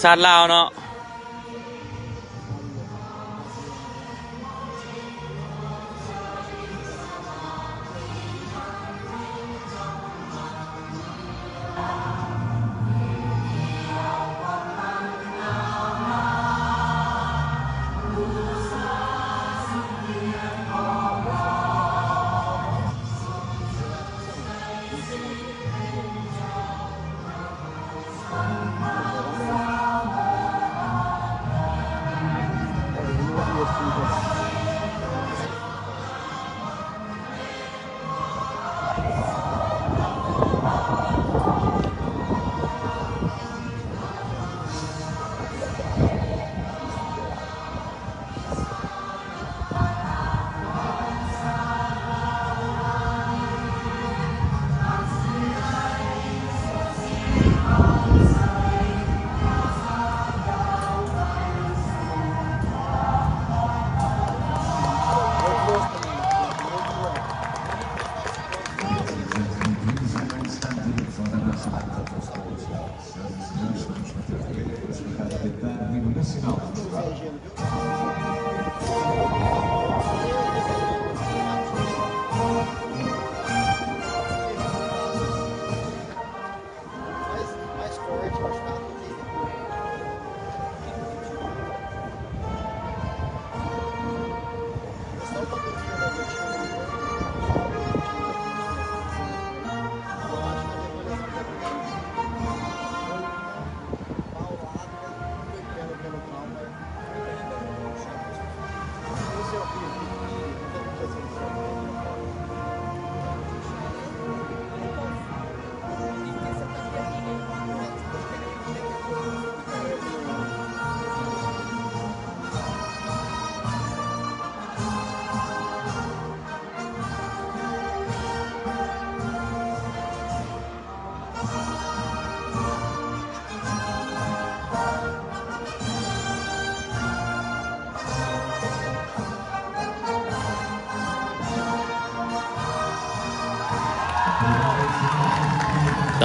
ຊາດລາວເນາະ.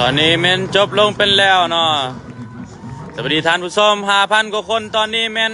ຕອນນີ້ແມ່ນຈົບລົງໄປແລ້ວເນາະ. ສະບາຍດີທ່ານຜູ້ຊົມ ຫ້າພັນກວ່າຄົນ ຕອນນີ້ແມ່ນ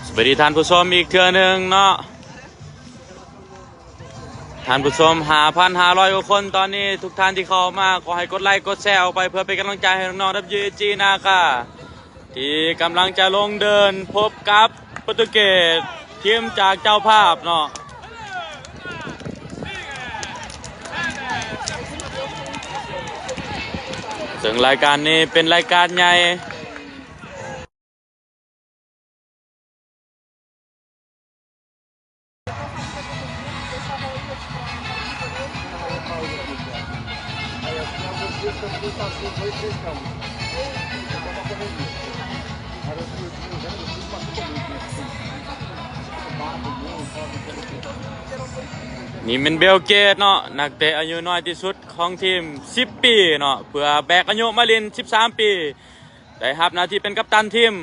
ສະບາຍດີທ່ານຜູ້ຊົມອີກເທື່ອໜຶ່ງເນາະ. ທ່ານຜູ້ຊົມ ຫ້າພັນຫ້າຮ້ອຍກວ່າຄົນຕອນນີ້. ທຸກທ່ານທີ່ເຂົ້າມາ ຂໍໃຫ້ກົດໄລກົດແຊອອກໄປ ເພື່ອເປັນກຳລັງໃຈໃຫ້ນ້ອງໆ ດັບເບິນຢູເອຈີ ນາຄາ ທີ່ກຳລັງຈະລົງເດີນພົບກັບໂປຣຕຸເກດ ທີມຈາກເຈົ້າພາບເນາະ. ເຊິ່ງລາຍການນີ້ເປັນລາຍການໃຫຍ່. ນີ້ແມ່ນເບວເກດເນາະ ນັກເຕະອາຍຸນ້ອຍທີ່ສຸດຂອງທີມ ສິບປີເນາະ ເພື່ອແບກອາຍຸມາຫຼິ້ນ ສິບສາມປີ ໄດ້ຮັບໜ້າທີ່ເປັນກັບຕັນທີມ.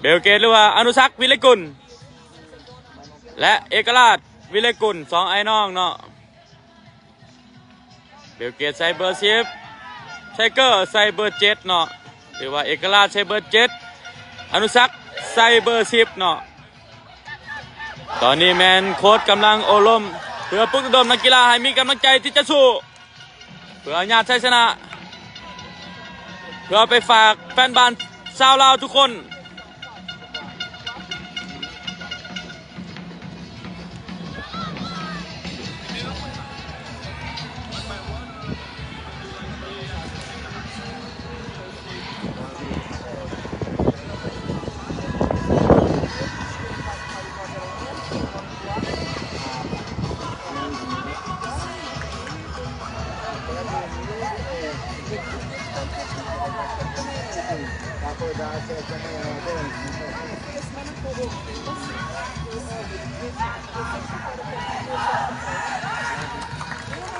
ເບວເກດ ຫຼືວ່າ ອະນຸສັກ ວິໄລກຸນ ແລະ ເອກະລາດ ວິໄລກຸນ ສອງອ້າຍນ້ອງເນາະ. ເບວເກດໃສ່ເບີສິບ ໄທເກີໃສ່ເບີເຈັດເນາະ ຫຼືວ່າເອກະລາດໃສ່ເບີເຈັດ ອະນຸສັກໃສ່ເບີສິບເນາະ. ຕອນນີ້ແມ່ນໂຄດກຳລັງໂອ້ລົມ ເພື່ອປຸກລະດົມນັກກິລາໃຫ້ມີກຳລັງໃຈທີ່ຈະສູ້ ເພື່ອຍາດໄຊຊະນະ ເພື່ອໄປຝາກແຟນບານຊາວລາວທຸກຄົນ.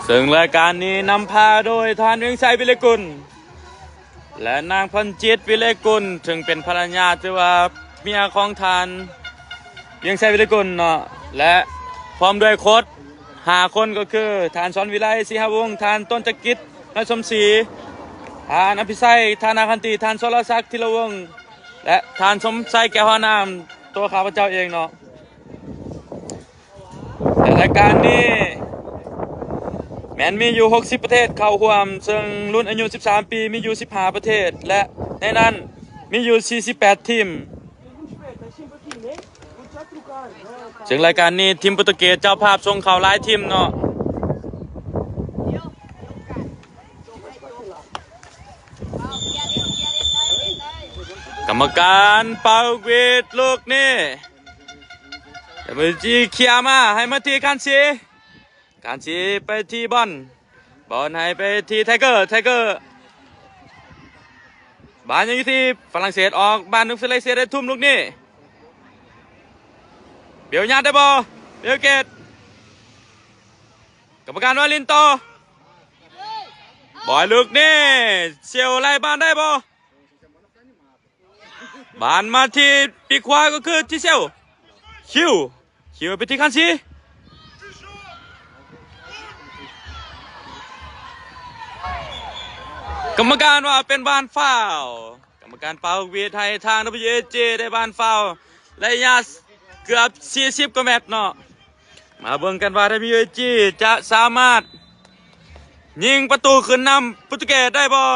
ເຊິ່ງລາຍການນີ້ນຳພາໂດຍທ່ານ ວຽງໄຊ ວິໄລກຸນ ແລະ ນາງ ພັນຈິດ ວິໄລກຸນ ເຊິ່ງເປັນພັນລະຍາ ຫຼືວ່າເມຍຂອງທ່ານ ວຽງໄຊ ວິໄລກຸນເນາະ ແລະ ພ້ອມດ້ວຍໂຄດຫ້າຄົນ ກໍຄື ທ່ານ ສອນວິໄລ ສີຫະວົງ ທ່ານ ຕົ້ນຈັກກິດ ນ້ອຍສົມສີ ທ່ານ ອະພິໄຊ ທານາຄັນຕີ ທ່ານ ສອນລະສັກ ທີລະວົງ ແລະ ທ່ານ ສົມໄຊ ແກ້ວຫານາມ ຕົວຂ້າພະເຈົ້າເອງເນາະ. ແລະ ລາຍການນີ້ແມ່ນມີຢູ່ຫົກສິບປະເທດເຂົ້າຮ່ວມ ເຊິ່ງລຸ້ນອາຍຸສິບສາມປີມີຢູ່ສິບຫ້າປະເທດ ແລະ ໃນນັ້ນມີຢູ່ສີ່ສິບແປດທີມ. ເຊິ່ງລາຍການນີ້ທີມໂປຣຕຸເກດເຈົ້າພາບສົ່ງເຂົ້າຫຼາຍທີມເນາະ. ກຳມະການເປົ່າຫວີດລູກນີ້ ເປັນບອນທີ່ເຄຍມາ ໃຫ້ມາທີ່ຄານຊີ ຄານຊີໄປທີ່ບອນ ບອນໃຫ້ໄປທີ່ໄທເກີ ໄທເກີ ບານຍັງຢູ່ທີ່ຝຣັ່ງເສດ ອອກບານໜຶ່ງຝຣັ່ງເສດໄດ້ທຸ່ມລູກນີ້ ເບວຍາດໄດ້ບໍ່ ເບວເກດ ກຳມະການວ່າຫຼິ້ນຕໍ່ ບອຍລູກນີ້ ເຊວໄລ່ບານໄດ້ບໍ່? ບານມາທີ່ປີກຂວາກໍຄືທີ່ເຊວ ຄິວ ຄິວໄປທີ່ຄັນຊີ ກຳມະການວ່າເປັນບານຟາວ ກຳມະການເປົ່າຫວີດໃຫ້ທາງ ດັບເບິນຢູເອຈີ ໄດ້ບານຟາວ ໄລຍະເກືອບສີ່ສິບກວ່າແມັດເນາະ. ມາເບິ່ງກັນວ່າ ດັບເບິນຢູເອຈີ ຈະສາມາດຍິງປະຕູຂຶ້ນນຳໂປຣຕຸເກດໄດ້ບໍ່?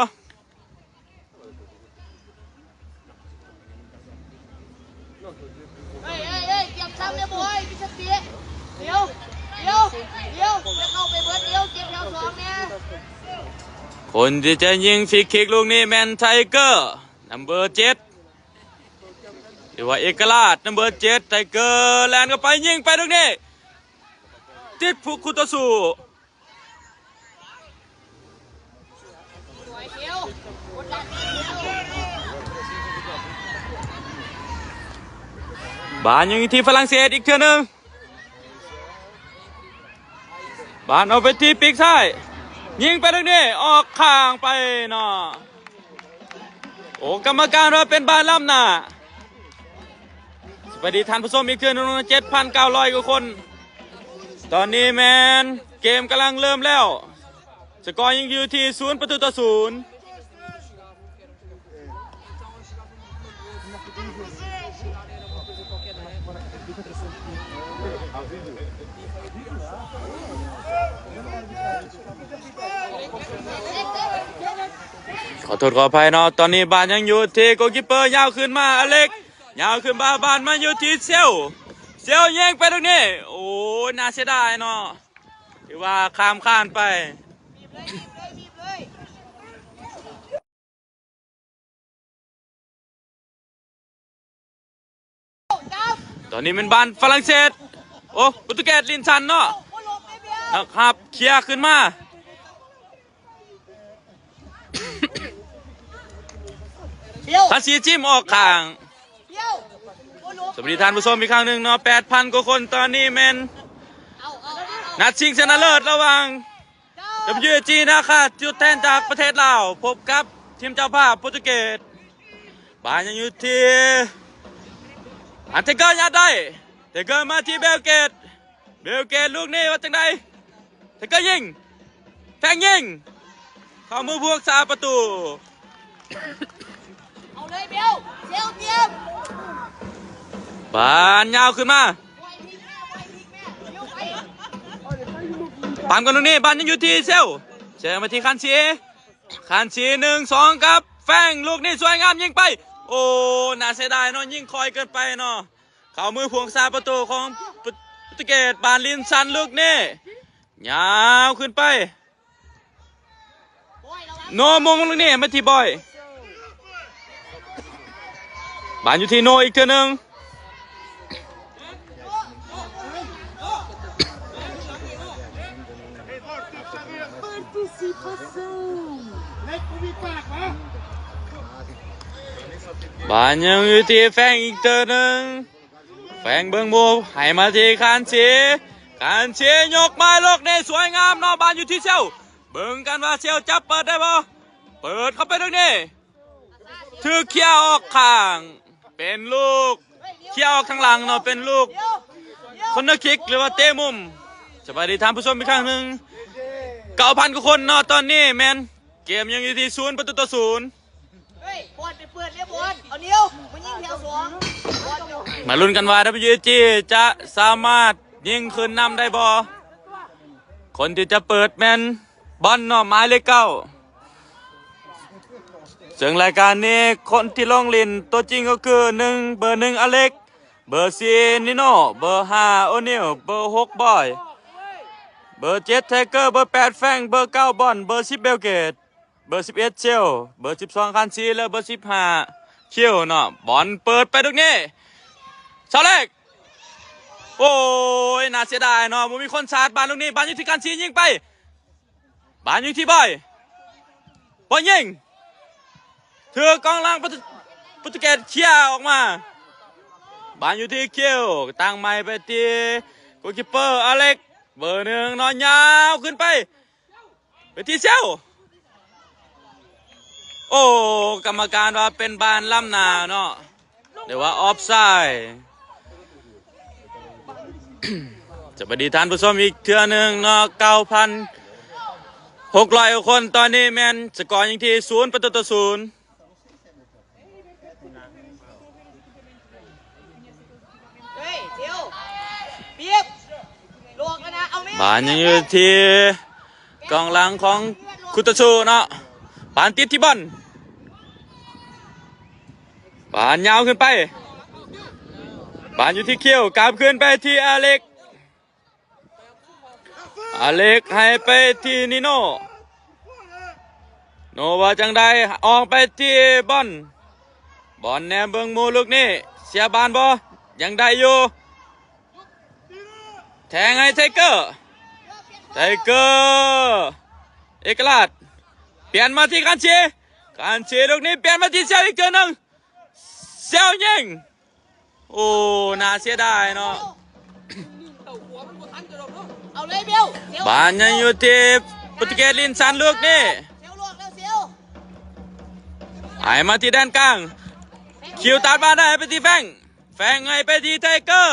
ເອີຍ ເອີຍ ເອີຍ ກຽມຊ້ຳແດ່ບອຍ ມີສະຕິ ດຽວ ດຽວ ດຽວ ດຽວ ຢ່າເຂົ້າໄປເບິດ ດຽວ ເກັບແຖວສອງແດ່. ຄົນທີ່ຈະຍິງຟຣີຄິກລູກນີ້ແມ່ນໄທເກີ ນຳເບີເຈັດ ຫຼືວ່າເອກະລາດ ນຳເບີເຈັດ ໄທເກີ ແລ່ນເຂົ້າໄປ ຍິງໄປລູກນີ້ ຕິດຜູ້ຄູ່ຕໍ່ສູ້. ບານຍັງທີ່ຝຣັ່ງເສດອີກເທື່ອໜຶ່ງ ບານອອກໄປທີ່ປີກຊ້າຍ ຍິງໄປທາງນີ້ ອອກຂ້າງໄປເນາະ. ໂອ້ ກຳມະການວ່າເປັນບານລ້ຳໜ້າ. ສະບາຍດີທ່ານຜູ້ຊົມອີກເທື່ອໜຶ່ງ ເຈັດພັນເກົ້າຮ້ອຍກວ່າຄົນ. ຕອນນີ້ແມ່ນເກມກຳລັງເລີ່ມແລ້ວ ສະກໍຍັງຢູ່ທີ່ສູນປະຕູຕໍ່ສູນ. ຂໍໂທດຂໍອະໄພເນາະ ຕອນນີ້ບານຍັງຢູ່ທີ່ໂກລຄີບເປີ ຍາວຂຶ້ນມາອາເລັກ ຍາວຂຶ້ນມາ ບານມາຢູ່ທີ່ເຊວ ເຊວຍິງໄປລູກນີ້ ໂອ້ຍ ໜ້າເສຍດາຍເນາະ ຖືວ່າຂ້າມຄານໄປ. ຕອນນີ້ແມ່ນບານຝຣັ່ງເສດ ໂອ້ ໂປຣຕຸເກດ ລິນຊັນເນາະ ນະຄັບ ເຄຍຂຶ້ນມາ ທາສີຈິ້ມອອກຂ້າງ. ສະບາຍດີທ່ານຜູ້ຊົມອີກຄັ້ງໜຶ່ງເນາະ ແປດພັນກວ່າຄົນ. ຕອນນີ້ແມ່ນນັດຊິງຊະນະເລີດລະຫວ່າງ ດັບເບິນຢູເອຈີ ນາຄາ ຕົວແທນຈາກປະເທດລາວ ພົບກັບທີມເຈົ້າພາບໂປຣຕຸເກດ. ບານຍັງຢູ່ທີ່ ອັນ ເທເກີ ຍັດໄດ້ ເທເກີ ມາທີ່ເບວເກດ ເບວເກດ ລູກນີ້ວ່າຈັ່ງໃດ? ເທເກີ ຍິງ ແຟງຍິງ ເຂົ້າມືຜູ້ຮັກສາປະຕູ. ເອົາເລີຍເບວ ເຊວ ຕຽມ ບານຍາວຂຶ້ນມາ ປາມກັນລູກນີ້ ບານຍັງຢູ່ທີ່ເຊວ ເຊວມາທີ່ຄານຊີ ຄານຊີ ໜຶ່ງ ສອງ ກັບແຟງ ລູກນີ້ສວຍງາມ ຍິງໄປ. ໂອ້ ໜ້າເສຍດາຍເນາະ ຍິງຄ່ອຍເກີນໄປເນາະ ເຂົ້າມືຜູ້ຮັກສາປະຕູຂອງໂປຣຕຸເກດ. ບານລິນສັນ ລູກນີ້ຍາວຂຶ້ນໄປ ໂນ ມຸງລູກນີ້ມາທີ່ບອຍ ບານຢູ່ທີ່ໂນອີກເທື່ອໜຶ່ງ. ບານຍັງຢູ່ທີ່ແຟງອີກເທື່ອໜຶ່ງ ແຟງເບິ່ງໝູ່ ໃຫ້ມາທີ່ຄານຊີ ຄານຊີຍົກມາລູກນີ້ສວຍງາມເນາະ ບານຢູ່ທີ່ເຊວ ເບິ່ງກັນວ່າເຊວຈະເປີດໄດ້ບໍ່? ເປີດເຂົ້າໄປລູກນີ້ ຖືກເຄຍອອກຂ້າງ ເປັນລູກເຄຍອອກທາງຫຼັງເນາະ ເປັນລູກຄໍເນີຄິກ ຫຼືວ່າເຕະມຸມ. ສະບາຍດີທ່ານຜູ້ຊົມອີກຄັ້ງໜຶ່ງ ເກົ້າພັນກວ່າຄົນເນາະ ຕອນນີ້ແມ່ນເກມຍັງຢູ່ທີ່ສູນປະຕູຕໍ່ສູນ. ເຮີ້ຍ ບອນໄປເປີດເດ້ ບອນ ເອົານິວມາຍິງແຖວສອງ ມາລຸ້ນກັນວ່າ ດັບເບິນຢູເອຈີ ຈະສາມາດຍິງຂຶ້ນນຳໄດ້ບໍ່? ຄົນທີ່ຈະເປີດແມ່ນບອນເນາະ ໝາຍເລກເກົ້າ ເຊິ່ງລາຍການນີ້ຄົນທີ່ລົງຫຼິ້ນຕົວຈິງກໍຄື ໜຶ່ງ ເບີໜຶ່ງ ອາເລັກ ເບີສີ່ ນິໂນ ເບີຫ້າ ໂອນິວ ເບີຫົກ ບອຍ ເບີເຈັດ ໄທເກີ ເບີແປດ ແຟງ ເບີເກົ້າ ບອນ ເບີສິບ ເບວເກດ ເບີສິບເອັດ ເຊວ ເບີສິບສອງ ຄານຊີ ແລະ ເບີສິບຫ້າ ຄິວເນາະ. ບອນເປີດໄປລູກນີ້ ຊາວເລັກ ໂອ້ຍ ໜ້າເສຍດາຍເນາະ ບໍ່ມີຄົນຊາດ. ບານລູກນີ້ ບານຢູ່ທີ່ຄານຊີ ຍິງໄປ ບານຢູ່ທີ່ບອຍ ບອຍຍິງ ຖືກກອງຫຼັງປະຕູ ປະຕູເກດເຄຍອອກມາ. ບານຢູ່ທີ່ຄິວ ຕັ້ງໃໝ່ໄປທີ່ໂກລຄີບເປີ ອາເລັກ ເບີໜຶ່ງເນາະ ຍາວຂຶ້ນໄປ ໄປທີ່ເຊວ ໂອ້ ກຳມະການວ່າເປັນບານລ້ຳໜ້າເນາະ ຫຼືວ່າອອບໄຊ. ສະບາຍດີທ່ານຜູ້ຊົມອີກເທື່ອໜຶ່ງເນາະ ເກົ້າພັນຫົກຮ້ອຍກວ່າຄົນ. ຕອນນີ້ແມ່ນສະກໍຍັງທີ່ສູນປະຕູຕໍ່ສູນ. ເຮີ້ຍ ເຊວ ບຽບ ຫຼວກແລ້ວນະ ເອົາແມ່ ບານຍັງຢູ່ທີ່ກອງຫຼັງຂອງຄຸຕາຊູເນາະ ບານຕິດທີ່ບອນ ບານຍາວຂຶ້ນໄປ ບານຢູ່ທີ່ຄິວ ກັບຄືນໄປທີ່ອາເລັກ ອາເລັກໃຫ້ໄປທີ່ນິໂນ ໂນວ່າຈັ່ງໃດ ອອກໄປທີ່ບອນ ບອນແນມເບິ່ງໝູ່ລູກນີ້ ເສຍບານບໍ່? ຍັງໄດ້ຢູ່ ແທງໃຫ້ໄທເກີ ໄທເກີ ເອກະລາດ ປ່ຽນມາທີ່ຄານຊີ ຄານຊີ ລູກນີ້ປ່ຽນມາທີ່ເຊວອີກເທື່ອໜຶ່ງ ເຊວຍິງ ໂອ້ ໜ້າເສຍດາຍເນາະ ເອົາເລີຍເບວ ເຊວ ບານຍັງຢູ່ທີ່ໂປຣຕຸເກດ ລິນສັນ ລູກນີ້ ເຊວລວກແລ້ວ ເຊວ ໃຫ້ມາທີ່ແດນກາງ ຄິວຕັດບານໄດ້ໃຫ້ໄປທີ່ແຟງ ແຟງໃຫ້ໄປທີ່ໄທເກີ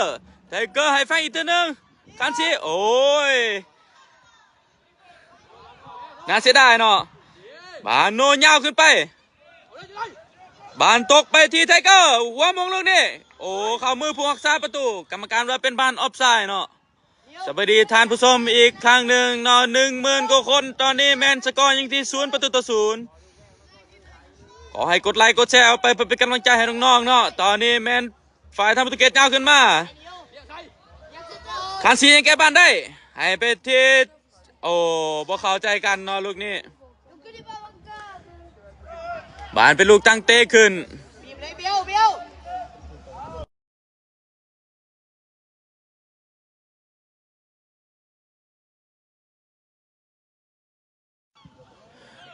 ໄທເກີໃຫ້ແຟງອີກເທື່ອໜຶ່ງ ຄານຊີ ໂອ້ຍ ໜ້າເສຍດາຍເນາະ ບານໂນຍາວຂຶ້ນໄປ ບານຕົກໄປທີ່ໄທເກີ ຫົວໂມງລູກນີ້ ໂອ້ ເຂົ້າມືຜູ້ຮັກສາປະຕູ ກຳມະການວ່າເປັນບານອອບໄຊເນາະ. ສະບາຍດີທ່ານຜູ້ຊົມອີກຄັ້ງໜຶ່ງເນາະ ໜຶ່ງໝື່ນກວ່າຄົນ ຕອນນີ້ແມ່ນສະກໍຍັງທີ່ສູນປະຕູຕໍ່ສູນ. ຂໍໃຫ້ກົດໄລກົດແຊເອົາໄປເພື່ອເປັນກຳລັງໃຈໃຫ້ນ້ອງໆເນາະ ຕອນນີ້ແມ່ນຝ່າຍທາງປະຕູເກດຍາວຂຶ້ນມາ ຄານຊີຍັງແກ້ບານໄດ້ ໃຫ້ໄປທີ່ ໂອ້ ບໍ່ເຂົ້າໃຈກັນເນາະລູກນີ້ ບານເປັນລູກຕັ້ງເຕະຂຶ້ນ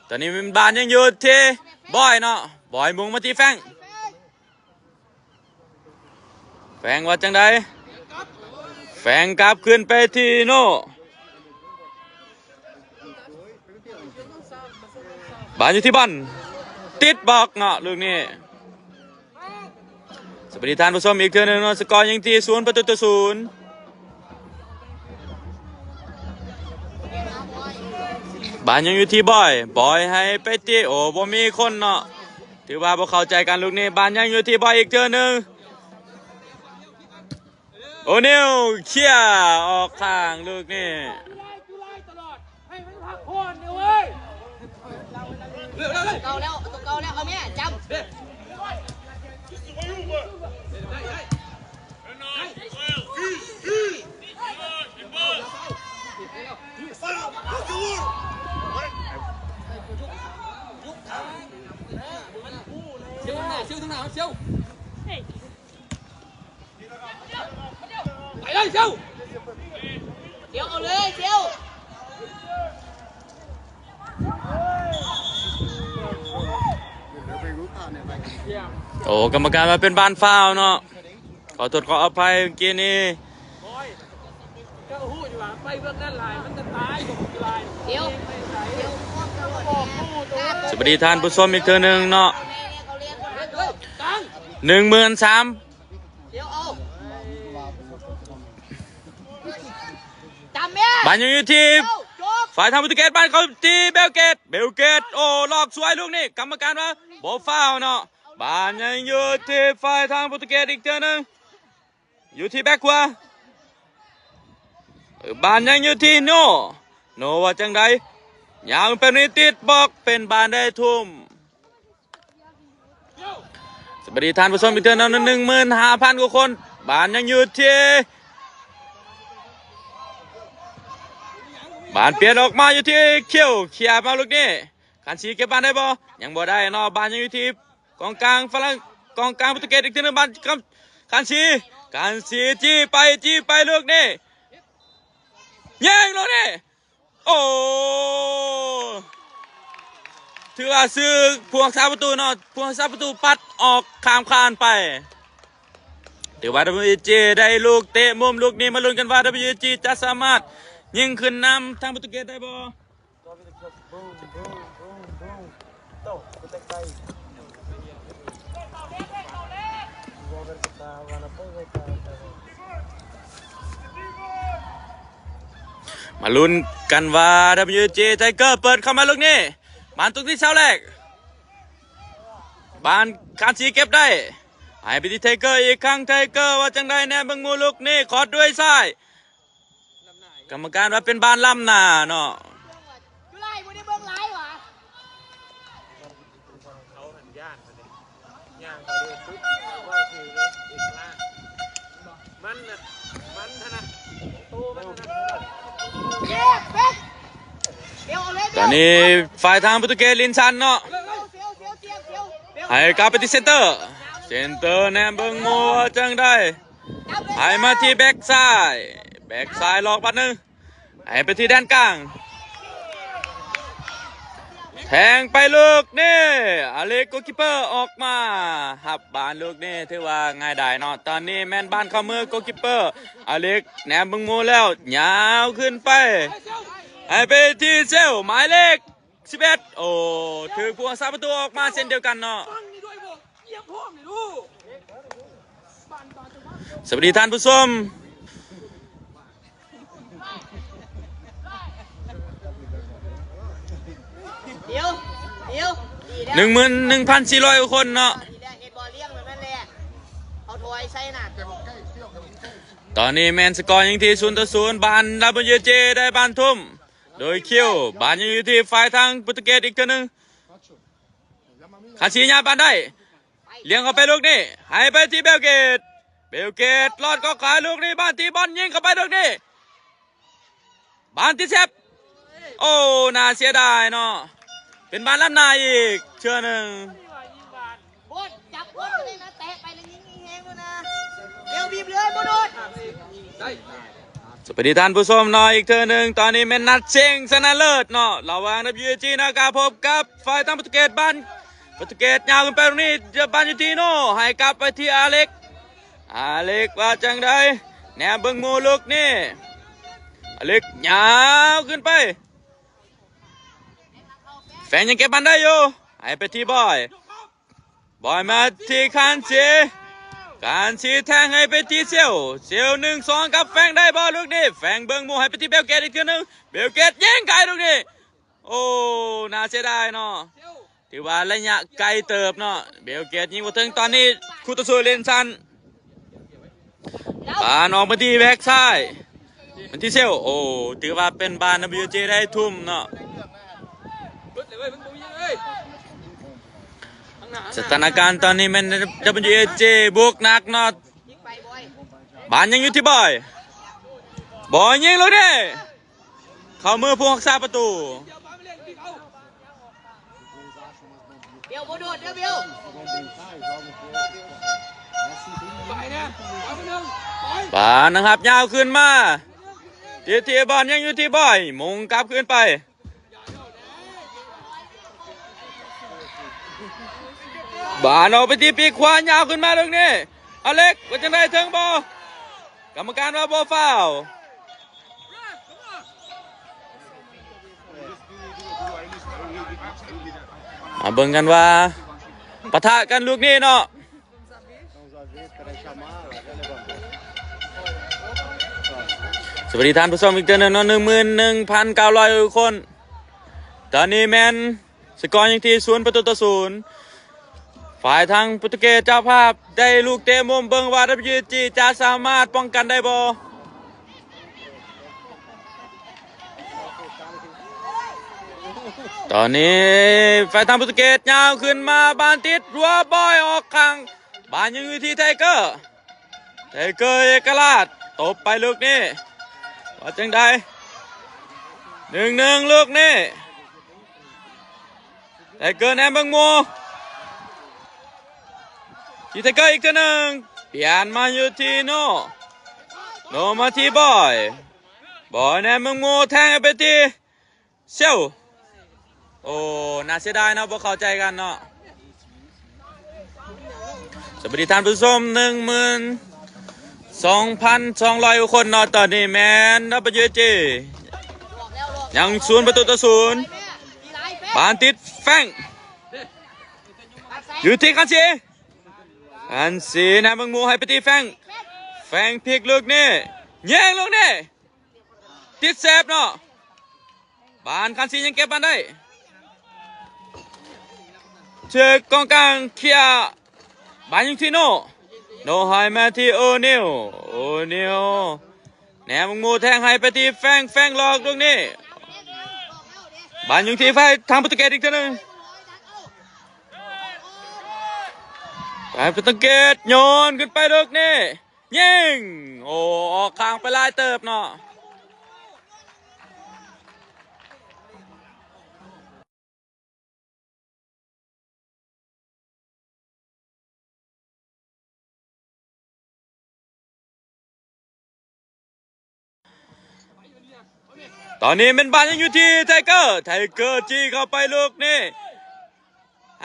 ຕອນນີ້ບານຍັງຢູ່ທີ່ບອຍເນາະ ບອຍມຸ່ງມາທີ່ແຟງ ແຟງວ່າຈັ່ງໃດ? ແຟງກັບຄືນໄປທີ່ໂນ ບານຢູ່ທີ່ບອນ ຕິດບລັອກເນາະ ລູກນີ້. ສະບາຍດີທ່ານຜູ້ຊົມອີກເທື່ອໜຶ່ງເນາະ ສະກໍຍັງທີ່ສູນປະຕູຕໍ່ສູນ. ບານຍັງຢູ່ທີ່ບອຍ ບອຍໃຫ້ໄປຕິ ໂອ້ ບໍ່ມີຄົນເນາະ ຖືວ່າບໍ່ເຂົ້າໃຈກັນລູກນີ້. ບານຍັງຢູ່ທີ່ບອຍອີກເທື່ອໜຶ່ງ ໂອນິວເຄຍອອກຂ້າງລູກນີ້. ເກົ່າແລ້ວ ຕົວເກົ່າແລ້ວ ເອົາແມ່ ຈຳ. ໄປເລີຍ ເຊວ ເຊວ ເອົາເລີຍ ເຊວ. ໂອ້ ກຳມະການວ່າເປັນບານຟາວເນາະ ຂໍໂທດຂໍອະໄພເມື່ອກີ້ນີ້. ສະບາຍດີທ່ານຜູ້ຊົມອີກເທື່ອໜຶ່ງເນາະ ໜຶ່ງໝື່ນສາມ. ບານຍັງຢູ່ທີ່ຝ່າຍທາງໂປຣຕຸເກດ ບານເຂົ້າທີ່ເບວເກດ ເບວເກດ ໂອ້ ຫຼອກສວຍລູກນີ້ ກຳມະການວ່າບໍ່ຟາວເນາະ. ບານຍັງຢູ່ທີ່ຝ່າຍທາງໂປຣຕຸເກດອີກເທື່ອໜຶ່ງ ຢູ່ທີ່ແບັກຂວາ ບານຍັງຢູ່ທີ່ໂນ ໂນວ່າຈັ່ງໃດ? ຍາວໄປນີ້ ຕິດບລັອກ ເປັນບານໄດ້ທຸ່ມ. ສະບາຍດີທ່ານຜູ້ຊົມອີກເທື່ອໜຶ່ງ ໜຶ່ງໝື່ນຫ້າພັນກວ່າຄົນ. ບານຍັງຢູ່ທີ່ ບານປ່ຽນອອກມາຢູ່ທີ່ຄິວ ເຄຍມາລູກນີ້ ຄັນຊີເກັບບານໄດ້ບໍ່? ຍັງບໍ່ໄດ້ເນາະ. ບານຍັງຢູ່ທີ່ກອງກາງຝຣັ່ງ ກອງກາງໂປຣຕຸເກດອີກເທື່ອໜຶ່ງ ບານ ຄັນຊີ ຄັນຊີ ຈີ້ໄປ ຈີ້ໄປລູກນີ້ ຍິງລູກນີ້ ໂອ້ ຖືວ່າຊື່ຜູ້ຮັກສາປະຕູເນາະ ຜູ້ຮັກສາປະຕູປັດອອກຂ້າມຄານໄປ. ຖືວ່າ WG ໄດ້ລູກເຕະມຸມລູກນີ້ ມາລຸ້ນກັນວ່າ WG ຈະສາມາດຍິງຂຶ້ນນຳທາງໂປຣຕຸເກດໄດ້ບໍ່? ມາລຸ້ນກັນວ່າ WG Tiger ເປີດເຂົ້າມາລູກນີ້ ບານຕົກທີ່ເສົາແລກ ບານຄານຊີເກັບໄດ້ ໃຫ້ໄປທີ່ Tiger ອີກຄັ້ງ Tiger ວ່າຈັ່ງໃດແນ່ ເບິ່ງໝູ່ລູກນີ້ ຂອດດ້ວຍຊ້າຍ ກຳມະການວ່າເປັນບານລ້ຳໜ້າເນາະ. ຕອນນີ້ຝ່າຍທາງໂປຣຕຸເກດຫຼິ້ນສັ້ນເນາະ ໃຫ້ກັບໄປທີ່ເຊັນເຕີ ເຊັນເຕີແນມເບິ່ງໝູ່ວ່າຈັ່ງໃດ ໃຫ້ມາທີ່ແບັກຊ້າຍ ແບັກຊ້າຍຫຼອກບາດໜຶ່ງ ໃຫ້ໄປທີ່ແດນກາງ ແທງໄປລູກນີ້ ອາເລັກ ໂກຄິບເປີອອກມາຮັບບານລູກນີ້ ຖືວ່າງ່າຍດາຍເນາະ. ຕອນນີ້ແມ່ນບານເຂົ້າມື ໂກຄິບເປີ ອາເລັກແນມເບິ່ງໝູ່ແລ້ວ ຍາວຂຶ້ນໄປ ໃຫ້ໄປທີ່ເຊວ ໝາຍເລກສິບເອັດ ໂອ້ ຖືກຜູ້ຮັກສາປະຕູອອກມາເຊັ່ນດຽວກັນເນາະ. ສະບາຍດີທ່ານຜູ້ຊົມ ໜຶ່ງໝື່ນໜຶ່ງພັນສີ່ຮ້ອຍກວ່າຄົນເນາະ. ຕອນນີ້ແມ່ນສະກໍຍັງທີ່ສູນຕໍ່ສູນ ບານ WG ໄດ້ບານທຸ່ມ ໂດຍຄິວ ບານຍັງຢູ່ທີ່ຝ່າຍທາງໂປຣຕຸເກດອີກເທື່ອໜຶ່ງ ຄາຊີຍາບານໄດ້ ລ້ຽງເຂົ້າໄປລູກນີ້ ໃຫ້ໄປທີ່ເບວເກດ ເບວເກດລອດກໍຂາຍລູກນີ້ ບານທີ່ບອນຍິງເຂົ້າໄປລູກນີ້ ບານຕິດເຊບ ໂອ້ ໜ້າເສຍດາຍເນາະ ເປັນບານລ້ຳໜ້າອີກເທື່ອໜຶ່ງ. ສະບາຍດີທ່ານຜູ້ຊົມເນາະ ອີກເທື່ອໜຶ່ງ ຕອອນນີ້ແມ່ນນັດຊິງຊະນະເລີດເນາະ ລະຫວ່າງ WG ນາກາ ພົບກັບຝ່າຍທາງໂປຣຕຸເກດ ບານໂປຣຕຸເກດຍາວຂຶ້ນໄປຕຣົງນີ້ ບານຢູ່ທີ່ໂນ ໃຫ້ກັບໄປທີ່ອາເລັກ ອາເລັກວ່າຈັ່ງໃດ? ແນມເບິ່ງໝູ່ລູກນີ້ ອາເລັກຍາວຂຶ້ນໄປ ແຟງຍັງເກັບບານໄດ້ຢູ່ ໃຫ້ໄປທີ່ບອຍ ບອຍມາທີ່ຄານຊີ ຄານຊີແທງໃຫ້ໄປທີ່ເຊວ ເຊວ ໜຶ່ງສອງ ກັບແຟງໄດ້ບໍ່ລູກນີ້? ແຟງເບິ່ງໝູ່ໃຫ້ໄປທີ່ເບວເກດອີກເທື່ອໜຶ່ງ ເບວເກດຍິງໄກລູກນີ້ ໂອ້ ໜ້າເສຍດາຍເນາະ ຖືວ່າໄລຍະໄກເຕີບເນາະ ເບວເກດຍິງບໍ່ເຖິງ ຕອນນີ້ຄູ່ຕໍ່ສູ້ເຫຼັ້ນສັ້ນ ບານອອກມາທີ່ແບັກຊ້າຍ ມັນທີ່ເຊວ ໂອ້ ຖືວ່າເປັນບານ ດັບເບິນຢູເຈ ໄດ້ທຸ່ມເນາະ ສະຖານະການຕອນນີ້ແມ່ນ ດັບເບິນຢູເຈ ບຸກໜັກເນາະ ບານຍັງຢູ່ທີ່ບອຍ ບອຍຍິງລູກນີ້ ເຂົ້າມືຜູ້ຮັກສາປະຕູ ບານນະຄັບ ຍາວຂຶ້ນມາ ທີ່ ທີ່ບານຍັງຢູ່ທີ່ບອຍ ມຸງກັບຄືນໄປ ບານອອກໄປທີ່ປີກຂວາ ຍາວຂຶ້ນມາເລື່ອງນີ້ ອາເລັກ ວ່າຈັ່ງໃດ ເຖິງບໍ່? ກຳມະການວ່າບໍ່ຟາວ ມາເບິ່ງກັນວ່າ ປະທະກັນລູກນີ້ເນາະ ສະຫວັດດີທ່ານຜູ້ຊົມອີກເທື່ອໜຶ່ງເນາະ ໜຶ່ງໝື່ນໜຶ່ງພັນເກົ້າຮ້ອຍຄົນ ຕອນນີ້ແມ່ນ ສະກໍຍັງທີ່ສູນປະຕູຕໍ່ສູນ ຝ່າຍທາງໂປຣຕຸເກດເຈົ້າພາບໄດ້ລູກເຕະມຸມ ເບິ່ງວ່າ ດັບເບິນຢູເຈ ຈະສາມາດປ້ອງກັນໄດ້ບໍ່? ຕອນນີ້ຝ່າຍທາງໂປຣຕຸເກດຍາວຂຶ້ນມາ ບານຕິດຫົວ ບອຍອອກຂ້າງ ບານຍັງຢູ່ທີ່ໄທເກີ ໄທເກີເອກະລາດ ຕົບໄປລູກນີ້ ວ່າຈັ່ງໃດ? ໜຶ່ງໜຶ່ງ ລູກນີ້ ໄທເກີແນມເບິ່ງໝູ່ ທີ່ໄທເກີອີກເທື່ອໜຶ່ງ ປ່ຽນມາຢູ່ທີ່ໂນ ໂນມາທີ່ບອຍ ບອຍແນມເບິ່ງໝູ່ ແທງໃຫ້ໄປທີ່ ເຊວ ໂອ້ ໜ້າເສຍດາຍເນາະ ບໍ່ເຂົ້າໃຈກັນເນາະ ສະຫວັດດີທ່ານຜູ້ຊົມ ໜຶ່ງໝື່ນສອງພັນສອງຮ້ອຍຄົນເນາະ ຕອນນີ້ແມ່ນ ດັບເບິນຢູເຈ ຍັງສູນປະຕູຕໍ່ສູນ ບານຕິດແຟງ ຢູ່ທີ່ຄັນຊີ ຄັນຊີນຳເບິ່ງໝູ່ໃຫ້ໄປທີ່ແຟງ ແຟງພິກລູກນີ້ ຍິງລູກນີ້ ຕິດເຊບເນາະ ບານຄັນຊີຍັງເກັບບານໄດ້ ຖືກກອງກາງເຄຍ ບານຢູ່ທີ່ໂນ ໂນໃຫ້ມາທີ່ໂອນິວ ໂອນິວ ແນມໝູ່ແທງໃຫ້ໄປທີ່ແຟງ ແຟງຫຼອກລູກນີ້ ບານຢູ່ທີ່ຝ່າຍທາງໂປຣຕຸເກດອີກເທື່ອໜຶ່ງ ປາຍປະຕູເກດໂຍນຂຶ້ນໄປລູກນີ້ ຍິງ ໂອ້ ອອກຂ້າງໄປຫຼາຍເຕີບເນາະ. ຕອນນີ້ແມ່ນບານຍັງຢູ່ທີ່ໄທເກີ ໄທເກີຈີ້ເຂົ້າໄປລູກນີ້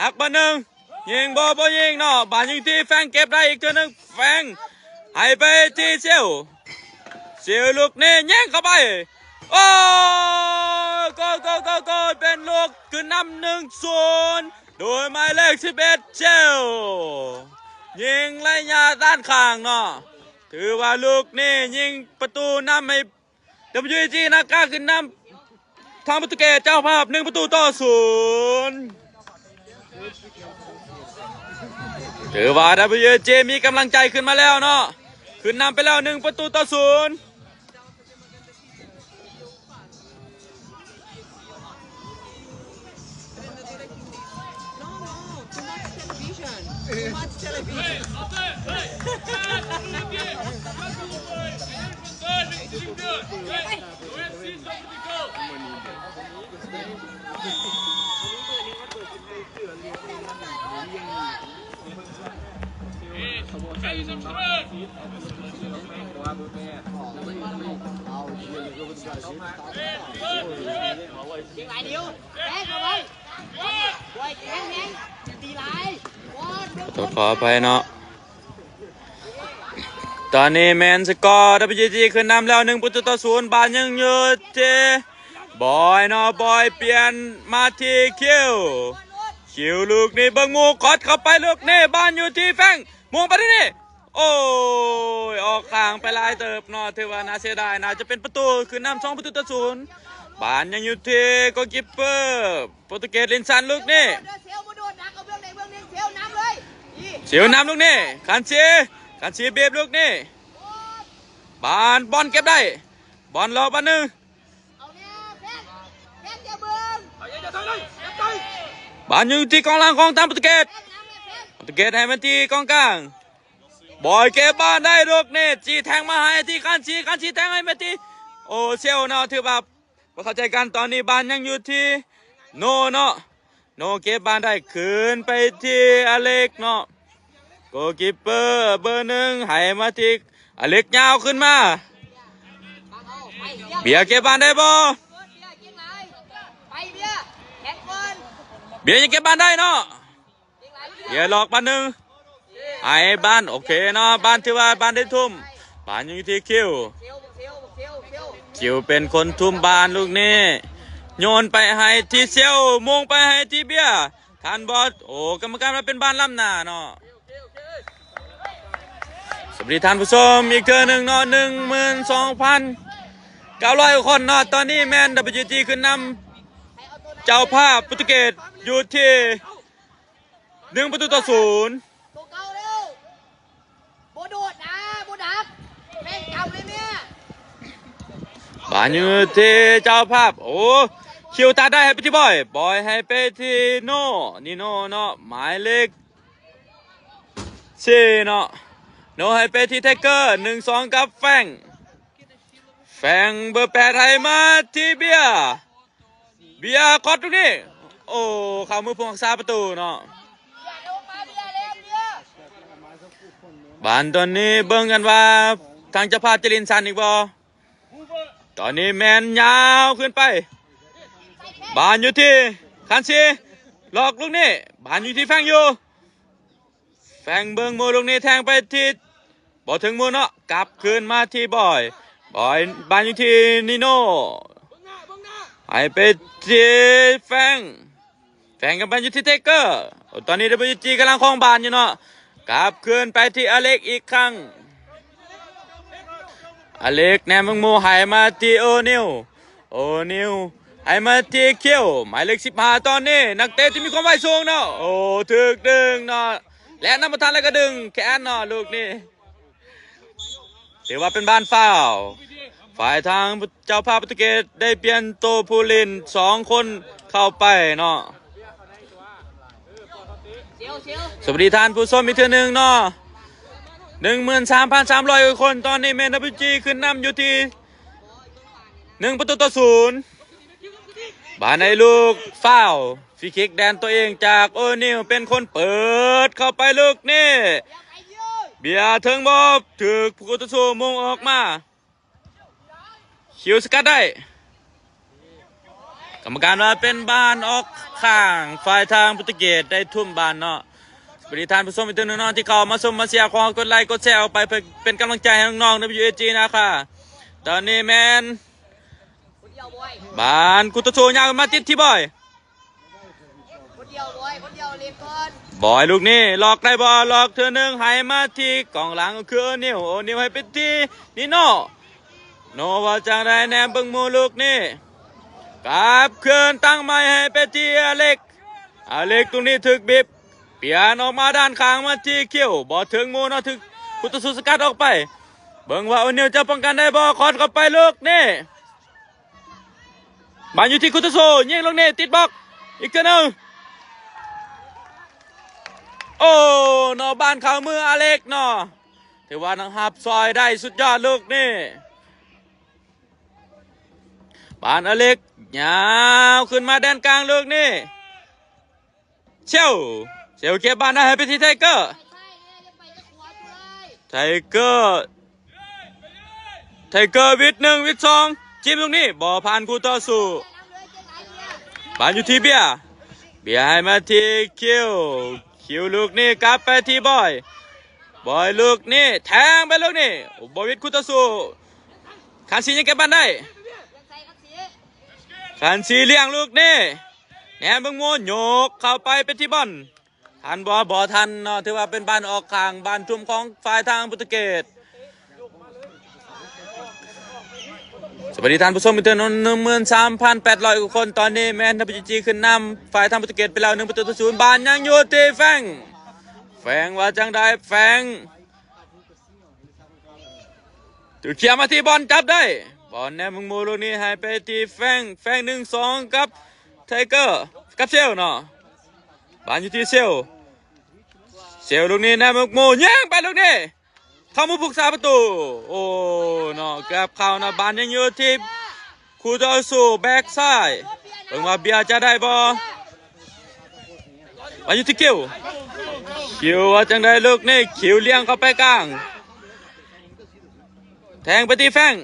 ຫັກບານໜຶ່ງ ຍິງບໍ່ ບໍ່ຍິງເນາະ ບານຢູ່ທີ່ແຟງ ເກັບໄດ້ອີກເທື່ອໜຶ່ງ ແຟງໃຫ້ໄປທີ່ເຊວ ເຊວລູກນີ້ຍິງເຂົ້າໄປ ໂອ້ ໂກນ ໂກນ ໂກນ ໂກນ ເປັນລູກຂຶ້ນນຳ ໜຶ່ງສູນ ໂດຍໝາຍເລກ ສິບເອັດ ເຊວ ຍິງໄລຍະດ້ານຂ້າງເນາະ ຖືວ່າລູກນີ້ຍິງປະຕູນຳໃຫ້ ດັບເບິນຢູເອຈີ ນາກາ ຂຶ້ນນຳ ທາງປະຕູເກດເຈົ້າພາບ ໜຶ່ງປະຕູຕໍ່ສູນ ຖືວ່າ ດັບເບິນຢູເອຈີ ມີກຳລັງໃຈຂຶ້ນມາແລ້ວເນາະ ຂຶ້ນນຳໄປແລ້ວ ໜຶ່ງປະຕູຕໍ່ສູນ. No, no, too much television. Too much television. Thank you. ຕ້ອງຂໍອະໄພເນາະ ຕອນນີ້ແມ່ນສະກໍ ດັບເບິນຢູຈີ ຂຶ້ນນຳແລ້ວ ໜຶ່ງປະຕູຕໍ່ສູນ ບານຍັງຢູ່ທີ່ບອຍເນາະ ບອຍປ່ຽນມາທີ່ຄິວ ຄິວລູກນີ້ເບິ່ງໝູ່ ຄອດເຂົ້າໄປລູກນີ້ ບານຢູ່ທີ່ແຟງ ໝູ່ໄປທີ່ນີ້ ໂອ້ຍ ອອກຂ້າງໄປຫຼາຍເຕີບເນາະ ຖືວ່າໜ້າເສຍດາຍ ໜ້າຈະເປັນປະຕູ ຂຶ້ນນຳສອງປະຕູຕໍ່ສູນ ບານຍັງຢູ່ທີ່ໂກລກີເປີ ໂປຣຕຸເກດ ລິນສັນ ລູກນີ້ ເຊວນຳລູກນີ້ ຄັນຊີ ຄັນຊີ ບີບລູກນີ້ ບານ ບອນເກັບໄດ້ ບອນຫຼອກບານໜຶ່ງ ບານຢູ່ທີ່ກອງຫຼັງຂອງທາງໂປຣຕຸເກດ ໂປຣຕຸເກດໃຫ້ມາທີ່ກອງກາງ ບອຍເກັບບານໄດ້ລູກນີ້ ຈີແທງມາໃຫ້ທີ່ຄັນຊີ ຄັນຊີແທງໃຫ້ມາທີ່ ໂອ ເຊວເນາະ ຖືວ່າ ບໍ່ເຂົ້າໃຈກັນ ຕອນນີ້ບານຍັງຢູ່ທີ່ໂນເນາະ ໂນເກັບບານໄດ້ ຄືນໄປທີ່ອາເລັກເນາະ ໂກລກີເປີເບີໜຶ່ງ ໃຫ້ມາທີ່ອາເລັກ ຍາວຂຶ້ນມາ ເບຍເກັບບານໄດ້ບໍ່? ເບຍຍັງເກັບບານໄດ້ເນາະ ເບຍຫຼອກບານໜຶ່ງ ໃຫ້ບານ ໂອເຄເນາະ ບານຖືວ່າບານໄດ້ທຸ້ມ ບານຢູ່ທີ່ຄິວ ຄິວເປັນຄົນທຸ້ມບານລູກນີ້ ໂຍນໄປໃຫ້ທີ່ເຊວ ໂມງໄປໃຫ້ທີ່ເບຍ ທັນບໍ່ ໂອ ກຳມະການວ່າເປັນບານລ້ຳໜ້າເນາະ ສະຫວັດດີທ່ານຜູ້ຊົມອີກເທື່ອໜຶ່ງເນາະ ໜຶ່ງໝື່ນສອງພັນເກົ້າຮ້ອຍຄົນເນາະ ຕອນນີ້ແມ່ນ ດັບເບິນຢູຈີ ຂຶ້ນນຳ ເຈົ້າພາບໂປຣຕຸເກດຢູ່ທີ່ ໜຶ່ງປະຕູຕໍ່ສູນ ໂຕເກົ່າແລ້ວ ບໍ່ໂດດນະ ບໍ່ດັກ ແມ່ນເກົ່າເລີຍແມ່ ບານຢູ່ທີ່ເຈົ້າພາບ ໂອ້ ຄິວຕັດໄດ້ໃຫ້ໄປທີ່ບອຍ ບອຍໃຫ້ໄປທີ່ໂນ ນີໂນເນາະ ໝາຍເລກສີ່ເນາະ ໂນໃຫ້ໄປທີ່ໄທເກີ ໜຶ່ງສອງກັບແຟງ ແຟງເບີແປດໃຫ້ມາທີ່ເບຍ ເບຍຄອດລູກນີ້ ໂອ້ ເຂົ້າມືຜູ້ຮັກສາປະຕູເນາະ ບານຕອນນີ້ເບິ່ງກັນວ່າ ທາງເຈົ້າພາບຈະຫຼິ້ນສັ້ນອີກບໍ່ ຕອນນີ້ແມ່ນຍາວຂຶ້ນໄປ ບານຢູ່ທີ່ຄັນຊີ ຫຼອກລູກນີ້ ບານຢູ່ທີ່ແຟງຢູ່ ແຟງເບິ່ງໝູ່ລູກນີ້ແທງໄປທີ່ ບໍ່ເຖິງໝູ່ເນາະ ກັບຄືນມາທີ່ບອຍ ບອຍ ບານຢູ່ທີ່ນີໂນ ໃຫ້ໄປທີ່ແຟງ ແຟງກັບບານຢູ່ທີ່ເທເກີ ຕອນນີ້ ດັບເບິນຢູຈີ ກຳລັງຄອງບານຢູ່ເນາະ ກັບຄືນໄປທີ່ອາເລັກອີກຄັ້ງ ອາເລັກແນມເບິ່ງໝູ່ ໃຫ້ມາທີ່ໂອນິວ ໂອນິວ ໃຫ້ມາທີ່ຄິວ ໝາຍເລກສິບຫ້າ ຕອນນີ້ ນັກເຕະທີ່ມີຄວາມໄວສູງເນາະ ໂອ້ ຖືກດຶງເນາະ ແລະນຳບໍ່ທັນ ແລ້ວກໍດຶງແຂນເນາະ ລູກນີ້ ຖືວ່າເປັນບານຟາວ ຝ່າຍທາງເຈົ້າພາບໂປຣຕຸເກດໄດ້ປ່ຽນໂຕຜູ້ຫຼິ້ນສອງຄົນເຂົ້າໄປເນາະ ສະຫວັດດີທ່ານຜູ້ຊົມອີກເທື່ອໜຶ່ງເນາະ ໜຶ່ງໝື່ນສາມພັນສາມຮ້ອຍກວ່າຄົນ ຕອນນີ້ແມ່ນ ດັບເບິນຢູຈີ ຂຶ້ນນຳຢູ່ທີ່ ໜຶ່ງປະຕູຕໍ່ສູນ ບານໃຫ້ລູກຟາວ ຟຣີຄິກແດນຕົວເອງຈາກໂອນິວ ເປັນຄົນເປີດເຂົ້າໄປລູກນີ້ ເບຍເຖິງບໍ່ ຖືກຜູ້ຄູ່ຕໍ່ສູ້ໂມງອອກມາ ຄິວສະກັດໄດ້ ກຳມະການວ່າເປັນບານອອກຂ້າງ ຝ່າຍທາງໂປຣຕຸເກດໄດ້ທຸ້ມບານເນາະ ສະຫວັດດີທ່ານຜູ້ຊົມອີກເທື່ອໜຶ່ງເນາະ ທີ່ເຂົ້າມາຊົມມາເຊຍ ຂໍກົດໄລກົດແຊອອກໄປເພື່ອເປັນກຳລັງໃຈໃຫ້ນ້ອງໆ ໃນ ຢູເອຈີ ນະຄະ ຕອນນີ້ແມ່ນ ບານຄູ່ຕໍ່ສູ້ຍາວມາຕິດທີ່ບອຍ ບອຍລູກນີ້ ລັອກໄດ້ບໍ່ ລັອກເທື່ອໜຶ່ງ ໃຫ້ມາທີ່ກອງຫຼັງ ຄືໂອນິວ ໂອນິວໃຫ້ໄປທີ່ນີໂນ ໂນວ່າຈັ່ງໃດ ແນມເບິ່ງໝູ່ລູກນີ້ ກັບຄືນຕັ້ງໃໝ່ໃຫ້ໄປທີ່ອາເລັກ ອາເລັກຕົງນີ້ຖືກບິບ ປ່ຽນອອກມາດ້ານຂ້າງມາທີ່ຄິວ ບໍ່ເຖິງໝູ່ເນາະ ຖືກຄູ່ຕໍ່ສູ້ສະກັດອອກໄປ ເບິ່ງວ່າໂອນິວຈະປ້ອງກັນໄດ້ບໍ່ ຄອດເຂົ້າໄປລູກນີ້ ບານຢູ່ທີ່ຄູ່ຕໍ່ສູ້ ຍິງລູກນີ້ຕິດບລັອກ ອີກເທື່ອໜຶ່ງ ໂອ້ ເນາະ ບານເຂົ້າມືອາເລັກເນາະ ຖືວ່ານຳຮັບຊ່ອຍໄດ້ສຸດຍອດລູກນີ້ ບານອາເລັກ ຍາວຂຶ້ນມາແດນກາງລູກນີ້ ເຊວ ເຊວເກັບບານໄດ້ໃຫ້ໄປທີ່ໄທເກີ ໄທເກີ ໄທເກີ ວິດໜຶ່ງ ວິດສອງ ຈິ້ມລູກນີ້ ບໍ່ຜ່ານຄູ່ຕໍ່ສູ້ ບານຢູ່ທີ່ເບຍ ເບຍໃຫ້ມາທີ່ຄິວ ຄິວລູກນີ້ກັບໄປທີ່ບອຍ ບອຍລູກນີ້ ແທງໄປລູກນີ້ ບໍ່ຫວິດຄູ່ຕໍ່ສູ້. ຄັນຊີຍັງເກັບບານໄດ້ ຄັນຊີລ້ຽງລູກນີ້ ແນມເບິ່ງໂມ ຍົກເຂົ້າໄປເປັນທີ່ບອນ ທັນບໍ່? ບໍ່ທັນເນາະ ຖືວ່າເປັນບານອອກຂ້າງ ບານທຸ່ມຂອງຝ່າຍທາງໂປຣຕຸເກດ. ສະບາຍດີທ່ານຜູ້ຊົມອີກເທື່ອໜຶ່ງ ໜຶ່ງໝື່ນສາມພັນແປດຮ້ອຍກວ່າຄົນ. ຕອນນີ້ແມ່ນ ທຳ ພີ ຈີ ຂຶ້ນນຳຝ່າຍທາງໂປຣຕຸເກດໄປແລ້ວ ໜຶ່ງປະຕູຕໍ່ສູນ. ບານຍັງຢູ່ທີ່ແຟງ ແຟງວ່າຈັ່ງໃດ? ແຟງ ຖືກເຄຍມາທີ່ບອນ ຈັບໄດ້ ບອນແນມເບິ່ງໂມລູກນີ້ໃຫ້ໄປທີ່ແຟງ ແຟງ ໜຶ່ງສອງ ກັບໄທເກີ ກັບເຊວເນາະ. ບານຢູ່ທີ່ເຊວ ເຊວລູກນີ້ ແນມເບິ່ງໂມ ຍິງໄປລູກນີ້ ເຂົ້າມາປຸກສາປະຕູ. ໂອ້ ເນາະ ເກືອບເຂົ້າເນາະ. ບານຍັງຢູ່ທີ່ຄູ່ຕໍ່ສູ້ແບັກຊ້າຍ ເບິ່ງວ່າເບຍຈະໄດ້ບໍ່? ມາຢູ່ທີ່ຄິວ ຄິວວ່າຈັ່ງໃດລູກນີ້? ຄິວລ້ຽງເຂົ້າໄປກາງ ແທງໄປທີ່ແຟງ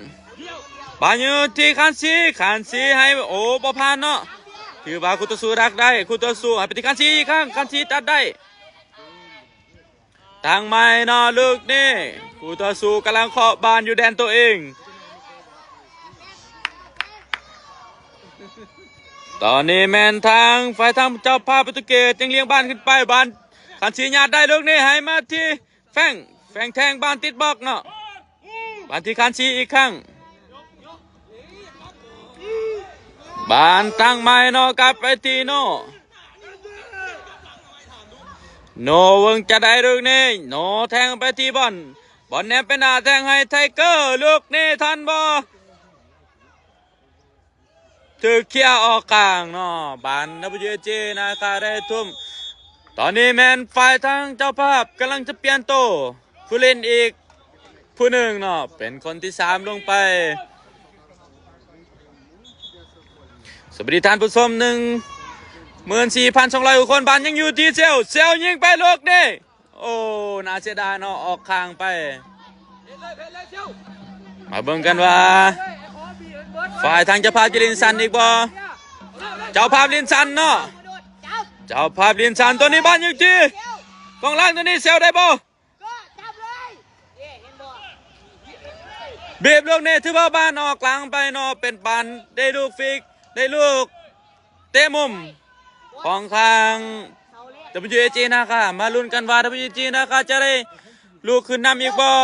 ບານຢູ່ທີ່ຄັນຊີ ຄັນຊີໃຫ້ ໂອ້ ບໍ່ຜ່ານເນາະ. ຖືວ່າຄູ່ຕໍ່ສູ້ດັກໄດ້ ຄູ່ຕໍ່ສູ້ໃຫ້ໄປທີ່ຄັນຊີອີກຄັ້ງ ຄັນຊີຕັດໄດ້. ຕັ້ງໃໝ່ເນາະລູກນີ້ ຄູ່ຕໍ່ສູ້ກຳລັງເຄາະບານຢູ່ແດນໂຕເອງ. ຕອນນີ້ແມ່ນທາງຝ່າຍທາງເຈົ້າພາບໂປຣຕຸເກດຍັງລ້ຽງບານຂຶ້ນໄປ ບານຄັນຊີຍາດໄດ້ລູກນີ້ ໃຫ້ມາທີ່ແຟງ ແຟງແທງບານຕິດບລັອກເນາະ. ບານທີ່ຄັນຊີອີກຄັ້ງ ບານຕັ້ງໃໝ່ເນາະ ກັບໄປທີ່ໂນ ໂນເບິ່ງຈະໄດ້ລູກນີ້ ໂນແທງໄປທີ່ບອນ ບອນແນມໄປໜ້າ ແທງໃຫ້ໄທເກີ ລູກນີ້ທັນບໍ່? ຖືກເຄຍອອກຂ້າງເນາະ ບານ ດັບເບິນຢູເອສຈີ ນາຄາໄດ້ທຸ່ມ. ຕອນນີ້ແມ່ນຝ່າຍທາງເຈົ້າພາບກຳລັງຈະປ່ຽນໂຕ ຜູ້ຫຼິ້ນອີກຜູ້ໜຶ່ງເນາະ ເປັນຄົນທີສາມລົງໄປ. ສະບາຍດີທ່ານຜູ້ຊົມ ໜຶ່ງໝື່ນສີ່ພັນສອງຮ້ອຍກວ່າຄົນ. ບານຍັງຢູ່ທີ່ເຊວ ເຊວຍິງໄປລູກນີ້ ໂອ້ ໜ້າເສຍດາຍເນາະ ອອກຂ້າງໄປ. ມາເບິ່ງກັນວ່າຝ່າຍທາງເຈົ້າພາບຈະຫຼິ້ນສັ້ນອີກບໍ່? ເຈົ້າພາບຫຼິ້ນສັ້ນເນາະ ເຈົ້າພາບຫຼິ້ນສັ້ນ. ຕົວນີ້ບານຢູ່ທີ່ກອງຫຼັງ ຕົວນີ້ເຊວໄດ້ບໍ່? ບີບລູກນີ້ ຖືວ່າບານອອກຫຼັງໄປເນາະ ເປັນບານໄດ້ລູກຟຣີ ໄດ້ລູກເຕະມຸມຂອງທາງ ດັບເບິນຢູເອສຈີ ນາຄາ. ມາລຸ້ນກັນວ່າ ດັບເບິນຢູເອສຈີ ນາຄາ ຈະໄດ້ລູກຂຶ້ນນຳອີກບໍ່?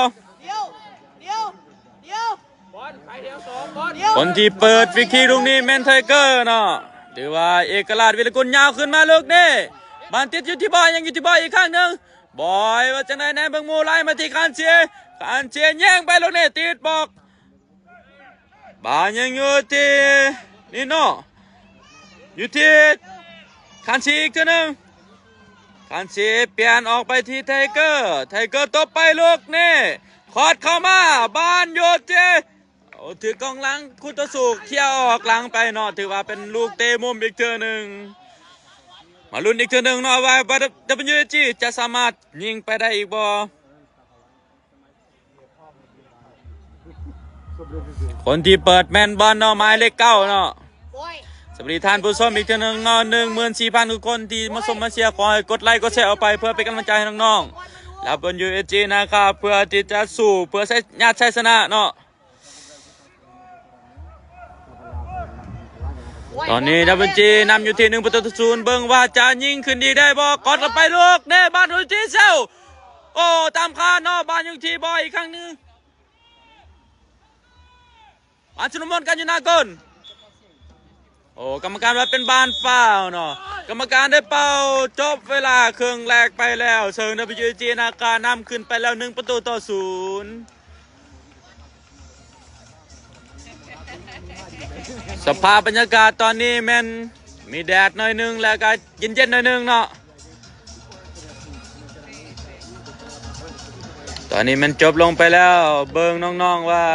ຄົນທີ່ເປີດຟຣີຄິກລູກນີ້ແມ່ນໄທເກີເນາະ ຖືວ່າເອກະລາດ ວິລະກຸນ ຍາວຂຶ້ນມາລູກນີ້ ບານຕິດຢູ່ທີ່ບອຍ ຍັງຢູ່ທີ່ບອຍອີກຄັ້ງໜຶ່ງ. ບອຍວ່າຈັ່ງໃດແນມເບິ່ງໂມ ໄລ່ມາທີ່ຄັນຊີ ຄັນຊີຍິງໄປລູກນີ້ ຕິດບລັອກ. ບານຍັງຢູ່ທີ່ນີໂນ ຢູ່ທີ່ຄັນຊີອີກເທື່ອໜຶ່ງ ຄັນຊີປ່ຽນອອກໄປທີ່ໄທເກີ ໄທເກີຕົບໄປລູກນີ້ ຄອດເຂົ້າມາ ບານຢູ່ທີ່ ໂອ້ ຖືກກອງຫຼັງຄູ່ຕໍ່ສູ້ເຄຍອອກຫຼັງໄປເນາະ ຖືວ່າເປັນລູກເຕະມຸມອີກເທື່ອໜຶ່ງ. ມາລຸ້ນອີກເທື່ອໜຶ່ງເນາະວ່າ ດັບເບິນຢູເອສຈີ ຈະສາມາດຍິງໄປໄດ້ອີກບໍ່? ຄົນທີ່ເປີດແມ່ນບອນເນາະ ໝາຍເລກເກົ້າເນາະ. ສະບາຍດີທ່ານຜູ້ຊົມອີກເທື່ອໜຶ່ງເນາະ ໜຶ່ງໝື່ນສີ່ພັນກວ່າຄົນທີ່ມາຊົມມາເຊຍ. ຂໍໃຫ້ກົດໄລກົດແຊອອກໄປ ເພື່ອເປັນກຳລັງໃຈໃຫ້ນ້ອງໆ ແລະ ເບິ່ງ ຢູເອສຈີ ນາຄາ ເພື່ອທີ່ຈະສູ້ ເພື່ອໄຊ ຍາດໄຊຊະນະເນາະ. ຕອນນີ້ ດັບເບິນຈີ ນຳຢູ່ທີ່ໜຶ່ງປະຕູຕໍ່ສູນ ເບິ່ງວ່າຈະຍິງຂຶ້ນອີກໄດ້ບໍ່? ກອດເຂົ້າໄປລູກນີ້ ບານຢູ່ທີ່ເຊວ ໂອ້ ຕາມຄາດເນາະ ບານຢູ່ທີ່ບອຍອີກຄັ້ງໜຶ່ງ ບານຊຸນລະມຸນກັນຢູ່ໜ້າໂກນ. ໂອ້ ກຳມະການວ່າເປັນບານຟາວເນາະ ກຳມະການໄດ້ເປົ່າຈົບເວລາເຄິ່ງແລກໄປແລ້ວ ເຊິ່ງ ດັບເບິນຢູເອສຈີ ນາຄາ ນຳຂຶ້ນໄປແລ້ວໜຶ່ງປະຕູຕໍ່ສູນ. ສະພາບບັນຍາກາດຕອນນີ້ແມ່ນມີແດດໜ້ອຍໜຶ່ງ ແລ້ວກະເຢັນໆໜ້ອຍໜຶ່ງເນາະ. ຕອນນີ້ແມ່ນຈົບລົງໄປແລ້ວ ເບິ່ງນ້ອງໆວ່າ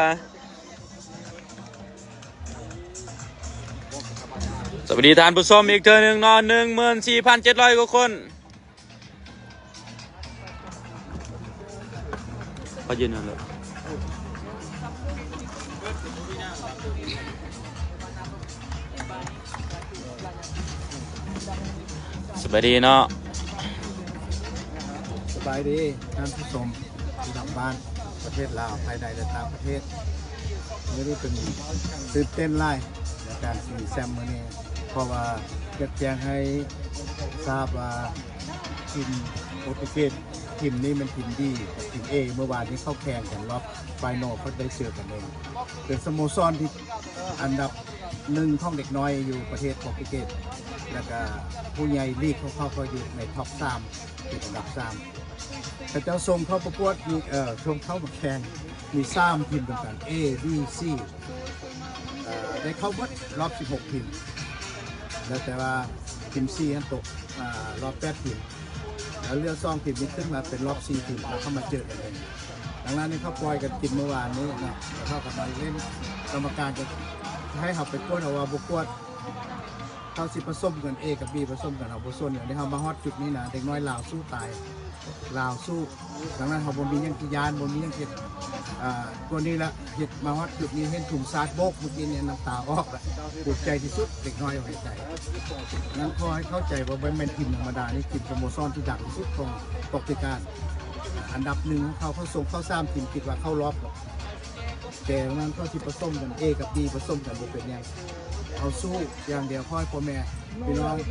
ສະບາຍດີທ່ານຜູ້ຊົມອີກເທື່ອໜຶ່ງເນາະ ໜຶ່ງໝື່ນສີ່ພັນເຈັດຮ້ອຍກວ່າຄົນ. ຂໍຢືນນັ້ນເລີຍ ສະບາຍດີເນາະ ສະບາຍດີທ່ານຜູ້ຊົມ. ທີ່ນຳບ້ານປະເທດລາວ ພາຍໃນ ແລະ ຕ່າງປະເທດ. ມື້ນີ້ເປັນຕື່ນເຕັ້ນຫຼາຍໃນການຊິງແຊ້ມມື້ນີ້ ເພາະວ່າຢາກແຈ້ງໃຫ້ຊາບວ່າທີມໂປຣຕຸເກດ ທີມນີ້ແມ່ນທີມດີ ທີມເອ ເມື່ອວານນີ້ເຂົາແຂ່ງກັນລອບໄຟນອລ ເຂົາໄດ້ເຈີກັນເອງ. ເປັນສະໂມສອນທີ່ອັນດັບໜຶ່ງຂອງເດັກນ້ອຍຢູ່ປະເທດໂປຣຕຸເກດ ແລ້ວກະຜູ້ໃຫຍ່ລີກຂອງເຂົາກໍຢູ່ໃນທັອບສາມ ເປັນອັນດັບສາມ. ເຂົາເຈົ້າສົ່ງເຂົ້າປະກວດມີ ເອີ ສົ່ງເຂົ້າມາແຂ່ງມີສາມທີມນຳກັນ A B C ເອີ ໄດ້ເຂົ້າໝົດຮອບສິບຫົກທີມ ແລ້ວແຕ່ວ່າທີມ C ຫັ້ນຕົກ ອາ ຮອບແປດທີມ ແລ້ວເຫຼືອສອງທີມນີ້ຂຶ້ນມາເປັນຮອບສີ່ທີມ ແລ້ວເຂົ້າມາເຈີກັນເອງ. ດັ່ງນັ້ນນີ້ເຂົາປ່ອຍກັນກິນມື້ວານນີ້ເນາະ ແລ້ວເຂົາກໍມາຫຼິ້ນ ກຳມະການກໍໃຫ້ເຮົາໄປກວດ ເຮົາວ່າບໍ່ກວດ ເຂົາຊິປະສົມກັນ A ກັບ B ປະສົມກັນ ເຮົາບໍ່ສົນ. ອັນນີ້ເຮົາມາຮອດຈຸດນີ້ນະ ເດັກນ້ອຍລາວສູ້ຕາຍ ລາວສູ້. ດັ່ງນັ້ນເຮົາບໍ່ມີຫຍັງທີ່ຢ້ານ ບໍ່ມີຫຍັງທີ່ ອາ ຕົວນີ້ລະ ເຮັດມາຮອດຈຸດນີ້ ເຫັນທຸງຊາດໂບກເມື່ອກີ້ນີ້ ນ້ຳຕາອອກລະ ພູມໃຈທີ່ສຸດ ເດັກນ້ອຍເອົາໃນໃຈ. ນັ້ນຂໍໃຫ້ເຂົ້າໃຈວ່າບໍ່ແມ່ນທີມທຳມະດາ ນີ້ທີມສະໂມສອນທີ່ດັງທີ່ສຸດຂອງປອກຕິການ ອັນດັບໜຶ່ງຂອງເຂົາ ເຂົາສົ່ງເຂົ້າສາມທີມ ຄິດວ່າເຂົ້າຮອບດອກ. ແຕ່ນັ້ນເຂົາຊິປະສົມກັນ A ກັບ B ປະສົມກັນບໍ່ເປັນຫຍັງ ເຮົາສູ້ຢ່າງດຽວ. ຂໍໃຫ້ພໍ່ແມ່ພີ່ນ້ອງ ອ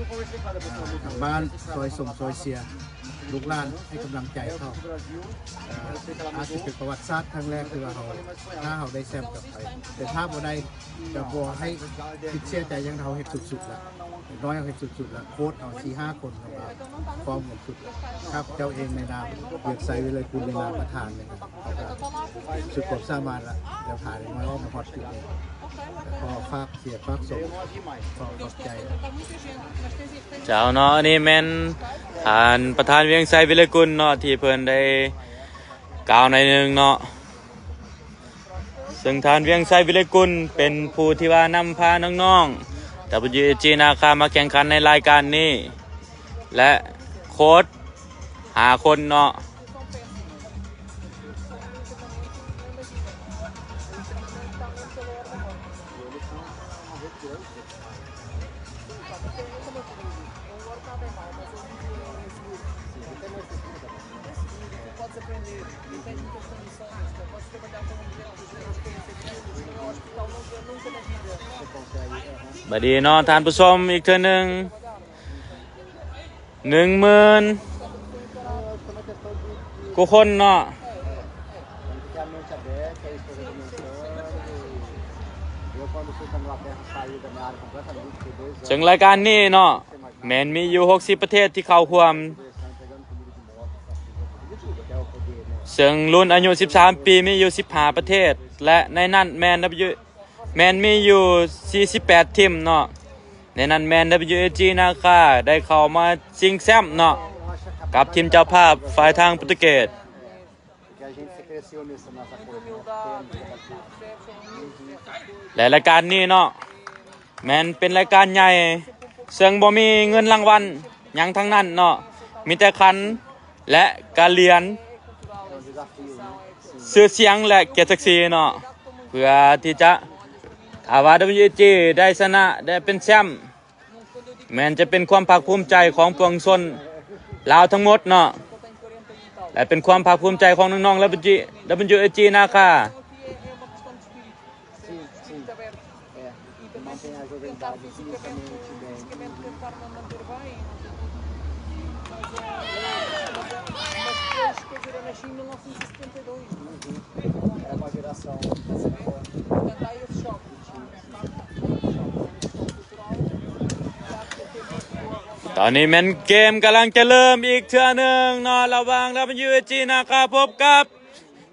າ ທາງບ້ານຊ່ອຍສົ່ງຊ່ອຍເຊຍ ລູກຫຼານໃຫ້ກຳລັງໃຈເຂົາ. ອາ ອາດຈະເປັນປະຫວັດສາດຄັ້ງແລກທີ່ວ່າເຮົາ ຖ້າເຮົາໄດ້ແຊ້ມກັບໄປ ແຕ່ຖ້າບໍ່ໄດ້ ກໍບໍ່ໃຫ້ຄິດເສຍໃຈຫຍັງ. ເຮົາເຮັດສຸດໆລະ ເດັກນ້ອຍເຮົາເຮັດສຸດໆລະ ໂຄດເຮົາສີ່ຫ້າຄົນກໍພ້ອມກັນສຸດລະ. ຂ້າພະເຈົ້າເອງໃນນາມ ວຽງໄຊ ວິໄລກຸນ ໃນນາມປະທານນີ້ ສຸດຄວາມສາມາດລະ ແລ້ວພາເດັກນ້ອຍອອກມາຮອດຈຸດນີ້ ຂໍຝາກເຊຍຝາກສົ່ງ ຂໍຂອບໃຈ. ເຈົ້າເນາະ ອັນນີ້ແມ່ນທ່ານປະທານ ວຽງໄຊ ວິໄລກຸນເນາະ ທີ່ເພິ່ນໄດ້ກ່າວໜ້ອຍໜຶ່ງເນາະ. ເຊິ່ງທ່ານ ວຽງໄຊ ວິໄລກຸນ ເປັນຜູ້ທີ່ວ່ານຳພານ້ອງໆ WAG ນາຄາ ມາແຂ່ງຂັນໃນລາຍການນີ້ ແລະ ໂຄດຫ້າຄົນເນາະ. Badi ເນາະ ທ່ານຜູ້ຊົມ ອີກເທື່ອໜຶ່ງ ໜຶ່ງໝື່ນກວ່າຄົນເນາະ. ເຊິ່ງລາຍການນີ້ເນາະ ແມ່ນມີຢູ່ຫົກສິບປະເທດທີ່ເຂົ້າຮ່ວມ, ເຊິ່ງລຸ້ນອາຍຸສິບສາມປີມີຢູ່ສິບຫ້າປະເທດ ແລະ ໃນນັ້ນແມ່ນ ແມ່ນມີຢູ່ສີ່ສິບແປດທີມເນາະ. ໃນນັ້ນແມ່ນ WAG ນາຄາ ໄດ້ເຂົ້າມາຊິງແຊ້ມເນາະ ກັບທີມເຈົ້າພາບຝ່າຍທາງໂປຣຕຸເກດ. ແລະ ລາຍການນີ້ເນາະ ແມ່ນເປັນລາຍການໃຫຍ່ ເຊິ່ງບໍ່ມີເງິນລາງວັນຫຍັງທັງນັ້ນເນາະ, ມີແຕ່ຂັນ ແລະ ກະຫຼຽນ ຊື່ສຽງ ແລະ ກຽດສັກສີເນາະ, ເພື່ອທີ່ຈະ ຖ້າວ່າ WAG ໄດ້ຊະນະ ໄດ້ເປັນແຊ້ມ ແມ່ນຈະເປັນຄວາມພາກພູມໃຈຂອງປວງຊົນລາວທັງໝົດເນາະ ແລະ ເປັນຄວາມພາກພູມໃຈຂອງນ້ອງໆ WAG ນາຄາ. ຕອນນີ້ແມ່ນເກມກຳລັງຈະເລີ່ມອີກເທື່ອໜຶ່ງເນາະ ລະຫວ່າງ WAG ນາຄາ ພົບກັບ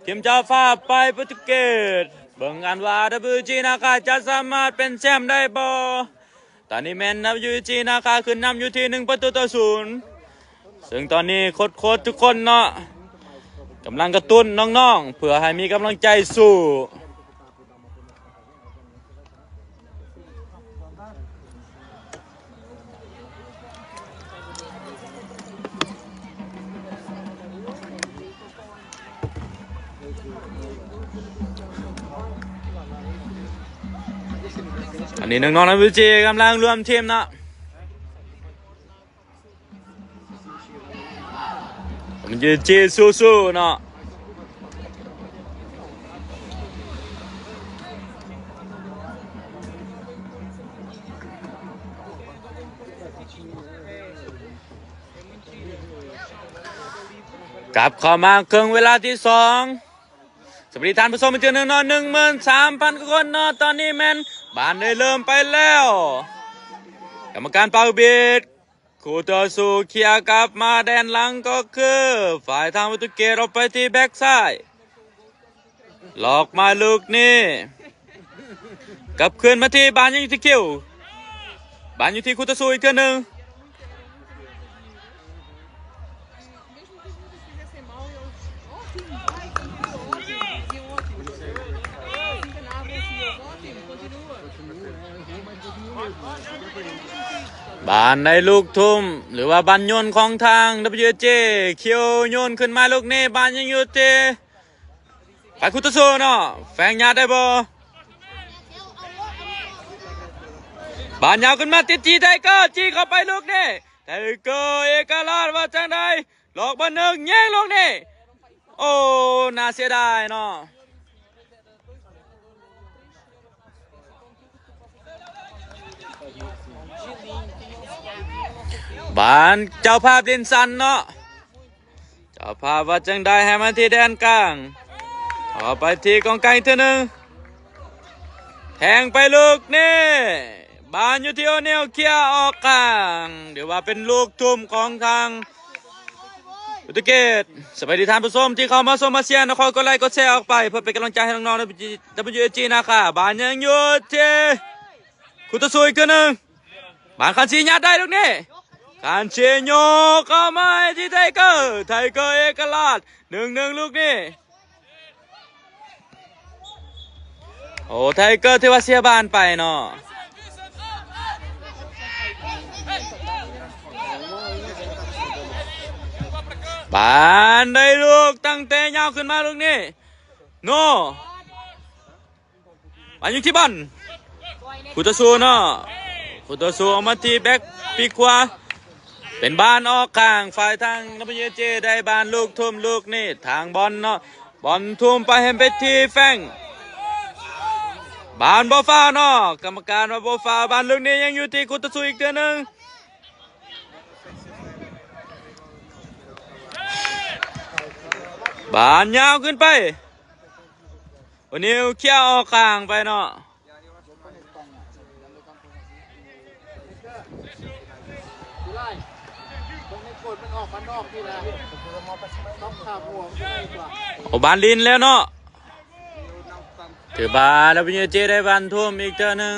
ທີມເຈົ້າພາບໄປໂປຣຕຸເກດ. ເບິ່ງກັນວ່າ WAG ນາຄາ ຈະສາມາດເປັນແຊ້ມໄດ້ບໍ່? ຕອນນີ້ແມ່ນ WAG ນາຄາ ຂຶ້ນນຳຢູ່ທີ່ໜຶ່ງປະຕູຕໍ່ສູນ, ເຊິ່ງຕອນນີ້ໂຄດໆທຸກຄົນເນາະ ກຳລັງກະຕຸ້ນນ້ອງໆ ເພື່ອໃຫ້ມີກຳລັງໃຈສູ້. ອັນນີ້ນ້ອງໆ WAG ກຳລັງລວມທີມເນາະ. ມັນຢູ່ທີ່ສູ້ໆເນາະ. ກັບເຂົ້າມາເຄິ່ງເວລາທີສອງ ສະຫວັດດີທ່ານຜູ້ຊົມອີກເທື່ອໜຶ່ງເນາະ ໜຶ່ງໝື່ນສາມພັນກວ່າຄົນເນາະ. ຕອນນີ້ແມ່ນບານໄດ້ເລີ່ມໄປແລ້ວ ກຳມະການເປົ່າບີດ ຄູ່ຕໍ່ສູ້ເຄຍກັບມາແດນຫຼັງ ກໍຄືຝ່າຍທາງໂປຣຕຸເກດ ອອກໄປທີ່ແບັກຊ້າຍ ຫຼອກມາລູກນີ້ ກັບຄືນມາທີ່ ບານຍັງຢູ່ທີ່ຄິວ ບານຢູ່ທີ່ຄູ່ຕໍ່ສູ້ອີກເທື່ອໜຶ່ງ. ບານໄດ້ລູກທຸ່ມ ຫຼືວ່າບານໂຍນຂອງທາງ ດັບເບິນຢູເອເຈ ຄິວໂຍນຂຶ້ນມາລູກນີ້ ບານຍັງຢູ່ທີ່ ໄປຄູ່ຕໍ່ສູ້ເນາະ ແຟງຍາດໄດ້ບໍ່? ບານຍາວຂຶ້ນມາຕິດທີ່ໄທເກີ ຈີ້ເຂົ້າໄປລູກນີ້ ໄທເກີ ເອກະລາດວ່າຈັ່ງໃດ ຫຼອກບານໜຶ່ງ ຍິງລູກນີ້ ໂອ້ ໜ້າເສຍດາຍເນາະ. ບານເຈົ້າພາບຫຼິ້ນສັ້ນເນາະ ເຈົ້າພາບວ່າຈັ່ງໃດ ໃຫ້ມາທີ່ແດນກາງ ເຂົ້າໄປທີ່ກອງກາງອີກເທື່ອໜຶ່ງ ແທງໄປລູກນີ້ ບານຢູ່ທີ່ໂອນິວ ເຄຍອອກຂ້າງ ຖືວ່າເປັນລູກທຸ່ມຂອງທາງ ໂປຣຕຸເກດ. ສະບາຍດີທ່ານຜູ້ຊົມທີ່ເຂົ້າມາຊົມມາເຊຍເນາະ ຂໍກົດໄລກົດແຊອອກໄປ ເພື່ອເປັນກຳລັງໃຈໃຫ້ນ້ອງໆ ດັບເບິນຢູເອເຈນາຄາ ບານຍັງຢູ່ທີ່ຄູ່ຕໍ່ສູ້ອີກເທື່ອໜຶ່ງ ບານຄານຊີຍາດໄດ້ລູກນີ້ ຄານຊີໂຍກເຂົ້າມາໃຫ້ທີ່ໄທເກີ ໄທເກີ ເອກະລາດ ໜຶ່ງໜຶ່ງ ລູກນີ້ ໂອ້ ໄທເກີ ຖືວ່າເສຍບານໄປເນາະ ບານໄດ້ລູກຕັ້ງແຕ່ຍາວຂຶ້ນມາລູກນີ້ ໂນ ບານຢູ່ທີ່ບານ ຄູ່ຕໍ່ສູ້ເນາະ ຄູ່ຕໍ່ສູ້ອອກມາທີ່ແບັກປີກຂວາ ເປັນບານອອກຂ້າງ ຝ່າຍທາງ ດັບເບິນຢູເອເຈ ໄດ້ບານລູກທຸ່ມລູກນີ້ ທາງບອນເນາະ ບອນທຸ່ມໄປໃຫ້ໄປທີ່ແຟງ ບານບໍ່ຟາວເນາະ ກຳມະການວ່າບໍ່ຟາວ ບານລູກນີ້ຍັງຢູ່ທີ່ຄູ່ຕໍ່ສູ້ອີກເທື່ອໜຶ່ງ ບານຍາວຂຶ້ນໄປ ໂອນິວເຄຍອອກຂ້າງໄປເນາະ ເອົາບານຫຼິ້ນແລ້ວເນາະ ຖືວ່າ ດັບເບິນຢູເອເຈ ໄດ້ບານທຸ່ມອີກເທື່ອໜຶ່ງ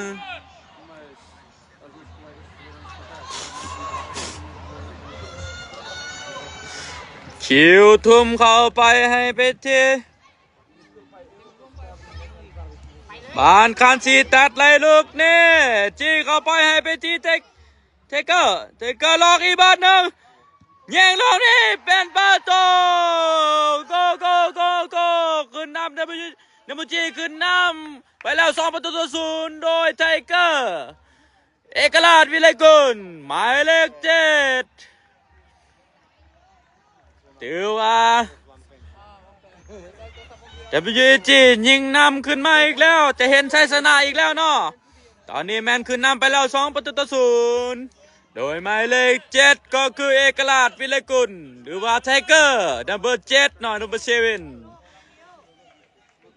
ຄິວທຸ່ມເຂົ້າໄປໃຫ້ໄປທີ່ ບານຄານຊີຕັດໄລ່ລູກນີ້ ຈີ້ເຂົ້າໄປໃຫ້ໄປທີ່ເທກ ເທກເກີ ເທກເກີ ຫຼອກອີກບານໜຶ່ງ ຍິງລູກນີ້ເປັນປະຕູ ໂກ ໂກ ໂກ ໂກ ຂຶ້ນນຳ ດັບເບິນຢູ ດັບເບິນຢູຈີ ຂຶ້ນນຳໄປແລ້ວ ສອງປະຕູຕໍ່ສູນ ໂດຍໄທເກີ ເອກະລາດ ວິໄລກຸນ ໝາຍເລກເຈັດ ຖືວ່າ ດັບເບິນຢູເອເຈ ຍິງນຳຂຶ້ນມາອີກແລ້ວ ຈະເຫັນໄຊຊະນະອີກແລ້ວເນາະ ຕອນນີ້ແມ່ນຂຶ້ນນຳໄປແລ້ວ ສອງປະຕູຕໍ່ສູນ ໂດຍໝາຍເລກເຈັດ ກໍຄືເອກະລາດ ວິໄລກຸນ ຫຼືວ່າໄທເກີ ນຳເບີເຈັດເນາະ ນຳເບີເຊເວັນ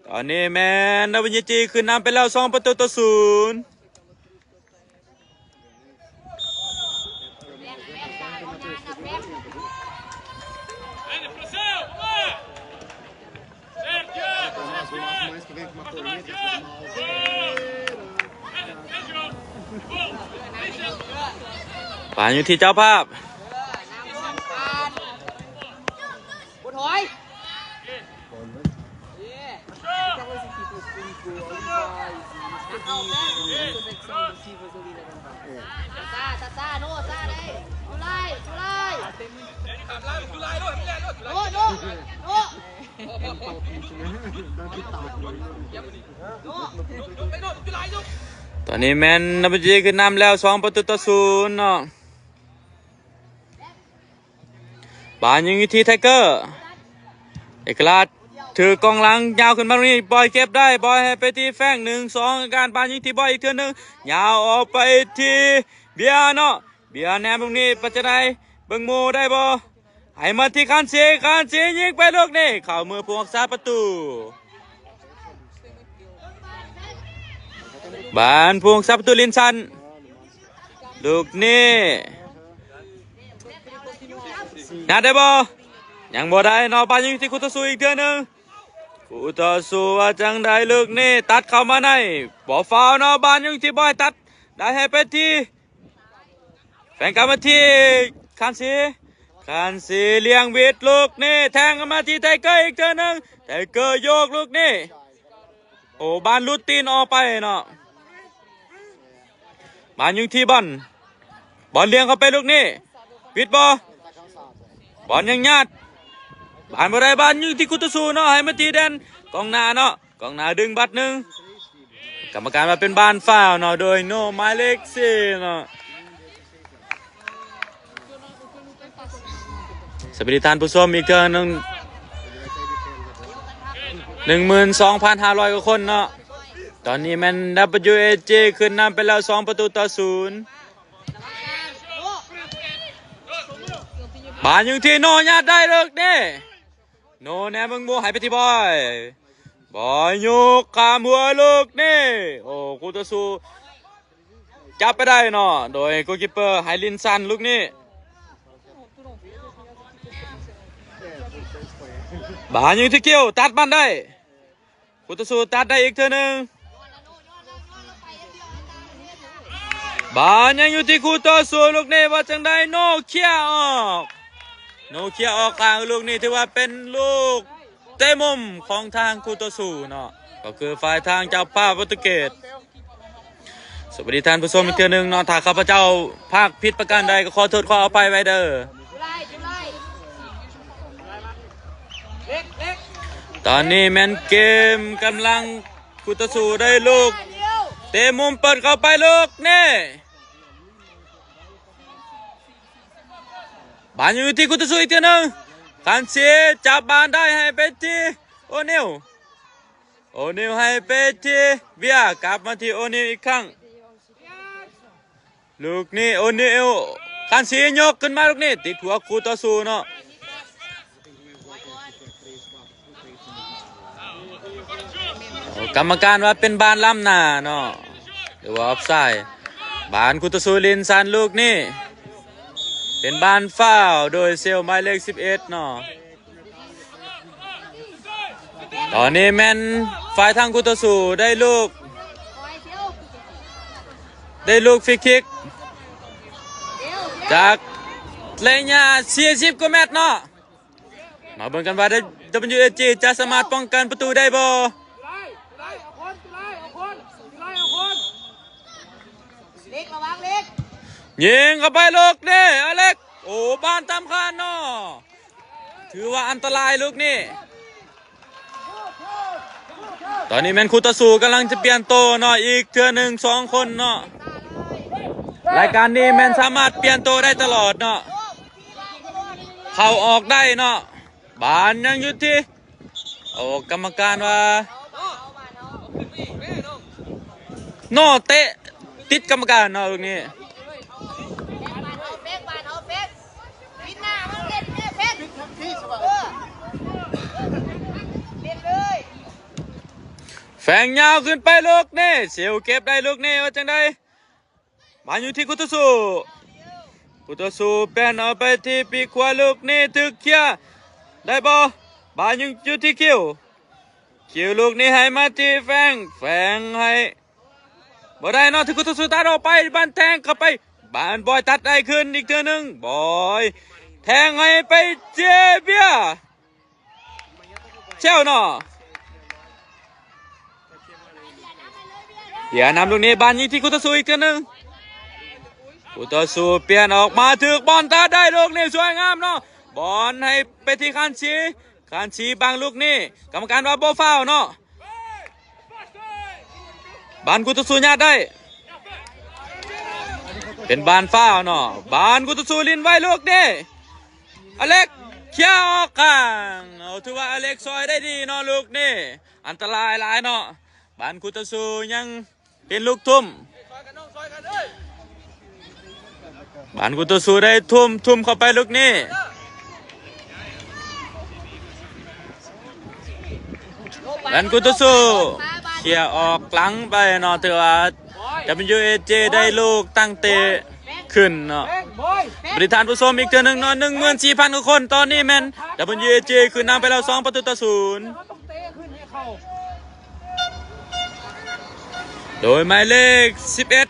ຕອນນີ້ແມ່ນ ດັບເບິນຢູຈີ ຂຶ້ນນຳໄປແລ້ວ ສອງປະຕູຕໍ່ສູນ. ບານຢູ່ທີ່ເຈົ້າພາບ. ບໍ່ຖອຍ. ຕອນນີ້ແມ່ນ ດັບເບິນຢູຈີ ຂຶ້ນນຳແລ້ວ ສອງປະຕູຕໍ່ສູນເນາະ. ບານຍິງຢູ່ທີ່ໄທເກີ ເອກະລາດ ຖືກອງຫຼັງຍາວຂຶ້ນມານີ້ ບອຍເກັບໄດ້ ບອຍໃຫ້ໄປທີ່ແຟງ ໜຶ່ງສອງ ການບານຍິງທີ່ບອຍອີກເທື່ອໜຶ່ງ ຍາວອອກໄປທີ່ເບຍເນາະ ເບຍແນມຕົງນີ້ ປັດຈະໄດ ເບິ່ງໝູ່ໄດ້ບໍ່? ໃຫ້ມາທີ່ຄານຊີ, ຄານຊີຍິງໄປລູກນີ້ ເຂົ້າມືຜູ້ຮັກສາປະຕູ. ບານຜູ້ຮັກສາປະຕູລິນສັນ ລູກນີ້ ນັດໄດ້ບໍ່? ຍັງບໍ່ໄດ້ເນາະ. ບານຍັງຢູ່ທີ່ຄູ່ຕໍ່ສູ້ອີກເທື່ອໜຶ່ງ. ຄູ່ຕໍ່ສູ້ວ່າຈັ່ງໃດ? ລູກນີ້ຕັດເຂົ້າມາໃນ ບໍ່ຟາວເນາະ. ບານຍັງທີ່ບອຍ ຕັດໄດ້ໃຫ້ໄປທີ່ ແຟງກັບມາທີ່ຄານຊີ, ຄານຊີລ້ຽງວິດລູກນີ້ ແທງກັບມາທີ່ໄທເກີອີກເທື່ອໜຶ່ງ. ໄທເກີໂຍກລູກນີ້ ໂອ້ ບານຫຼຸດຕີນອອກໄປເນາະ. ບານຢູ່ທີ່ບອນ, ບອນລ້ຽງເຂົ້າໄປລູກນີ້ ວິດບໍ່? ບອນຍັງຍາດ, ບານບໍ່ໄດ້. ບານຢູ່ທີ່ຄູ່ຕໍ່ສູ້ເນາະ, ໃຫ້ມາທີ່ແດນກອງໜ້າເນາະ, ກອງໜ້າດຶງບັດໜຶ່ງ. ກຳມະການວ່າເປັນບານຟາວເນາະ ໂດຍໂນໝາຍເລກສີ່ເນາະ. ສະບາຍດີທ່ານຜູ້ຊົມອີກເທື່ອໜຶ່ງ ໜຶ່ງໝື່ນສອງພັນຫ້າຮ້ອຍກວ່າຄົນເນາະ. ຕອນນີ້ແມ່ນ ດັບເບິນຢູເອຈີ ຂຶ້ນນຳໄປແລ້ວ ສອງປະຕູຕໍ່ສູນ. ບານຢູ່ທີ່ໂນ ຍາດໄດ້ເລີກນີ້ ໂນແນມເບິ່ງໝູ່ໃຫ້ໄປທີ່ບອຍ, ບອຍໂຍກຂ້າມຫົວລູກນີ້ ໂອ້ ຄູ່ຕໍ່ສູ້ຈັບໄປໄດ້ເນາະ ໂດຍໂກຄິບເປີ ໄຮລິນຊັນລູກນີ້. ບານຢູ່ທີ່ຄິວ ຕັດບານໄດ້ ຄູ່ຕໍ່ສູ້ຕັດໄດ້ອີກເທື່ອໜຶ່ງ. ບານຍັງຢູ່ທີ່ຄູ່ຕໍ່ສູ້ລູກນີ້ ວ່າຈັ່ງໃດ? ໂນເຄຍອອກ, ໂນເຄຍອອກຂ້າງລູກນີ້ ຖືວ່າເປັນລູກເຕະມຸມຂອງທາງຄູ່ຕໍ່ສູ້ເນາະ ກໍຄືຝ່າຍທາງເຈົ້າພາບໂປຣຕຸເກດ. ສະບາຍດີທ່ານຜູ້ຊົມອີກເທື່ອໜຶ່ງເນາະ, ຖ້າຂ້າພະເຈົ້າພາກຜິດປະການໃດກໍຂໍໂທດຂໍອະໄພໄວ້ເດີ້. ຕອນນີ້ແມ່ນເກມກຳລັງ ຄູ່ຕໍ່ສູ້ໄດ້ລູກເຕະມຸມ ເປີດເຂົ້າໄປລູກນີ້ ບານຢູ່ທີ່ຄູ່ຕໍ່ສູ້ອີກເທື່ອໜຶ່ງ. ຄານຊີຈັບບານໄດ້ໃຫ້ໄປທີ່ໂອນິວ, ໂອນິວໃຫ້ໄປທີ່ເວຍ, ກັບມາທີ່ໂອນິວອີກຄັ້ງ. ລູກນີ້ໂອນິວ ຄານຊີຍົກຂຶ້ນມາລູກນີ້ ຕິດຫົວຄູ່ຕໍ່ສູ້ເນາະ. ໂອ້ ກຳມະການວ່າເປັນບານລ້ຳໜ້າເນາະ ຫຼືວ່າອອບໄຊ. ບານຄູ່ຕໍ່ສູ້ລິນສັນລູກນີ້ ເປັນບານຟາວໂດຍເຊວໝາຍເລກສິບເອັດເນາະ. ຕອນນີ້ແມ່ນຝ່າຍທາງຄູ່ຕໍ່ສູ້ໄດ້ລູກ ໄດ້ລູກຟຣີຄິກ ຈາກໄລຍະສີ່ສິບກວ່າແມັດເນາະ. ມາເບິ່ງກັນວ່າ ດັບເບິນຢູເອຈີ ຈະສາມາດປ້ອງກັນປະຕູໄດ້ບໍ່? ຍິງເຂົ້າໄປລູກນີ້ ອາເລັກ ໂອ້ ບານຕາມຄານເນາະ. ຖືວ່າອັນຕະລາຍລູກນີ້. ຕອນນີ້ແມ່ນຄູ່ຕໍ່ສູ້ກຳລັງຈະປ່ຽນໂຕເນາະ ອີກເທື່ອໜຶ່ງ ສອງຄົນເນາະ. ລາຍການນີ້ແມ່ນສາມາດປ່ຽນໂຕໄດ້ຕະຫຼອດເນາະ ເຂົ້າອອກໄດ້ເນາະ. ບານຍັງຢູ່ທີ່ ໂອ້ ກຳມະການວ່າ ໂນ ເຕະຕິດກຳມະການເນາະ ລູກນີ້. ແຝງຍາວຂຶ້ນໄປລູກນີ້ ເຊວເກັບໄດ້ລູກນີ້ ວ່າຈັ່ງໃດ? ມາຢູ່ທີ່ຄູ່ຕໍ່ສູ້ ຄູ່ຕໍ່ສູ້ປ່ຽນອອກໄປທີ່ປີກຂວາ ລູກນີ້ຖືກເຄຍໄດ້ບໍ່? ບານຍັງຢູ່ທີ່ຄິວ ຄິວລູກນີ້ໃຫ້ມາທີ່ແຟງ ແຟງໃຫ້ ບໍ່ໄດ້ເນາະ ຖືກຄູ່ຕໍ່ສູ້ຕັດອອກໄປ ບານແທງເຂົ້າໄປ ບານບອຍຕັດໄດ້ຄືນອີກເທື່ອໜຶ່ງ ບອຍແທງໃຫ້ໄປເຈເບຍ ແຊວເນາະ ເສຍນຳລູກນີ້ ບານຍິງທີ່ຄູ່ຕໍ່ສູ້ອີກເທື່ອໜຶ່ງ ຄູ່ຕໍ່ສູ້ປ່ຽນອອກມາ ຖືກບອນຕັດໄດ້ລູກນີ້ ສວຍງາມເນາະ ບອນໃຫ້ໄປທີ່ຄານຊີ ຄານຊີບັງລູກນີ້ ກຳມະການວ່າບໍ່ຟາວເນາະ. ບານຄູ່ຕໍ່ສູ້ຍາດໄດ້ ເປັນບານຟາວເນາະ ບານຄູ່ຕໍ່ສູ້ຫຼິ້ນໄວລູກນີ້ ອາເລັກ ເຄຍອອກຂ້າງ ເອົາ ຖືວ່າອາເລັກຊ່ອຍໄດ້ດີເນາະ ລູກນີ້ ອັນຕະລາຍຫຼາຍເນາະ ບານຄູ່ຕໍ່ສູ້ຍັງ ເປັນລູກທຸ່ມ ບານຄູ່ຕໍ່ສູ້ໄດ້ທຸ່ມ ທຸ່ມເຂົ້າໄປລູກນີ້ ອັນກູໂຕຊູເຄຍອອກຫຼັງໄປເນາະ ຖືວ່າ WAJ ໄດ້ລູກຕັ້ງເຕະຂຶ້ນເນາະ. ປະຕິທ່ານຜູ້ຊົມອີກເທື່ອໜຶ່ງເນາະ ໜຶ່ງໝື່ນສີ່ພັນກວ່າຄົນ ຕອນນີ້ແມ່ນ WAJ ຂຶ້ນນຳໄປແລ້ວ ສອງປະຕູຕໍ່ສູນ ໂດຍໝາຍເລກສິບເອັດ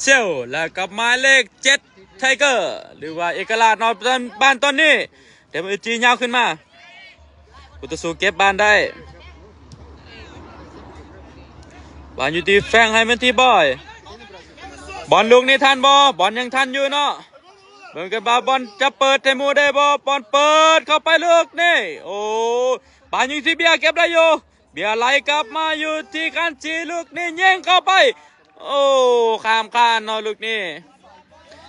ເຊວ ແລະ ກັບໝາຍເລກເຈັດ ໄທເກີ ຫຼືວ່າເອກະລາດເນາະ. ບານຕອນນີ້ WAJ ຍາວຂຶ້ນມາ ຄູໂຕຊູເກັບບານໄດ້ ບານຢູ່ທີ່ແຟງ ໃຫ້ມາທີ່ບອຍ ບອນລູກນີ້ທັນບໍ່? ບອນຍັງທັນຢູ່ເນາະ. ເບິ່ງກັນວ່າບອນຈະເປີດໃຫ້ໝູ່ໄດ້ບໍ່? ບອນເປີດເຂົ້າໄປລູກນີ້ ໂອ້ ບານຢູ່ທີ່ເບຍ ເກັບໄດ້ຢູ່ ເບຍໄຫຼກັບມາຢູ່ທີ່ຄັນຊີ ລູກນີ້ຍິງເຂົ້າໄປ ໂອ້ ຂ້າມຄານເນາະ ລູກນີ້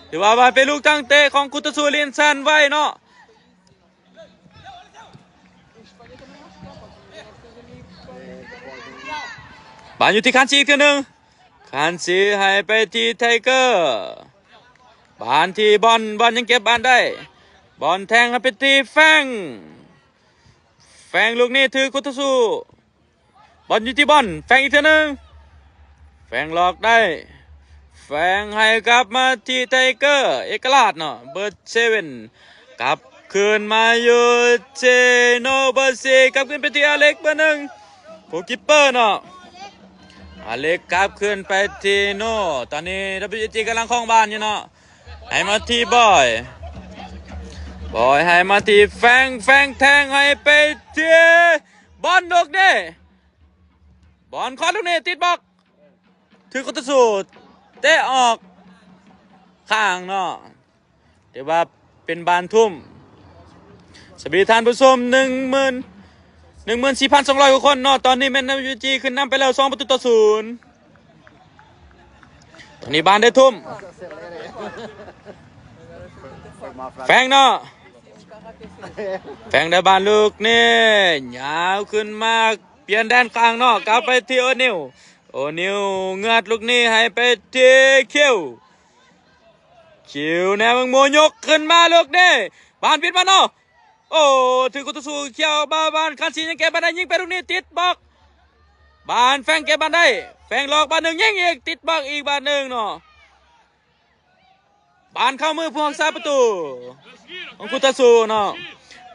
ຖືວ່າ ວ່າເປັນລູກຕັ້ງເຕະຂອງຄູໂຕຊູ ຫຼິ້ນສັ້ນໄວເນາະ. ບານຢູ່ທີ່ຄັນຊີອີກເທື່ອໜຶ່ງ ຄັນຊີໃຫ້ໄປທີ່ໄທເກີ ບານທີ່ບອນ ບອນຍັງເກັບບານໄດ້ ບອນແທງໃຫ້ໄປທີ່ແຟງ ແຟງລູກນີ້ຖືກຄູໂຕຊູ ບອນຢູ່ທີ່ບອນ ແຟງອີກເທື່ອໜຶ່ງ ແຟງຫຼອກໄດ້ ແຟງໃຫ້ກັບມາທີ່ໄທເກີ ເອກະລາດເນາະ ເບີເຊເວັນ ກັບຄືນມາຢູ່ເຊໂນ ເບີສີ່ ກັບຄືນໄປທີ່ອາເລັກ ເບີໜຶ່ງ ໂກລຄິບເປີເນາະ ອາເລັກກັບຄືນໄປທີ່ໂນ ຕອນນີ້ WAJ ກຳລັງຄອງບານຢູ່ເນາະ ໃຫ້ມາທີ່ບອຍ ບອຍໃຫ້ມາທີ່ແຟງ ແຟງແທງໃຫ້ໄປທີ່ບອນລູກນີ້ ບອນຄອດລູກນີ້ຕິດບລັອກ ຖືກຄູໂຕຊູເຕະອອກຂ້າງເນາະ ແຕ່ວ່າເປັນບານທຸ່ມ. ສະບາຍດີທ່ານຜູ້ຊົມ ໜຶ່ງໝື່ນ ໜຶ່ງໝື່ນສີ່ພັນສອງຮ້ອຍກວ່າຄົນເນາະ ຕອນນີ້ແມ່ນ WAJ ຂຶ້ນນຳໄປແລ້ວ ສອງປະຕູຕໍ່ສູນ. ຕອນນີ້ບານໄດ້ທຸ່ມ ແຟງເນາະ ແຟງໄດ້ບານລູກນີ້ ຍາວຂຶ້ນມາ ປ່ຽນແດນຂ້າງເນາະ ກັບໄປທີ່ໂອນິວ ໂອນິວເງືອດລູກນີ້ໃຫ້ໄປທີ່ຄິວ ຄິວແນວເມືອງໂມຍົກຂຶ້ນມາລູກນີ້ ບານບິດມາເນາະ ໂອ້ ຖືກຄູໂຕຊູເຄຍອອກມາ ບານຄັນຊີຍັງເກັບມາໄດ້ ຍິງໄປລູກນີ້ຕິດບລັອກ ບານແຟງເກັບບານໄດ້ ແຟງຫຼອກບານໜຶ່ງ ຍິງອີກ ຕິດບລັອກອີກບານໜຶ່ງເນາະ. ບານເຂົ້າມືຜູ້ຮັກສາປະຕູຂອງຄູໂຕຊູເນາະ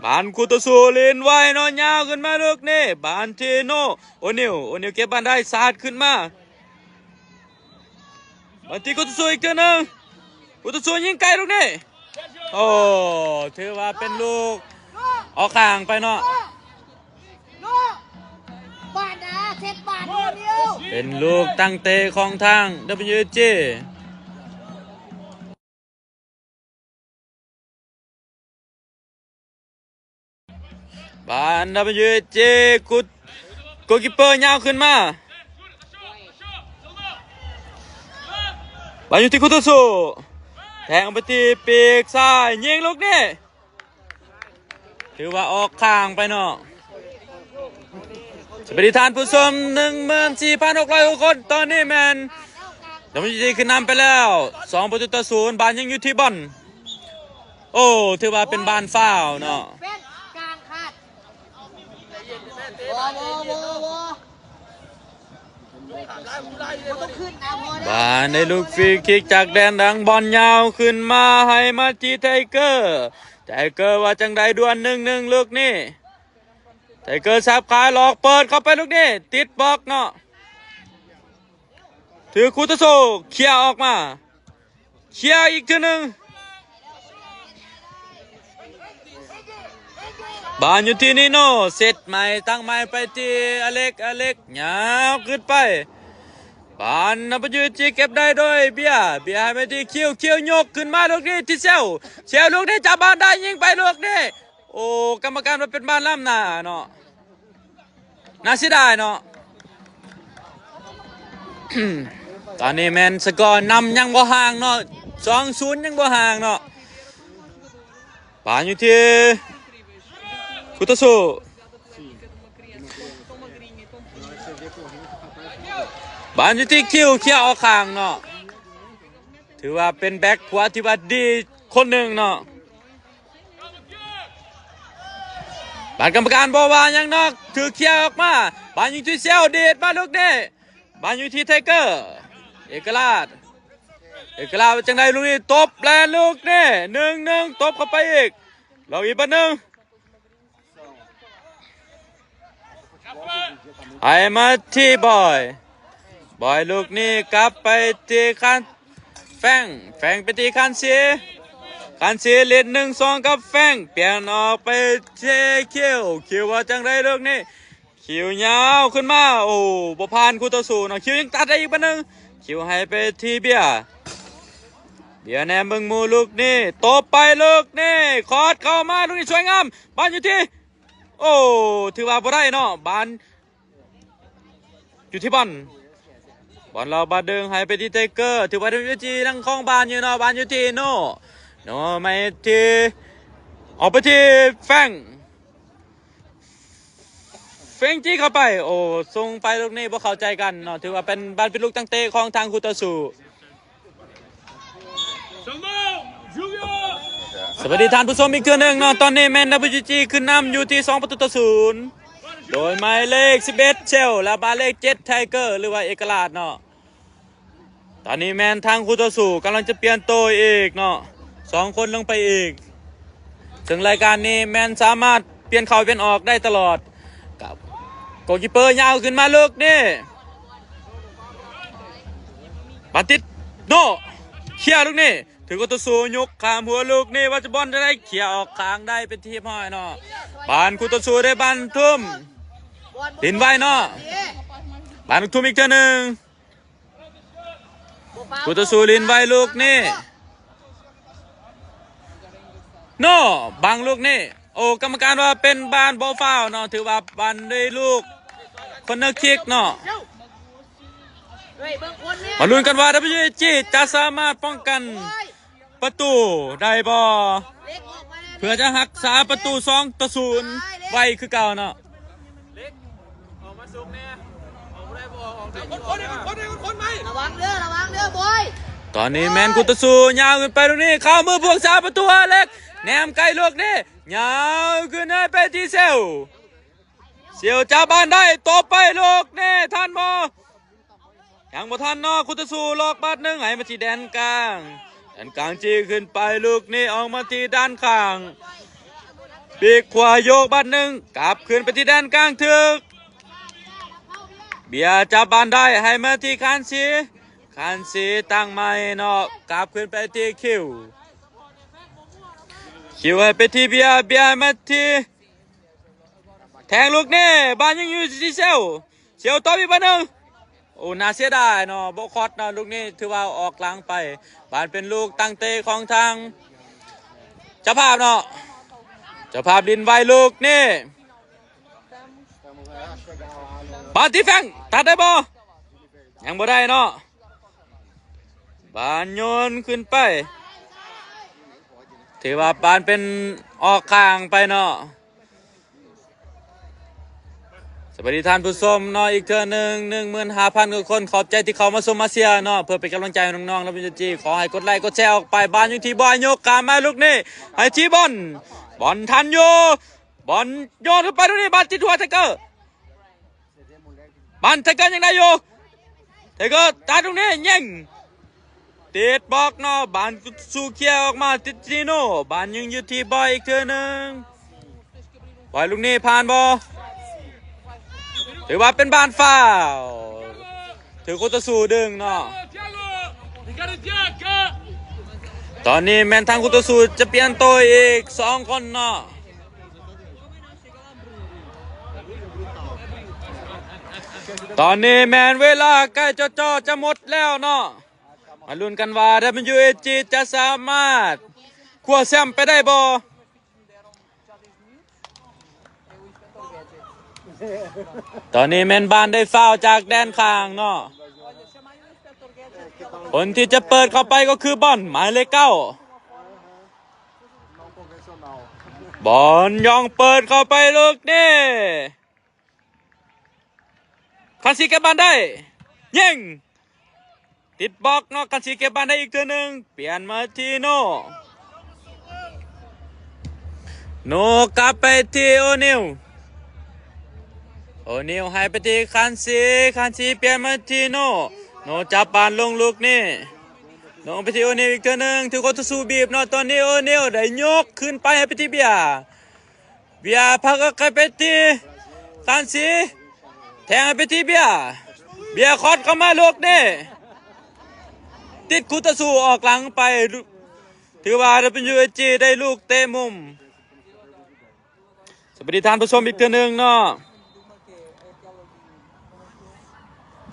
ບານຄູໂຕຊູຫຼິ້ນໄວເນາະ ຍາວຂຶ້ນມາລູກນີ້ ບານທີ່ໂນ ໂອນິວ ໂອນິວເກັບບານໄດ້ ສາດຂຶ້ນມາ ມາທີ່ຄູໂຕຊູອີກເທື່ອໜຶ່ງ ຄູໂຕຊູຍິງໄກລູກນີ້ ໂອ້ ຖືວ່າເປັນລູກອອກຂ້າງໄປເນາະ ເປັນລູກຕັ້ງເຕະຂອງທາງ WAJ ບານ WAJ ກຸດ ໂກລຄິບເປີຍາວຂຶ້ນມາ ບານຢູ່ທີ່ຄູໂຕຊູ ແທງໄປທີ່ປີກຊ້າຍ ຍິງລູກນີ້ ຖືວ່າອອກຂ້າງໄປເນາະ. ສະບາຍດີທ່ານຜູ້ຊົມ ໜຶ່ງໝື່ນສີ່ພັນຫົກຮ້ອຍກວ່າຄົນ ຕອນນີ້ແມ່ນ WAJ ຂຶ້ນນຳໄປແລ້ວ ສອງປະຕູຕໍ່ສູນ ບານຍັງຢູ່ທີ່ບອນ ໂອ້ ຖືວ່າເປັນບານຟາວເນາະ ເປັນກາງຂາດ ບໍ່ ບໍ່ ບໍ່ ບໍ່ ບໍ່ຕ້ອງຂຶ້ນນະ ພໍແລ້ວ ບານໄດ້ລູກຟຣີຄິກຈາກແດນຫຼັງ ບອນຍາວຂຶ້ນມາໃຫ້ມາທີ່ໄທເກີ ໄທເກີວ່າຈັ່ງໃດ ດວນ ໜຶ່ງໜຶ່ງ ລູກນີ້ ໄທເກີສັບຂາຫຼອກເປີດເຂົ້າໄປລູກນີ້ ຕິດບລັອກເນາະ ຖືກຄູໂຕຊູເຄຍອອກມາ ເຄຍອີກເທື່ອໜຶ່ງ ບານຢູ່ທີ່ນີໂນ ເຊັດໃໝ່ ຕັ້ງໃໝ່ໄປທີ່ອາເລັກ ອາເລັກຍາວຂຶ້ນໄປ ບານນຳໄປຢູ່ທີ່ ເກັບໄດ້ໂດຍເບຍ ເບຍໃຫ້ໄປທີ່ຄິວ ຄິວຍົກຂຶ້ນມາລູກນີ້ທີ່ເຊວ ເຊວລູກນີ້ຈັບບານໄດ້ ຍິງໄປລູກນີ້ ໂອ້ ກຳມະການວ່າເປັນບານລ້ຳໜ້າເນາະ ໜ້າເສຍດາຍເນາະ ຕອນນີ້ແມ່ນສະກໍນຳຍັງບໍ່ຫ່າງເນາະ ສອງສູນ ຍັງບໍ່ຫ່າງເນາະ ບານຢູ່ທີ່ຄູໂຕຊູ ບານຢູ່ທີ່ຄິວ ເຄຍອອກຂ້າງເນາະ ຖືວ່າເປັນແບັກຂວາທີ່ວ່າດີຄົນໜຶ່ງເນາະ ບາດກຳມະການບໍ່ວ່າຫຍັງນອກ ຖືກເຄຍອອກມາ ບາດຢູ່ທີ່ເຊວ ດີດມາລູກນີ້ ບາດຢູ່ທີ່ໄທເກີ ເອກະລາດ ເອກະລາດວ່າຈັ່ງໃດລູກນີ້ ຕົບແລະລູກນີ້ ໜຶ່ງໜຶ່ງ ຕົບເຂົ້າໄປອີກ ລອກອີກບາດໜຶ່ງ ໃຫ້ມາທີ່ບອຍ ບອຍລູກນີ້ກັບໄປທີ່ຄານ ແຟງ ແຟງໄປທີ່ຄານຊີ ຄານຊີຫຼິ້ນໜຶ່ງສອງກັບແຟງ ປ່ຽນອອກໄປທີ່ຄິວ ຄິວວ່າຈັ່ງໃດລູກນີ້ ຄິວຍາວຂຶ້ນມາ ໂອ້ ບໍ່ຜ່ານຄູ່ຕໍ່ສູ້ເນາະ ຄິວຍັງຕັດໄດ້ອີກບາດໜຶ່ງ ຄິວໃຫ້ໄປທີ່ເບຍ ເບຍແນມເບິ່ງໝູ່ລູກນີ້ ຕົບໄປລູກນີ້ ຄອດເຂົ້າມາລູກນີ້ສວຍງາມ ບານຢູ່ທີ່ ໂອ້ ຖືວ່າບໍ່ໄດ້ເນາະ ບານ ຢູ່ທີ່ບອນ ບອນລາວບາດດຶງໃຫ້ໄປທີ່ໄທເກີ ຖືວ່າເປັນວິທີທາງຂອງບານຢູ່ເນາະ ບານຢູ່ທີ່ໂນ ໂນໃຫ້ທີ່ ອອກໄປທີ່ແຟງ ເຟງຈີ້ເຂົ້າໄປ ໂອ້ ສົ່ງໄປລູກນີ້ບໍ່ເຂົ້າໃຈກັນເນາະ ຖືວ່າເປັນບານເປັນລູກຕັ້ງເຕະຂອງທາງຄູ່ຕໍ່ສູ້. ສະບາຍດີທ່ານຜູ້ຊົມອີກເທື່ອໜຶ່ງເນາະ ຕອນນີ້ແມ່ນ WG ຂຶ້ນນຳຢູ່ທີ່ສອງປະຕູຕໍ່ສູນ ໂດຍໝາຍເລກສິບເອັດ ເຊວ ແລະ ໝາຍເລກເຈັດ ໄທເກີ ຫຼືວ່າເອກະລາດເນາະ ຕອນນີ້ແມ່ນທາງຄູ່ຕໍ່ສູ້ກຳລັງຈະປ່ຽນໂຕອີກເນາະ ສອງຄົນລົງໄປອີກ ເຊິ່ງລາຍການນີ້ແມ່ນສາມາດປ່ຽນເຂົ້າປ່ຽນອອກໄດ້ຕະຫຼອດ ກັບໂກລຄີບເປີຍາວຂຶ້ນມາລູກນີ້ ບານຕິດໂນ ເຄຍລູກນີ້ ຖືກຄູ່ຕໍ່ສູ້ຍົກຂ້າມຫົວລູກນີ້ ວ່າຈະບອນຈະໄດ້ເຄຍອອກຂ້າງໄດ້ເປັນທີ່ຮຽບຮ້ອຍເນາະ ບານຄູ່ຕໍ່ສູ້ໄດ້ບານທຸ່ມ ຫຼິ້ນໄວເນາະ ບານທຸ່ມອີກເທື່ອໜຶ່ງ ຄູ່ຕໍ່ສູ້ຫຼິ້ນໄວລູກນີ້ ໂນ ບັງລູກນີ້ ໂອ້ ກຳມະການວ່າເປັນບານບໍ່ຟາວເນາະ ຖືວ່າບານໄດ້ລູກຄົນເນີຄິກເນາະ ມາລຸ້ນກັນວ່າ WG ຈະສາມາດປ້ອງກັນປະຕູໄດ້ບໍ່ ເພື່ອຈະຮັກສາປະຕູສອງຕໍ່ສູນໄວ້ຄືເກົ່າເນາະ. ລະວັງເດີ ລະວັງເດີບອຍ ຕອນນີ້ແມ່ນຄູ່ຕໍ່ສູ້ຍາວຂຶ້ນໄປລູກນີ້ ເຂົ້າມືພວກສາປະຕູອາເລັກ ແນມໄກລູກນີ້ ຍາວຂຶ້ນໃຫ້ໄປທີ່ເຊວ ເຊວຈັບບານໄດ້ ຕົບໄປລູກນີ້ ທັນບໍ່ ຍັງບໍ່ທັນເນາະ ຄູ່ຕໍ່ສູ້ລັອກບາດໜຶ່ງ ໃຫ້ມາທີ່ແດນກາງ ແດນກາງຈີ້ຂຶ້ນໄປລູກນີ້ ອອກມາທີ່ດ້ານຂ້າງ ປີກຂວາໂຍກບາດໜຶ່ງ ກັບຄືນໄປທີ່ແດນກາງ ຖືກ ເບຍຈັບບານໄດ້ ໃຫ້ມາທີ່ຄານຊີ ຄານຊີຕັ້ງໃໝ່ເນາະ ກັບຄືນໄປທີ່ຄິວ ຄິວໃຫ້ໄປທີ່ເບຍ ເບຍໃຫ້ມາທີ່ ແທງລູກນີ້ ບານຍັງຢູ່ທີ່ເຊວ ເຊວຕໍ່ອີກບານໜຶ່ງ ໂອ້ ໜ້າເສຍດາຍເນາະ ບໍ່ຄອດເນາະ ລູກນີ້ຖືວ່າອອກຫຼັງໄປ ບານເປັນລູກຕັ້ງເຕະຂອງທາງເຈົ້າພາບເນາະ ເຈົ້າພາບຫຼິ້ນໄວລູກນີ້ ບານທີ່ແຟງ ຕັດໄດ້ບໍ່? ຍັງບໍ່ໄດ້ເນາະ ບານໂຍນຂຶ້ນໄປ ຖືວ່າບານເປັນອອກຂ້າງໄປເນາະ ສະບາຍດີທ່ານຜູ້ຊົມເນາະ ອີກເທື່ອໜຶ່ງ ໜຶ່ງໝື່ນຫ້າພັນກວ່າຄົນ ຂອບໃຈທີ່ເຂົ້າມາຊົມມາເຊຍເນາະ ເພື່ອເປັນກຳລັງໃຈໃຫ້ນ້ອງໆ ແລະ ເປັນຈິດ ຂໍໃຫ້ກົດໄລກົດແຊອອກໄປ ບານຢູ່ທີ່ບອຍ ຍົກຂ້າມມາລູກນີ້ ໃຫ້ທີ່ບອນ ບອນທັນຢູ່ ບອນໂຍນເຂົ້າໄປລູກນີ້ ບານຕິດຫົວໄທເກີ ບານໄທເກີຍັງໄດ້ຢູ່ ໄທເກີຕັດລູກນີ້ຍິງ ຕິດບລັອກເນາະ ບານສູ່ເຄຍອອກມາຕິດຈີໂນ ບານຍິງຢູ່ທີ່ບອຍອີກເທື່ອໜຶ່ງ ບອຍລູກນີ້ຜ່ານບໍ່? ຖືວ່າເປັນບານຟາວ ຖືກຄູ່ຕໍ່ສູ້ດຶງເນາະ ຕອນນີ້ແມ່ນທາງຄູ່ຕໍ່ສູ້ຈະປ່ຽນໂຕອີກສອງຄົນເນາະ. ຕອນນີ້ແມ່ນເວລາໃກ້ຈໍ່ໆ ຈະໝົດແລ້ວເນາະ ມາລຸ້ນກັນວ່າ WG ຈະສາມາດຄວ້າແຊມໄປໄດ້ບໍ່? ຕອນນີ້ແມ່ນບານໄດ້ຟາວຈາກແດນຂ້າງເນາະ ຄົນທີ່ຈະເປີດເຂົ້າໄປກໍຄືບອນ ໝາຍເລກເກົ້າ ບອນ ຍອງເປີດເຂົ້າໄປລູກນີ້ ຄັນຊີເກັບບານໄດ້ ຍິງ ຕິດບລັອກເນາະ ຄັນຊີເກັບບານໄດ້ອີກເທື່ອໜຶ່ງ ປ່ຽນມາທີ່ໂນ ໂນກັບໄປທີ່ໂອນິວ ໂອນິວໃຫ້ໄປທີ່ຄານຊີ ຄານຊີປ່ຽນມາທີ່ໂນ ໂນຈັບບານລົງລູກນີ້ ໂນໄປທີ່ໂອນິວອີກເທື່ອໜຶ່ງ ຖືກຄົນຕໍ່ສູ້ບີບເນາະ ຕອນນີ້ໂອນິວໄດ້ຍົກຂຶ້ນໄປໃຫ້ໄປທີ່ເບຍ ເບຍພັກອອກໄປທີ່ຄານຊີ ແທງໃຫ້ໄປທີ່ເບຍ ເບຍຄອດເຂົ້າມາລູກນີ້ ຕິດຄູ່ຕໍ່ສູ້ອອກຫຼັງໄປ ຖືວ່າ WSG ໄດ້ລູກເຕະມຸມ. ສະບາຍດີທ່ານຜູ້ຊົມອີກເທື່ອໜຶ່ງເນາະ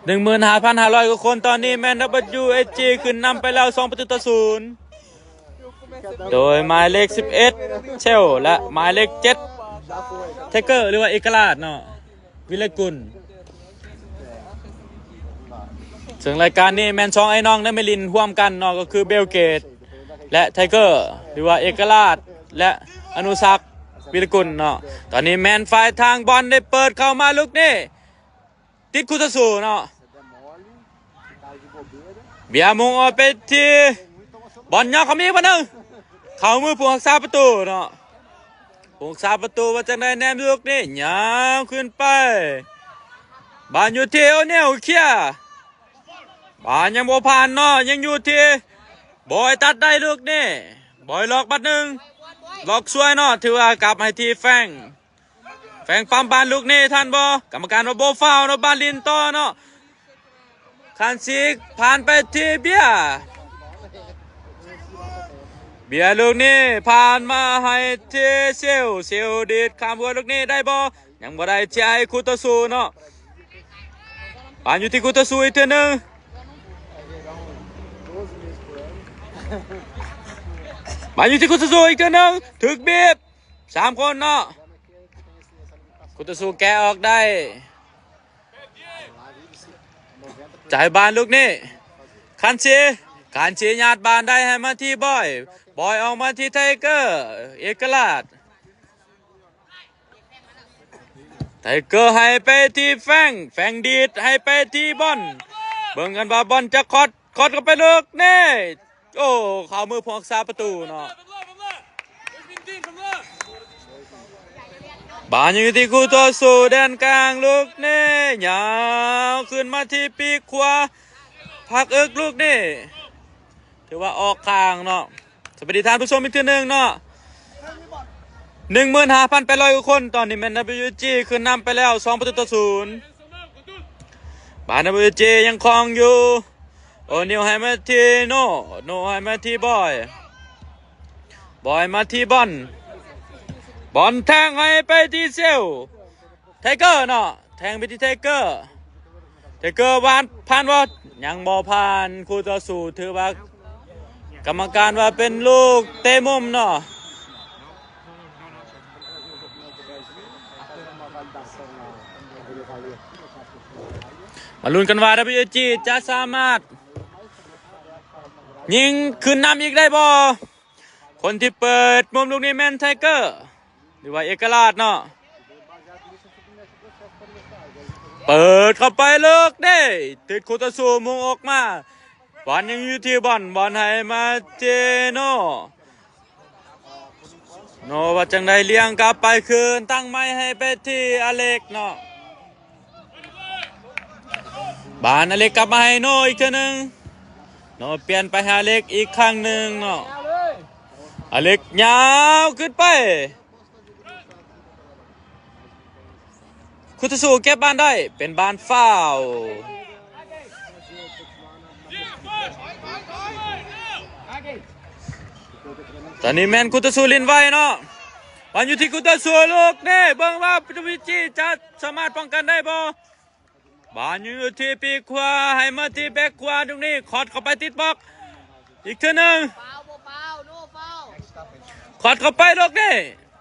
ໜຶ່ງໝື່ນຫ້າພັນຫ້າຮ້ອຍກວ່າຄົນ ຕອນນີ້ແມ່ນ WSG ຂຶ້ນນຳໄປແລ້ວສອງປະຕູຕໍ່ສູນ ໂດຍໝາຍເລກສິບເອັດ ເຊວ ແລະ ໝາຍເລກເຈັດ ໄທເກີ ຫຼືວ່າເອກະລາດເນາະ ວິລະກຸນ ເຊິ່ງລາຍການນີ້ແມ່ນສອງອ້າຍນ້ອງໄດ້ມາຫຼິ້ນຮ່ວມກັນເນາະ ກໍຄືເບວເກດ ແລະ ໄທເກີ ຫຼືວ່າເອກະລາດ ແລະ ອະນຸສັກ ວິລະກຸນເນາະ ຕອນນີ້ແມ່ນຝ່າຍທາງບອນໄດ້ເປີດເຂົ້າມາລູກນີ້ ຕິດຄູ່ຕໍ່ສູ້ເນາະ ເບຍມຸງອອກໄປທີ່ ບອນຍາວເຂົ້າມາອີກບານໜຶ່ງ ເຂົ້າມືຜູ້ຮັກສາປະຕູເນາະ ຜູ້ຮັກສາປະຕູວ່າຈັ່ງໃດ ແນມລູກນີ້ຍາວຂຶ້ນໄປ ບານຢູ່ທີ່ໂອນິວ ເຄຍ ບານຍັງບໍ່ຜ່ານເນາະ ຍັງຢູ່ທີ່ບອຍ ຕັດໄດ້ລູກນີ້ ບອຍລັອກບາດໜຶ່ງ ລັອກຊ່ວຍເນາະ ຖືວ່າກັບໃຫ້ທີ່ແຟງ ແຟງປ້ຳບານລູກນີ້ທັນບໍ່ ກຳມະການວ່າບໍ່ຟາວເນາະ ບານຫຼິ້ນຕໍ່ເນາະ ຄານຊີຜ່ານໄປທີ່ເບຍ ເບຍລູກນີ້ຜ່ານມາໃຫ້ທີ່ເຊວ ເຊວດີດຂ້າມຫົວລູກນີ້ໄດ້ບໍ່ ຍັງບໍ່ໄດ້ ທີ່ໃຫ້ຄູ່ຕໍ່ສູ້ເນາະ ບານຢູ່ທີ່ຄູ່ຕໍ່ສູ້ອີກເທື່ອໜຶ່ງ ບານຢູ່ທີ່ຄູ່ຕໍ່ສູ້ອີກເທື່ອໜຶ່ງ ຖືກບີບສາມຄົນເນາະ ຄູ່ຕໍ່ສູ້ແກະອອກໄດ້ ຈ່າຍບານລູກນີ້ ຄານຊີ ຄານຊີຍາດບານໄດ້ໃຫ້ມາທີ່ບອຍ ບອຍອອກມາທີ່ໄທເກີ ເອກະລາດ ໄທເກີໃຫ້ໄປທີ່ແຟງ ແຟງດີດໃຫ້ໄປທີ່ບອນ ເບິ່ງກັນວ່າບອນຈະຄອດ ຄອດເຂົ້າໄປລູກນີ້ ໂອ້ ເຂົ້າມືຜູ້ຮັກສາປະຕູເນາະ ບານຍັງຢູ່ທີ່ຄູ່ຕໍ່ສູ້ແດນກາງ ລູກນີ້ຍາວຂຶ້ນມາທີ່ປີກຂວາ ພັກເອິກລູກນີ້ ຖືວ່າອອກຂ້າງເນາະ ສະບາຍດີທ່ານຜູ້ຊົມອີກເທື່ອໜຶ່ງເນາະ ໜຶ່ງໝື່ນຫ້າພັນແປດຮ້ອຍກວ່າຄົນ ຕອນນີ້ແມ່ນ WSG ຂຶ້ນນຳໄປແລ້ວສອງປະຕູຕໍ່ສູນ ບານ WSG ຍັງຄອງຢູ່ ໂອນິວໃຫ້ມາທີ່ໂນ ໂນໃຫ້ມາທີ່ບອຍ ບອຍມາທີ່ບອນ ບອນແທງໃຫ້ໄປທີ່ເຊວ ໄທເກີເນາະ ແທງໄປທີ່ໄທເກີ ໄທເກີວານຜ່ານບໍ່ ຍັງບໍ່ຜ່ານ ຄູ່ຕໍ່ສູ້ຖືວ່າ ກຳມະການວ່າເປັນລູກເຕະມຸມເນາະ ມາລຸ້ນກັນວ່າ WSG ຈະສາມາດຍິງຂຶ້ນນຳອີກໄດ້ບໍ່ ຄົນທີ່ເປີດມຸມລູກນີ້ແມ່ນໄທເກີ ຫຼືວ່າເອກະລາດເນາະ ເປີດເຂົ້າໄປເລິກເດ້ ຕິດຄູ່ຕໍ່ສູ້ມຸງອອກມາ ບອນຍັງຢູ່ທີ່ບອນ ບອນໃຫ້ມາທີ່ໂນ ໂນວ່າຈັ່ງໃດ ລ້ຽງກັບໄປຄືນ ຕັ້ງໃໝ່ໃຫ້ໄປທີ່ອາເລັກເນາະ ບານອາເລັກກັບມາໃຫ້ໂນອີກເທື່ອໜຶ່ງ ໂນປ່ຽນໄປຫາອາເລັກອີກຄັ້ງໜຶ່ງເນາະ ອາເລັກຍາວຂຶ້ນໄປ ຄຸດທະຊູເກັບບານໄດ້ ເປັນບານຟາວ ຕອນນີ້ແມ່ນຄຸດທະຊູຫຼິ້ນໄວເນາະ ບານຢູ່ທີ່ຄຸດທະຊູລູກນີ້ ເບິ່ງວ່າ WSG ຈະສາມາດປ້ອງກັນໄດ້ບໍ່ ບານຢູ່ທີ່ປີກຂວາ ໃຫ້ມາທີ່ແບັກຂວາ ລູກນີ້ຄອດເຂົ້າໄປຕິດບລັອກ ອີກເທື່ອໜຶ່ງ ຄອດເຂົ້າໄປລູກນີ້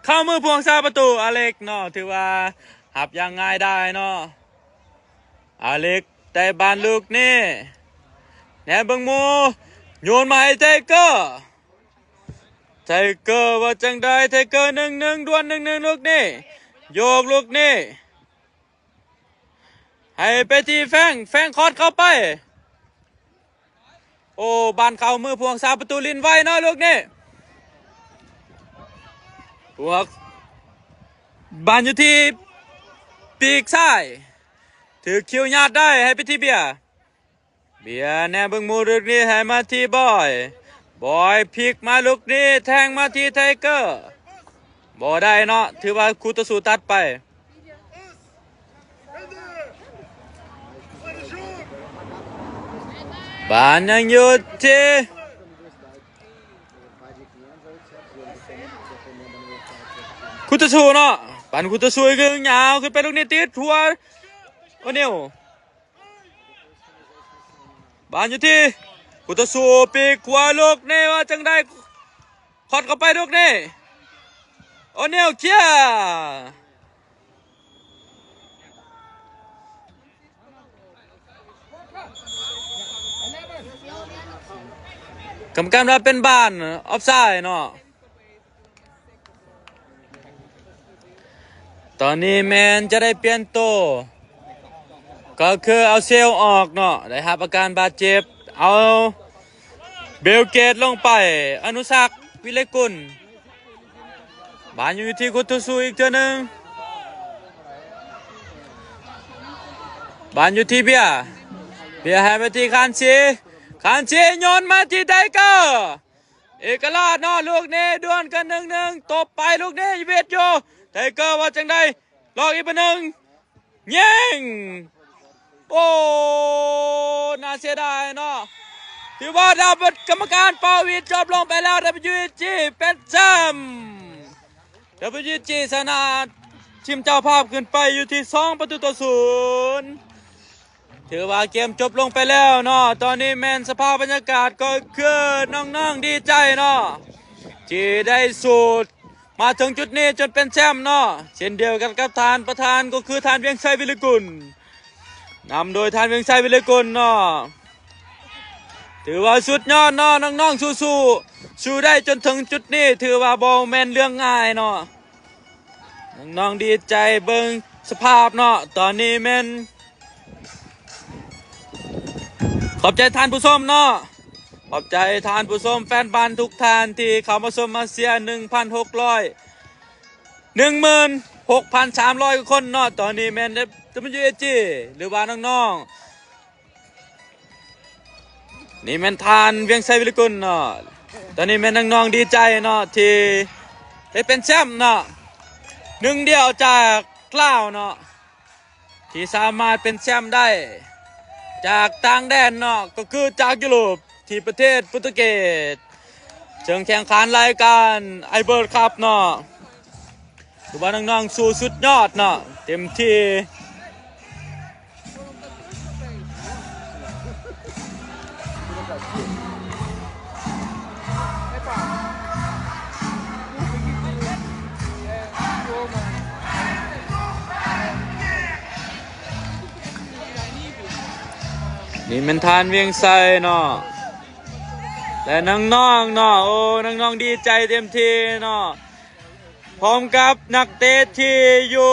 ເຂົ້າມືຜູ້ຮັກສາປະຕູອາເລັກເນາະ ຖືວ່າຮັບຢ່າງງ່າຍດາຍເນາະ ອາເລັກໄດ້ບານລູກນີ້ ແນມເບິ່ງໝູ່ ໂຍນມາໃຫ້ໄທເກີ ໄທເກີວ່າຈັ່ງໃດ ໄທເກີໜຶ່ງໜຶ່ງ ດວນໜຶ່ງໜຶ່ງ ລູກນີ້ ໂຍກລູກນີ້ ໃຫ້ໄປທີ່ແຟງ ແຟງຄອດເຂົ້າໄປ ໂອ້ ບານເຂົ້າມືຜູ້ຮັກສາປະຕູຫຼິ້ນໄວເນາະລູກນີ້ ບວກ ບານຢູ່ທີ່ປີກຊ້າຍ ຖືກຄິວຍາດໄດ້ໃຫ້ໄປທີ່ເບຍ. ເບຍແນມເບິ່ງໝູ່ລູກນີ້ໃຫ້ມາທີ່ບອຍ. ບອຍພລິກມາລູກນີ້ແທງມາທີ່ໄທເກີ. ບໍ່ໄດ້ເນາະ, ຖືວ່າຄູ່ຕໍ່ສູ້ຕັດໄປ. ບານຍັງຢູ່ທີ່ ຄູ່ຕໍ່ສູ້ເນາະ, ປັນຄູ່ຕໍ່ສູ້ອີກໜຶ່ງ ຍາວຂຶ້ນໄປລູກນີ້ ຕິດຫົວໂອນິວ. ບານຢູ່ທີ່ຄູ່ຕໍ່ສູ້ ປີກຂວາລູກນີ້ ວ່າຈັ່ງໃດ? ຄອດເຂົ້າໄປລູກນີ້ ໂອນິວເຄຍ. ກຳມະການວ່າເປັນບານອອບໄຊເນາະ. ຕອນນີ້ແມ່ນຈະໄດ້ປ່ຽນໂຕ ກໍຄືເອົາເຊວອອກເນາະ, ໄດ້ຮັບອາການບາດເຈັບ. ເອົາເບວເກດລົງໄປ ອະນຸສັກ ວິໄລກຸນ. ບານຢູ່ທີ່ຄູ່ຕໍ່ສູ້ອີກເທື່ອໜຶ່ງ. ບານຢູ່ທີ່ເບຍ. ເບຍໃຫ້ໄປທີ່ຄານຊີ. ຄານຊີໂຍນມາທີ່ໄທເກີ. ເອກະລາດເນາະ, ລູກນີ້ດວນກັນໜຶ່ງໜຶ່ງ. ຕົບໄປລູກນີ້ ເວດໂຍ. ໄທເກີວ່າຈັ່ງໃດ? ລອກອີກບານໜຶ່ງ. ຍິງ! ໂອ້ ໜ້າເສຍດາຍເນາະ. ຖືວ່າ ກຳມະການເປົ່າຫວີດ ຈົບລົງໄປແລ້ວ. ດັບເບິນຢູເອສຈີ ເປັນແຊ້ມ. ດັບເບິນຢູເອສຈີ ຊະນະທີມເຈົ້າພາບຂຶ້ນໄປຢູ່ທີ່ສອງປະຕູຕໍ່ສູນ. ຖືວ່າເກມຈົບລົງໄປແລ້ວເນາະ. ຕອນນີ້ແມ່ນສະພາບບັນຍາກາດກໍຄືນ້ອງໆດີໃຈເນາະ ທີ່ໄດ້ສູ້ ມາເຖິງຈຸດນີ້ຈົນເປັນແຊ້ມເນາະ, ເຊັ່ນດຽວກັນກັບທ່ານປະທານ ກໍຄືທ່ານ ວຽງໄຊ ວິໄລກຸນ, ນຳໂດຍທ່ານ ວຽງໄຊ ວິໄລກຸນເນາະ. ຖືວ່າສຸດຍອດເນາະ, ນ້ອງໆສູ້ໆ ສູ້ໄດ້ຈົນເຖິງຈຸດນີ້ ຖືວ່າບໍ່ແມ່ນເລື່ອງງ່າຍເນາະ. ນ້ອງໆດີໃຈ, ເບິ່ງສະພາບເນາະ, ຕອນນີ້ແມ່ນ ຂອບໃຈທ່ານຜູ້ຊົມເນາະ, ຂອບໃຈທ່ານຜູ້ຊົມ ແຟນບານທຸກທ່ານທີ່ເຂົ້າມາຊົມມາເຊຍ ໜຶ່ງພັນຫົກຮ້ອຍ ໜຶ່ງໝື່ນຫົກພັນສາມຮ້ອຍກວ່າຄົນເນາະ. ຕອນນີ້ແມ່ນ ດັບເບິນຢູເອສຈີ ຫຼືວ່ານ້ອງໆ ນີ້ແມ່ນທ່ານ ວຽງໄຊ ວິໄລກຸນເນາະ, ຕອນນີ້ແມ່ນນ້ອງໆດີໃຈເນາະ ທີ່ໄດ້ເປັນແຊ້ມເນາະ, ໜຶ່ງດຽວຈາກລາວເນາະ ທີ່ສາມາດເປັນແຊ້ມໄດ້ຈາກຕ່າງແດນເນາະ, ກໍຄືຈາກຢູໂຣບ ທີ່ປະເທດໂປຣຕຸເກດ ເຊິ່ງແຂ່ງຂັນລາຍການໄອເບີດຄັບເນາະ. ຖືວ່ານ້ອງໆສູ້ສຸດຍອດເນາະ, ເຕັມທີ່. ນີ້ແມ່ນທ່ານ ວຽງໄຊ ເນາະ ແລະ ນ້ອງໆເນາະ, ໂອ້ ນ້ອງໆດີໃຈເຕັມທີ່ເນາະ. ພ້ອມກັບນັກເຕະທີ່ຢູ່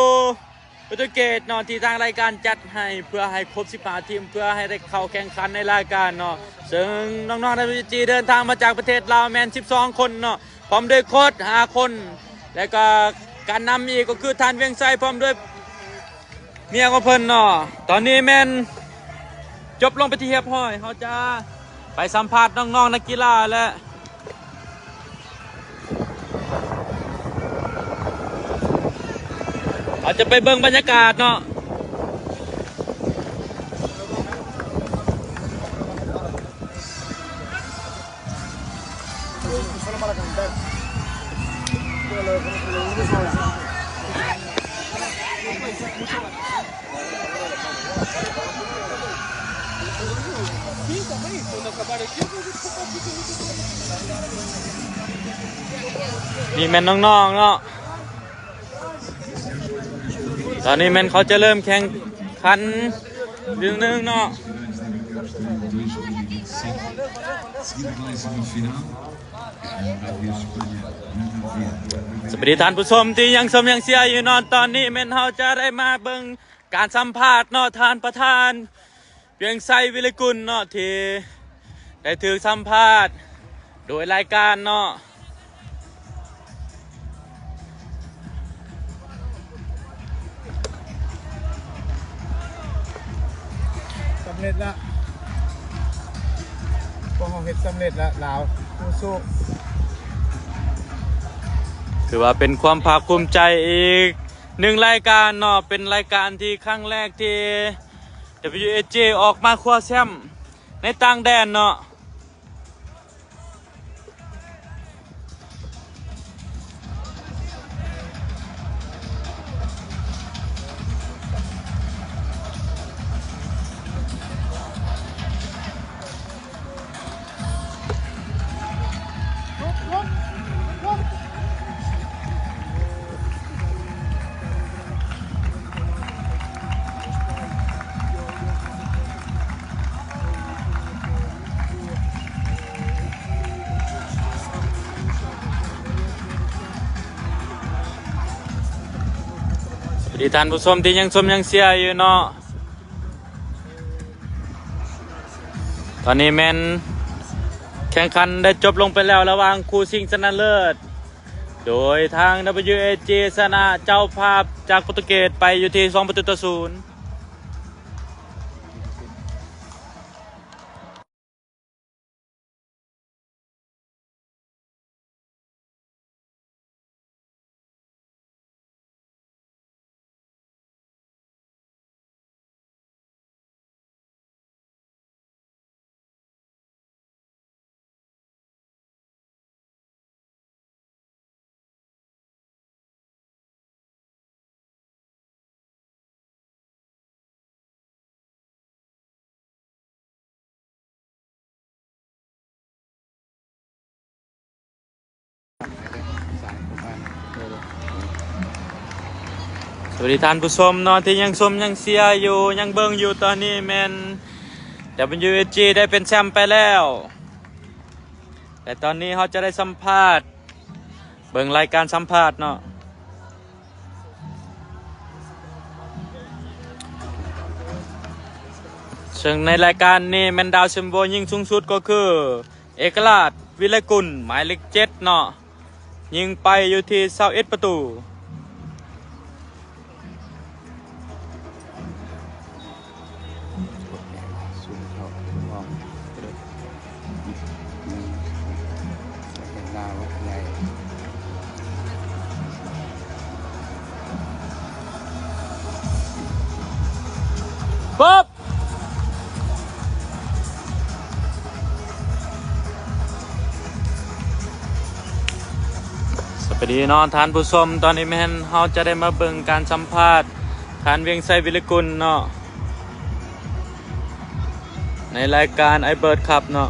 ໂປຣຕຸເກດເນາະ ທີ່ທາງລາຍການຈັດໃຫ້ເພື່ອໃຫ້ຄົບສິບຫ້າທີມ ເພື່ອໃຫ້ໄດ້ເຂົ້າແຂ່ງຂັນໃນລາຍການເນາະ, ເຊິ່ງນ້ອງໆ ດັບເບິນຢູເອສຈີ ເດີນທາງມາຈາກປະເທດລາວແມ່ນສິບສອງຄົນເນາະ, ພ້ອມດ້ວຍໂຄດຫ້າຄົນ ແລະກໍການນຳອີກກໍຄືທ່ານ ວຽງໄຊ ພ້ອມດ້ວຍ ເມຍຂອງເພິ່ນເນາະ. ຕອນນີ້ແມ່ນຈົບລົງເປັນທີ່ຮຽບຮ້ອຍ, ເຮົາຈະໄປສຳພາດນ້ອງໆນັກກິລາ ແລະ ເຮົາຈະໄປເບິ່ງບັນຍາກາດເນາະ. ນີ້ແມ່ນນ້ອງໆເນາະ. ຕອນນີ້ແມ່ນເຂົາຈະເລີ່ມແຂ່ງຂັນໜຶ່ງໜຶ່ງເນາະ. ສະບາຍດີທ່ານຜູ້ຊົມທີ່ຍັງຊົມຍັງເຊຍຢູ່ເນາະ. ຕອນນີ້ແມ່ນເຮົາຈະໄດ້ມາເບິ່ງການສຳພາດເນາະ, ທ່ານປະທານ ວຽງໄຊ ວິໄລກຸນເນາະ ທີ່ໄດ້ຖືກສຳພາດໂດຍລາຍການເນາະ. ເຮັດລະ ພວກເຮົາເຮັດສຳເລັດລະ ລາວສູ້ໆ. ຖືວ່າເປັນຄວາມພາກພູມໃຈອີກໜຶ່ງລາຍການເນາະ, ເປັນລາຍການທີ່ຄັ້ງແລກທີ່ WAJ ອອກມາຄວ້າແຊ້ມໃນຕ່າງແດນເນາະ. ສະຫວັດດີທ່ານຜູ້ຊົມທີ່ຍັງຊົມຍັງເຊຍຢູ່ເນາະ. ຕອນນີ້ແມ່ນແຂ່ງຂັນໄດ້ຈົບລົງໄປແລ້ວ ລະຫວ່າງຄູ່ຊິງຊະນະເລີດ ໂດຍທາງ WAJ ຊະນະເຈົ້າພາບຈາກໂປຣຕຸເກດໄປຢູ່ທີ່ສອງປະຕູຕໍ່ສູນ. ສະຫວັດດີທ່ານຜູ້ຊົມເນາະ ທີ່ຍັງຊົມຍັງເຊຍຢູ່ ຍັງເບິ່ງຢູ່. ຕອນນີ້ແມ່ນ WAJ ໄດ້ເປັນແຊ້ມໄປແລ້ວ ແລະ ຕອນນີ້ເຮົາຈະໄດ້ສຳພາດ ເບິ່ງລາຍການສຳພາດເນາະ. ເຊິ່ງໃນລາຍການນີ້ແມ່ນດາວຊຽມໂບຍິງສູງສຸດກໍຄື ເອກະລາດ ວິໄລກຸນ ໝາຍເລກເຈັດເນາະ ຍິງໄປຢູ່ທີ່ຊາວເອັດປະຕູ. ສະບາຍດີເນາະທ່ານຜູ້ຊົມ, ຕອນນີ້ແມ່ນເຮົາຈະໄດ້ມາເບິ່ງການສຳພາດທ່ານ ວຽງໄຊ ວິລິກຸນເນາະ ໃນລາຍການ Ice Bird Cup ເນາະ.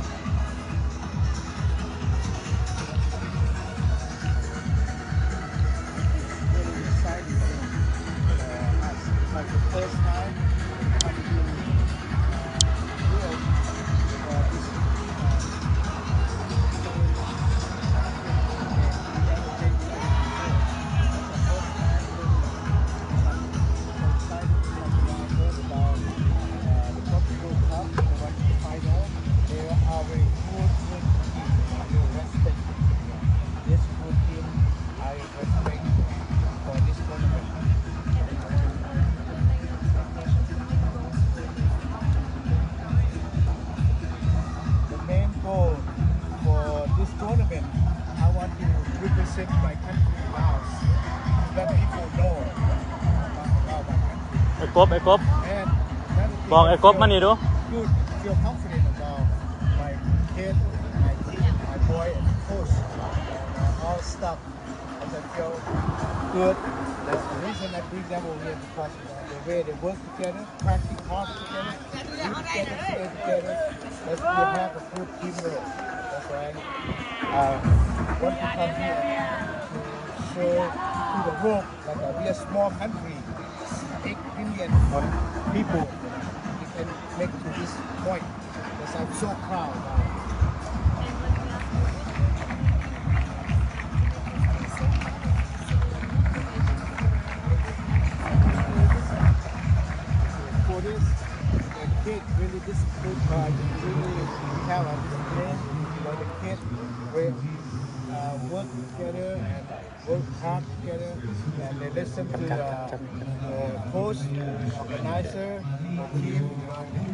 The main goal for this tournament, I want to represent my country, Laos, to let people know about my country. ໄອ້ກົບ ໄອ້ກົບ And another thing, ບອກໄອ້ກົບມານີ້ດູ. Feel, feel confident about my kid, my team, my boy, and the coach, and, uh, all staff. As I feel good, that's the reason I bring them over here, because, you know, the way they work together, practice hard together, eat together, stay together, that's, we have a good teamwork. That's why, uh, want to come here to show to the world that, uh, we are a small country, eight billion people, you know, we can make to this point. Yes, I'm so proud now. For this, the kid really disciplined, but really we have a discipline, but the kid will, uh, work together and work hard together and they listen to the, the coach, organizer, the team.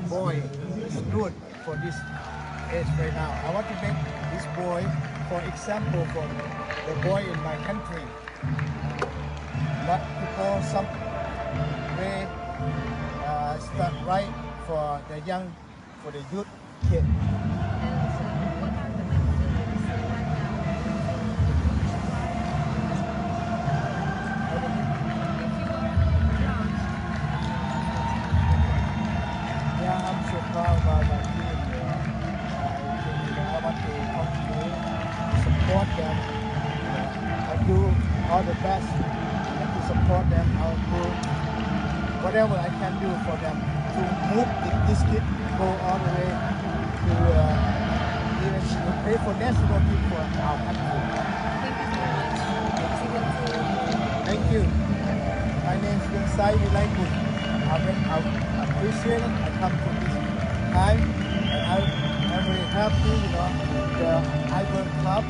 Boy, it's good for this age right now. I want to make this boy for example for the boy in my country. But to go some way, uh, start right for the young, for the youth kid. And, uh, what are the main things you see right now? If you were on the ground, what kind of things would you see? Yeah, I'm so proud about my team, you know. I think, you know, I want to continue to support them. I do all the best and to support them. I'll do whatever I can do for them to move the, this kid go all the way to, uh, even to play for national team for our country. Thank you so much. Thank you. My name is Vinsai Vilaikun. I, I appreciate it. I come to this time and I, I'm very happy, you know, the I World Cup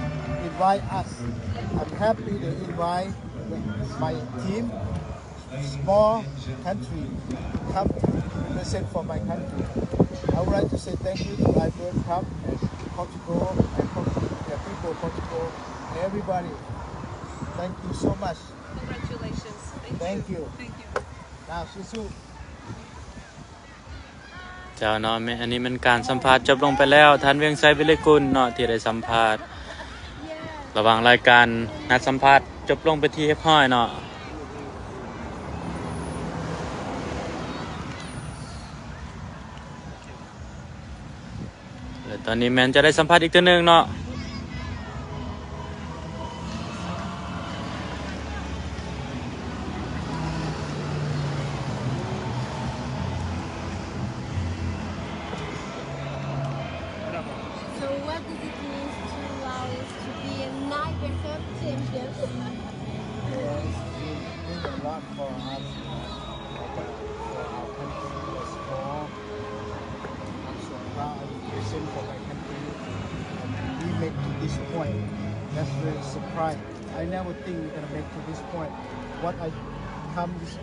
invite us. I'm happy they invite my team, small country, come to represent for my country. I would like to say thank you to I World Cup and Portugal and Portu-, the people of Portugal and everybody. Thank you so much. Congratulations. Thank you. Thank you. Thank you. ລາວສູ້ໆ. ເຈົ້າເນາະ ແມ່ນ ອັນນີ້ແມ່ນການສຳພາດຈົບລົງໄປແລ້ວ ທ່ານ ວຽງໄຊ ວິໄລກຸນເນາະ ທີ່ໄດ້ສຳພາດ ລະຫວ່າງລາຍການນັດສຳພາດຈົບລົງເປັນທີ່ຮຽບຮ້ອຍເນາະ ແລະ ຕອນນີ້ແມ່ນຈະໄດ້ສຳພາດອີກເທື່ອໜຶ່ງເນາະ. So what does it mean to Laos to be a nine World Cup champion? Yes, it means a lot for us, like, uh, for our country, the sport. I'm so proud and represent for my country. And we make to this point. That's very surprise. I never think we're gonna make to this point. What I come this,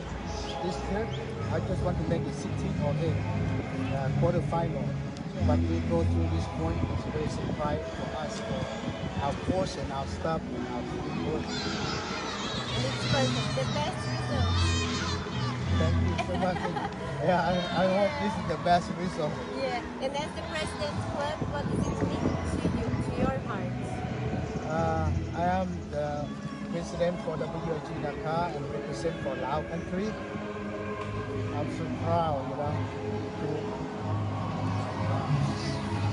this trip, I just want to make the sixteen or eight, uh, quarter final. But we go through this point, it's a very surprise for us, for our coach and our staff and our team. And it's perfect, the best result. Thank you so much. Yeah, I, I hope this is the best result. Yeah, and as the president club, what does it mean to you, to your heart? Uh, I am the president for W O G Naga and represent for Lao country. I'm so proud, you know, to, uh,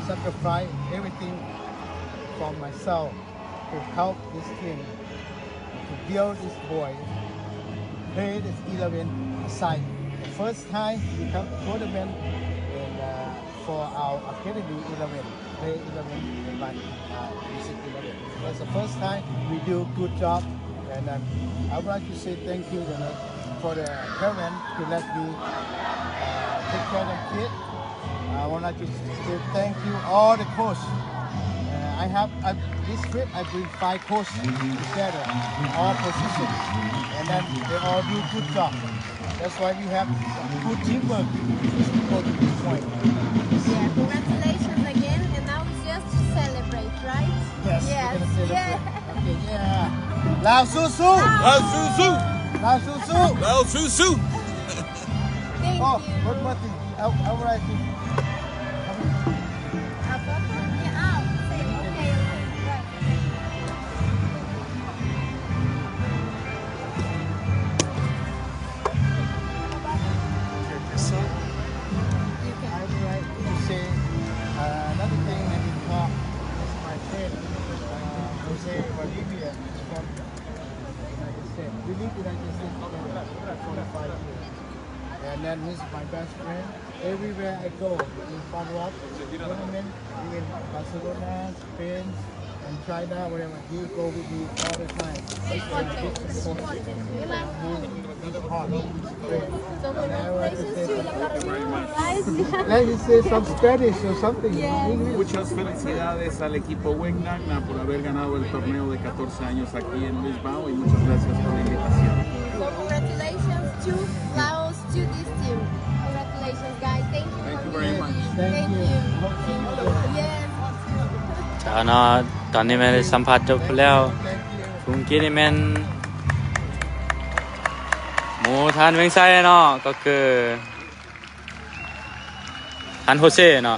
sacrifice everything from myself to help this team, to build this boy, play this eleven aside. The first time we come tournament in, uh, for our academy eleven, play eleven, and my, uh, basic eleven. That's the first time we do good job, and, um, I would like to say thank you, you know, for the parent to let me, uh, take care of the kid. I would like to say thank you all the coach. Uh, I have, uh, this trip I bring five coach together in all positions, and then they all do good job. That's why we have good teamwork to go to this point. Yeah, congratulations again, and now it's just to celebrate, right? Yes, we're gonna celebrate. Okay, yeah. ລາວສູ້ໆ ລາວສູ້ໆ ລາວສູ້ໆ ລາວສູ້ໆ. Thank you. Oh, one more thing. I, I would like to. Ah, botol niya. Ah, okay, okay, okay. Right. So, I would like to say, uh, another thing that we talk is my friend, uh, Jose Valdivia, is from United States. We live United States together for forty-five years. And then he's my best friend. Everywhere I go, in Farwat, tournament, even Barcelona, Spain, And China, wherever he go with me all the time. He's hot. Let me say some Spanish or something in English. Muchas felicidades al equipo Wengdang por haber ganado el torneo de catorce años aquí en Bilbao y muchas gracias por la invitación. So congratulations to Laos, to this team. Congratulations, guys. Thank you for being here. Thank you. Yes. ເຈົ້າເນາະ ຕອນນີ້ແມ່ນໄດ້ສຳພາດຈົບໄປແລ້ວ. ຜູ້ກີ້ນີ້ແມ່ນໝູ່ທ່ານວຽງໄຊເນາະ ກໍຄືທ່ານໂຮເຊເນາະ.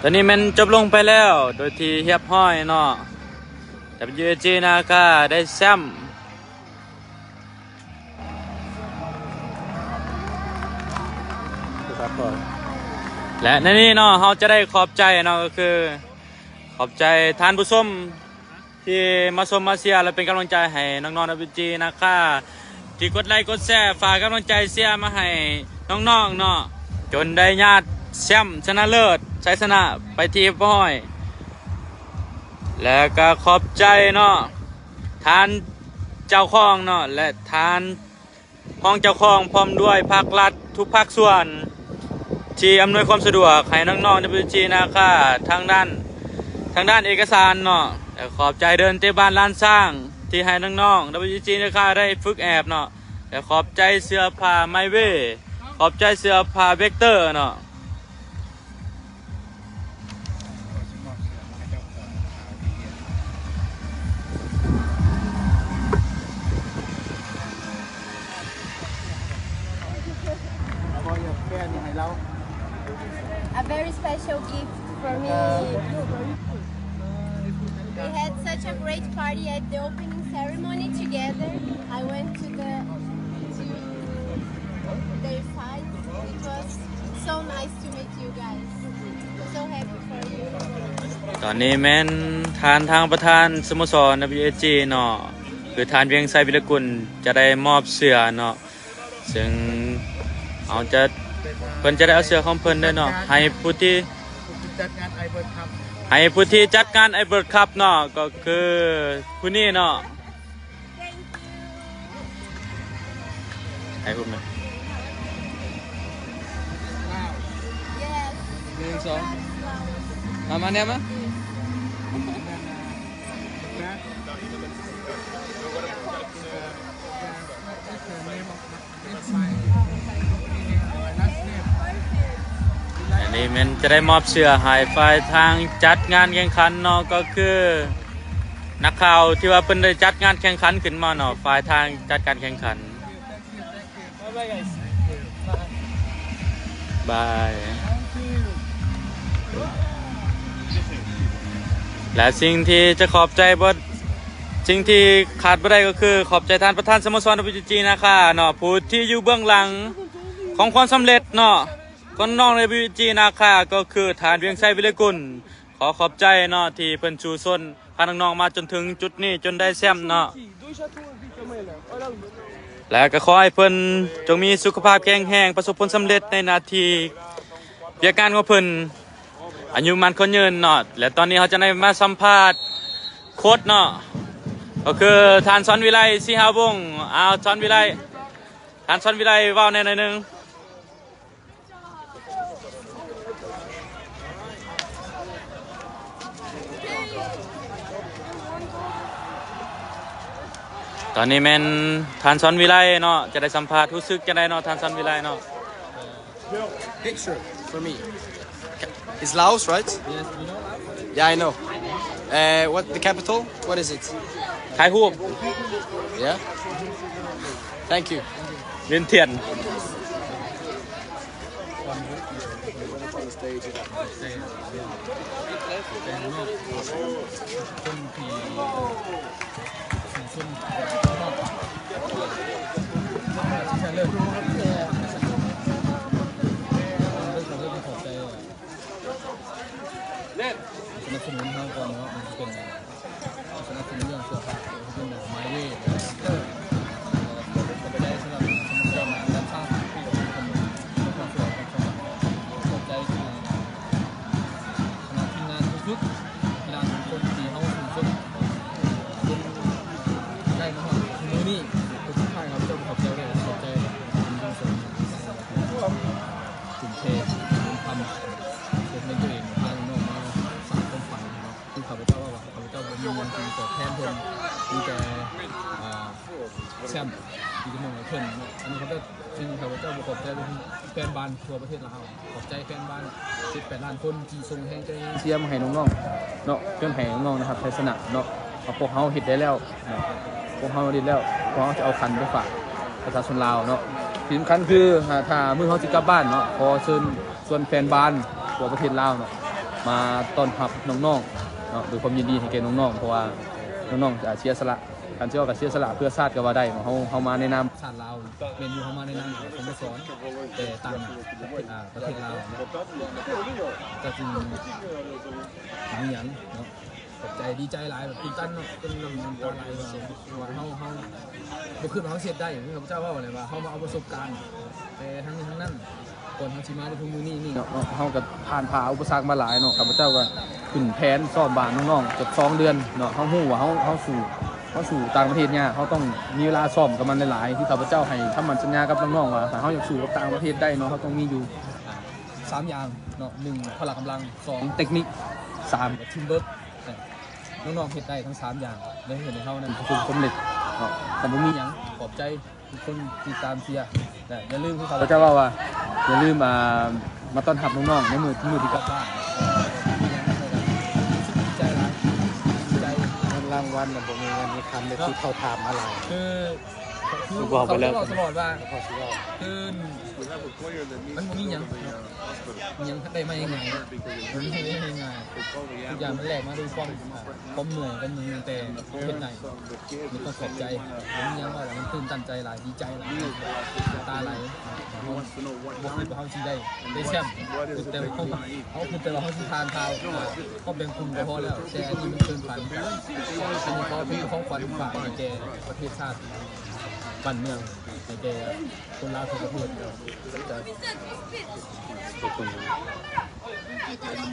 ຕອນນີ້ແມ່ນຈົບລົງໄປແລ້ວໂດຍທີ່ຮຽບຮ້ອຍເນາະ. ດັບເບິນຢູເອຈີນາຄາໄດ້ແຊ້ມ. ແລະ ໃນນີ້ເນາະ ເຮົາຈະໄດ້ຂອບໃຈເນາະ ກໍຄືຂອບໃຈທ່ານຜູ້ຊົມທີ່ມາຊົມມາເຊຍ ແລະ ເປັນກຳລັງໃຈໃຫ້ນ້ອງໆ ດັບເບິນຢູເອຈີນາຄາ ທີ່ກົດໄລກົດແຊ ຝາກກຳລັງໃຈເຊຍມາໃຫ້ນ້ອງໆ ເນາະ ຈົນໄດ້ຍາດແຊ້ມຊະນະເລີດ ໄຊຊະນະໄປທີ່ຮຽບຮ້ອຍ. ແລະ ກໍຂອບໃຈເນາະ ທ່ານເຈົ້າຄອງເນາະ ແລະ ທ່ານຮອງເຈົ້າຄອງ ພ້ອມດ້ວຍພາກລັດທຸກພາກສ່ວນ ທີ່ອຳນວຍຄວາມສະດວກໃຫ້ນ້ອງໆ ດັບເບິນຢູເອຈີນາຄາ ທາງດ້ານ ທາງດ້ານເອກະສານເນາະ. ແລະ ຂອບໃຈເດີ່ນເຕະບານລ້ານຊ້າງ ທີ່ໃຫ້ນ້ອງໆ ດັບເບິນຢູເອຈີນາຄາ ໄດ້ຝຶກແອບເນາະ. ແລະ ຂອບໃຈເສື້ອຜ້າໄມເວ ຂອບໃຈເສື້ອຜ້າເວັກເຕີເນາະ. ເອົາແຄນນີ້ໃຫ້ລາວ. A very special gift for me. We had such a great party at the opening ceremony together. I went to the, to their side. It was so nice to meet you guys. So happy for you. ຕອນນີ້ແມ່ນທ່ານທາງປະທານສະໂມສອນ ດັບເບິນຢູເອຈີ ເນາະ ຄືທ່ານ ວຽງໄຊ ວິລະກຸນ ຈະໄດ້ມອບເສື້ອເນາະ. ເຊິ່ງເຮົາຈະ ເພິ່ນຈະໄດ້ເອົາເສື້ອຂອງເພິ່ນເດີເນາະ ໃຫ້ຜູ້ທີ່ ຈັດງານໄອເບີດຄັບ ໃຫ້ຜູ້ທີ່ຈັດງານໄອເບີດຄັບເນາະ ກໍຄືຜູ້ນີ້ເນາະ. ໃຫ້ຮູບໜຶ່ງ Yes. ໜຶ່ງ ສອງ ມາ ມາແນມາ. ອັນນີ້ແມ່ນຈະໄດ້ມອບເສື້ອໃຫ້ຝ່າຍທາງຈັດງານແຂ່ງຂັນເນາະ ກໍຄືນັກຂ່າວທີ່ວ່າເພິ່ນໄດ້ຈັດງານແຂ່ງຂັນຂຶ້ນມາເນາະ ຝ່າຍທາງຈັດການແຂ່ງຂັນ. ບາຍ. ແລະ ສິ່ງທີ່ຈະຂອບໃຈບໍ່ ສິ່ງທີ່ຂາດບໍ່ໄດ້ກໍຄື ຂອບໃຈທ່ານປະທານສະໂມສອນ ດັບເບິນຢູເອຈີ ນາຄາເນາະ ຜູ້ທີ່ຢູ່ເບື້ອງຫຼັງຂອງຄວາມສຳເລັດເນາະ ຂອງນ້ອງ ດັບເບິນຢູເອຈີ ນາຄາ ກໍຄືທ່ານ ວຽງໄຊ ວິລະກຸນ. ຂໍຂອບໃຈເນາະ ທີ່ເພິ່ນສູ້ຊົນ ພານ້ອງໆ ມາຈົນເຖິງຈຸດນີ້ ຈົນໄດ້ແຊ້ມເນາະ ແລະ ກໍຂໍໃຫ້ເພິ່ນຈົ່ງມີສຸຂະພາບແຂງແຮງ ປະສົບຜົນສຳເລັດໃນໜ້າທີ່ວຽກງານຂອງເພິ່ນ ອາຍຸໝັ້ນຂວັນຍືນເນາະ. ແລະ ຕອນນີ້ເຮົາຈະໄດ້ມາສຳພາດໂຄດເນາະ ກໍຄືທ່ານ ສອນວິໄລ ສີຫາວົງ. ອ້າວ ສອນວິໄລ ທ່ານ ສອນວິໄລ ເວົ້າແດ່ໜ້ອຍໜຶ່ງ. ຕອນນີ້ແມ່ນທ່ານ ສອນວິໄລ ເນາະ ຈະໄດ້ສຳພາດ ຮູ້ສຶກຈັ່ງໃດເນາະ ທ່ານ ສອນວິໄລ ເນາະ? Picture for me. It's Laos, right? Yes, we know Laos. Yeah, I know. Uh, what the capital? What is it? ຖ່າຍຮູບ. Yeah. Thank you. ວຽນທຽນ. ສະໜັບສະໜູນເຮົາກ່ອນເນາະ ມັນຊິເປັນ ສະໜັບສະໜູນເລື່ອງເສື້ອຜ້າ ເປັນໄມເວ ກໍໄປໄດ້ສຳລັບສະໂມສອນອັນດັບສາມສິບປີ ຂອງນະຄອນຫຼວງຂອງສະຫວັນ. ຂອບໃຈຄະນະທີມງານທຸກໆ ແຊມທີ່ຈະມອບໃຫ້ເພິ່ນເນາະ. ອັນນີ້ຂ້າພະເຈົ້າ ສິ່ງທີ່ຂ້າພະເຈົ້າບໍ່ຂອບໃຈກໍຄືແຟນບານທົ່ວປະເທດລາວ. ຂອບໃຈແຟນບານສິບແປດລ້ານຄົນທີ່ສົ່ງແຮງໃຈແຮງເຊຍມາໃຫ້ນ້ອງໆເນາະ, ຈົນໃຫ້ນ້ອງໆໄດ້ຮັບໄຊຊະນະເນາະ. ພວກເຮົາເຮັດໄດ້ແລ້ວເນາະ, ພວກເຮົາເຮັດແລ້ວ, ພວກເຮົາຈະເອົາຂັນໄປຝາກປະຊາຊົນລາວເນາະ. ທີ່ສຳຄັນຄື ຖ້າ ຖ້າມື້ເຮົາຊິກັບບ້ານເນາະ, ຂໍເຊີນຊວນແຟນບານທົ່ວປະເທດລາວເນາະ ມາຕ້ອນຮັບນ້ອງໆເນາະ ດ້ວຍຄວາມຍິນດີໃຫ້ແກ່ນ້ອງໆ, ເພາະວ່ານ້ອງໆ ອາ ເສຍສະຫຼະ ຄັນຊິເວົ້າກໍເສຍສະຫຼະເພື່ອຊາດກໍວ່າໄດ້ເນາະ. ເຮົາ ເຮົາມາໃນນາມຊາດລາວ ແມ່ນຢູ່ ເຮົາມາໃນນາມຂອງສະໂມສອນ ແຕ່ຕ່າງ ອາ ປະເທດລາວເນາະ. ກໍຈຶ່ງບໍ່ມີຫຍັງເນາະ, ຂອບໃຈ ດີໃຈຫຼາຍ ແບບຕື່ນຕັນເນາະ ຈົນນ້ຳ ນ້ຳຕາໄຫຼ ວ່າ ວ່າເຮົາ ເຮົາບໍ່ຄິດວ່າເຮົາຊິເຮັດໄດ້. ຂ້າພະເຈົ້າເວົ້າແຫຼະວ່າເຮົາມາເອົາປະສົບການ ແຕ່ທັງນີ້ທັງນັ້ນ ກ່ອນເຮົາຊິມາໄດ້ເຖິງມື້ນີ້ນີ້ເນາະ, ເຮົາກໍຜ່ານຜ່າອຸປະສັກມາຫຼາຍເນາະ. ຂ້າພະເຈົ້າກໍຂຶ້ນແຜນຊ້ອມບານນ້ອງໆເກືອບສອງເດືອນເນາະ. ເຮົາຮູ້ວ່າເຮົາ ເຮົາສູ້ ເຮົາສູ້ຕ່າງປະເທດຍາກ, ເຮົາຕ້ອງມີເວລາຊ້ອມກັບມັນຫຼາຍໆ. ທີ່ຂ້າພະເຈົ້າໃຫ້ຄຳໝັ້ນສັນຍາກັບນ້ອງໆວ່າ ຖ້າເຮົາຢາກສູ້ກັບຕ່າງປະເທດໄດ້ເນາະ, ເຮົາຕ້ອງມີຢູ່ສາມຢ່າງເນາະ, ໜຶ່ງ ພະລະກຳລັງ, ສອງ ເຕັກນິກ, ສາມ ທີມເວີກ. ນ້ອງໆເຮັດໄດ້ທັງສາມຢ່າງ ແລະເຮັດໃຫ້ເຮົານັ້ນປະສົບຜົນສຳເລັດເນາະ. ກໍບໍ່ມີຫຍັງ, ຂອບໃຈ ທຸກຄົນຕິດຕາມເຊຍ ແລະຢ່າລືມ ຄືຂ້າພະເຈົ້າເວົ້າວ່າ ຢ່າລືມ ອ່າ ມາຕ້ອນຮັບນ້ອງໆໃນມື້ ມື້ທີ່ກັບບ້ານ. ເອີ ມີຫຍັງກໍໄດ້ ຮູ້ສຶກດີໃຈຫຼາຍ ດີໃຈ. ເງິນລາງວັນນະ ບໍ່ມີເງິນມີຄຳເລີຍ ເນາະ ທີ່ເຂົາຖາມມາຫຼາຍ ຄື ຄື ຄືບອກໄປແລ້ວ ເຂົາເວົ້າຕະຫຼອດວ່າ ເຂົາຊິເວົ້າ ຄື ມັນບໍ່ມີຫຍັງເນາະ ຫຍັງໄດ້ມາງ່າຍໆ ມັນບໍ່ໄດ້ມາງ່າຍໆ ທຸກຢ່າງມັນແລກມາດ້ວຍຄວາມ ຄວາມເມື່ອຍ ຄວາມເມື່ອຍ ແຕ່ເຮັດໄດ້ ມີຄວາມຂອບໃຈ ບໍ່ມີຫຍັງເວົ້າແລ້ວ ມັນຕື່ນຕັນໃຈຫຼາຍ ດີໃຈຫຼາຍ ນ້ຳຕາໄຫຼ ເຮົາບໍ່ຄິດວ່າເຮົາຊິໄດ້ ໄດ້ແຊມ ແຕ່ເຮົາ ເຮົາຄິດແຕ່ວ່າເຮົາຊິຜ່ານຂ່າວ ຄອບແບ່ງກຸ່ມກໍພໍແລ້ວ ແຕ່ອັນນີ້ມັນເກີນຝັນ ອັນນີ້ຂໍເປັນຂອງຂວັນຝາກໃຫ້ແກ່ປະເທດຊາດບ້ານເມືອງ ໃຫ້ແກ່ຄົນລາວທົ່ວປະເທດ.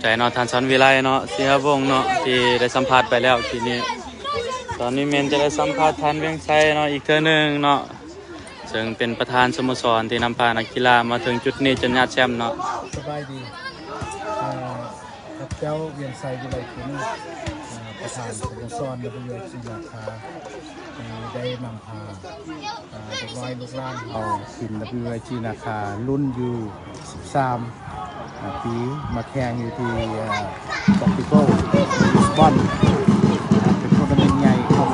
ໃຈເນາະ ທ່ານສອນວິໄລເນາະ ສີຫະວົງເນາະ ທີ່ໄດ້ສຳພາດໄປແລ້ວທີນີ້ ຕອນນີ້ແມ່ນຈະໄດ້ສຳພາດທ່ານວຽງໄຊເນາະ ອີກເທື່ອໜຶ່ງເນາະ ເຊິ່ງເປັນປະທານສະໂມສອນທີ່ນຳພານັກກິລາມາເຖິງຈຸດນີ້ຈົນຍາດແຊມເນາະ. ສະບາຍດີ ເອີ ຂ້າພະເຈົ້າ ວຽງໄຊ ວິໄລກຸນ ເອີ ປະທານສະໂມສອນ ດັບເບິນຢູໄອຈີ ນາຄາ ທີ່ໄດ້ນຳພາ ອາ ເດັກນ້ອຍລູກຫຼານເຮົາທີມ ດັບເບິນຢູໄອຈີ ນາຄາ ລຸ້ນຢູສິບສາມ ອາ ປີ ມາແຂ່ງຢູ່ທີ່ ອາ Tropical Lisbon ເປັນໂທນາເມັນໃຫຍ່ຂອງ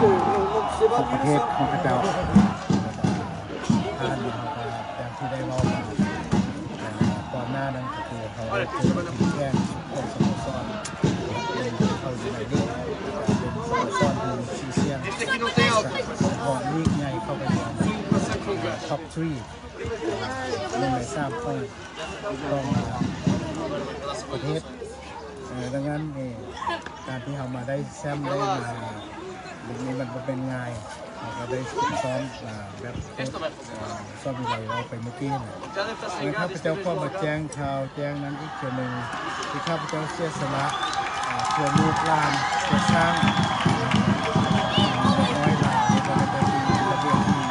ຂອງປະເທດຂອງເຂົາເຈົ້າ. ຜ່ານມາເຮົາກໍຢ່າງທີ່ໄດ້ເວົ້າມາ ກ່ອນໜ້ານັ້ນກໍຄືເຮົາໄດ້ເຈີທີມແຂ່ງຂອງສະໂມສອນ ເປັນເຂົ້າຢູ່ໃນລີກ ເປັນສະໂມສອນທີ່ມີຊື່ສຽງ ເພາະລີກໃຫຍ່ເຂົ້າໄປຢູ່ top three ໜຶ່ງໃນສາມຂອງ ຂອງປະເທດ. ເອີ ດັ່ງນັ້ນເອງ ການທີ່ເຮົາມາໄດ້ແຊມໄດ້ມາ ແບບນີ້ມັນບໍ່ແມ່ນງ່າຍ ເຮົາກໍໄດ້ຝຶກຊ້ອມ ອາ ແບບໂຄ້ດ ອາ ສອນວິໄລເວົ້າໄປເມື່ອກີ້ນະ ແລະ ຂ້າພະເຈົ້າຂໍມາແຈ້ງຂ່າວແຈ້ງນັ້ນອີກເທື່ອໜຶ່ງ ທີ່ຂ້າພະເຈົ້າເສຍສະຫຼະ ອາ ເພື່ອລູກຫຼານ ເພື່ອສ້າງ ອາ ເດັກນ້ອຍລາວ ໃນຕອນທີ່ລະບຽບທີ່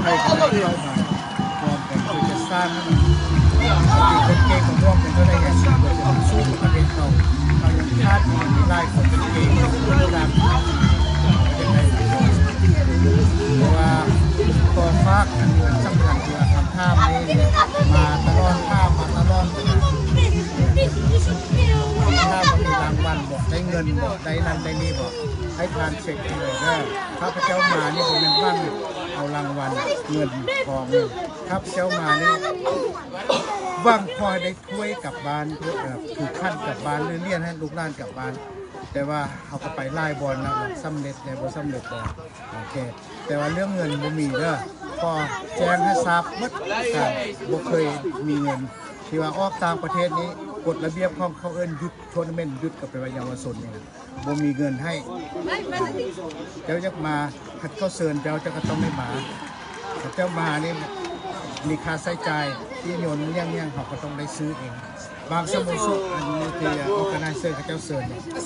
ໃຫ້ເຂົາໄດ້ເຂົ້າມາຮ່ວມກັນ ເພື່ອຈະສ້າງໃຫ້ມັນເປັນຄົນເກັ່ງ ມາຮ່ວມກັນເພື່ອໄດ້ເຮັດສິ່ງທີ່ມັນສູງກວ່າປະເທດເຂົາ. ເຮົາຍັງຂາດອີກຫຼາຍຄົນເກັ່ງ ເພາະວ່າຂໍ້ຝາກອັນສຳຄັນ ທີ່ວ່າຄຳຖາມນີ້ມາຕະຫຼອດ ຖາມມາຕະຫຼອດ ຖາມວ່າມີລາງວັນບໍ່ ໄດ້ເງິນບໍ່ ໄດ້ນັ້ນໄດ້ນີ້ບໍ່ ໃຫ້ທ່ານເຊັກໃຫ້ເລີຍເດີ. ຂ້າພະເຈົ້າມານີ້ບໍ່ແມ່ນຫວັງເອົາລາງວັນເງິນທອງ, ຂ້າພະເຈົ້າມານີ້ຫວັງຂໍໃຫ້ໄດ້ຖ້ວຍກັບບ້ານ ເອີ ຖືຂັນກັບບ້ານ ຫຼື ຫຼຽນໃຫ້ລູກຫຼານກັບບ້ານ. ແຕ່ວ່າເຮົາກໍໄປຫຼາຍບ່ອນແລ້ວ ສຳເລັດແດ່ບໍ່ສຳເລັດແດ່ ໂອເຄ ແຕ່ວ່າເລື່ອງເງິນບໍ່ມີເດີ ຂໍແຈ້ງໃຫ້ຊາບໝົດ ບໍ່ເຄີຍມີເງິນ ທີ່ວ່າອອກຕ່າງປະເທດນີ້ ກົດລະບຽບຂອງເຂົາເອີ້ນຢຸດໂທນາເມັນ ຢຸດກໍແປວ່າເຍົາວະຊົນນີ້ນະ ບໍ່ມີເງິນໃຫ້. ເຈົ້າຢາກມາ ຄັນເຂົາເຊີນເຈົ້າ ເຈົ້າກໍຕ້ອງໄດ້ມາ. ເຈົ້າມານີ້ມີຄ່າໃຊ້ຈ່າຍ ທີ່ຍົນຫຍັງໆ ເຮົາກໍຕ້ອງໄດ້ຊື້ເອງ. ບາງສະໂມສອນ ອັນນີ້ທີ່ organizer ເຂົາເຈົ້າເຊີນ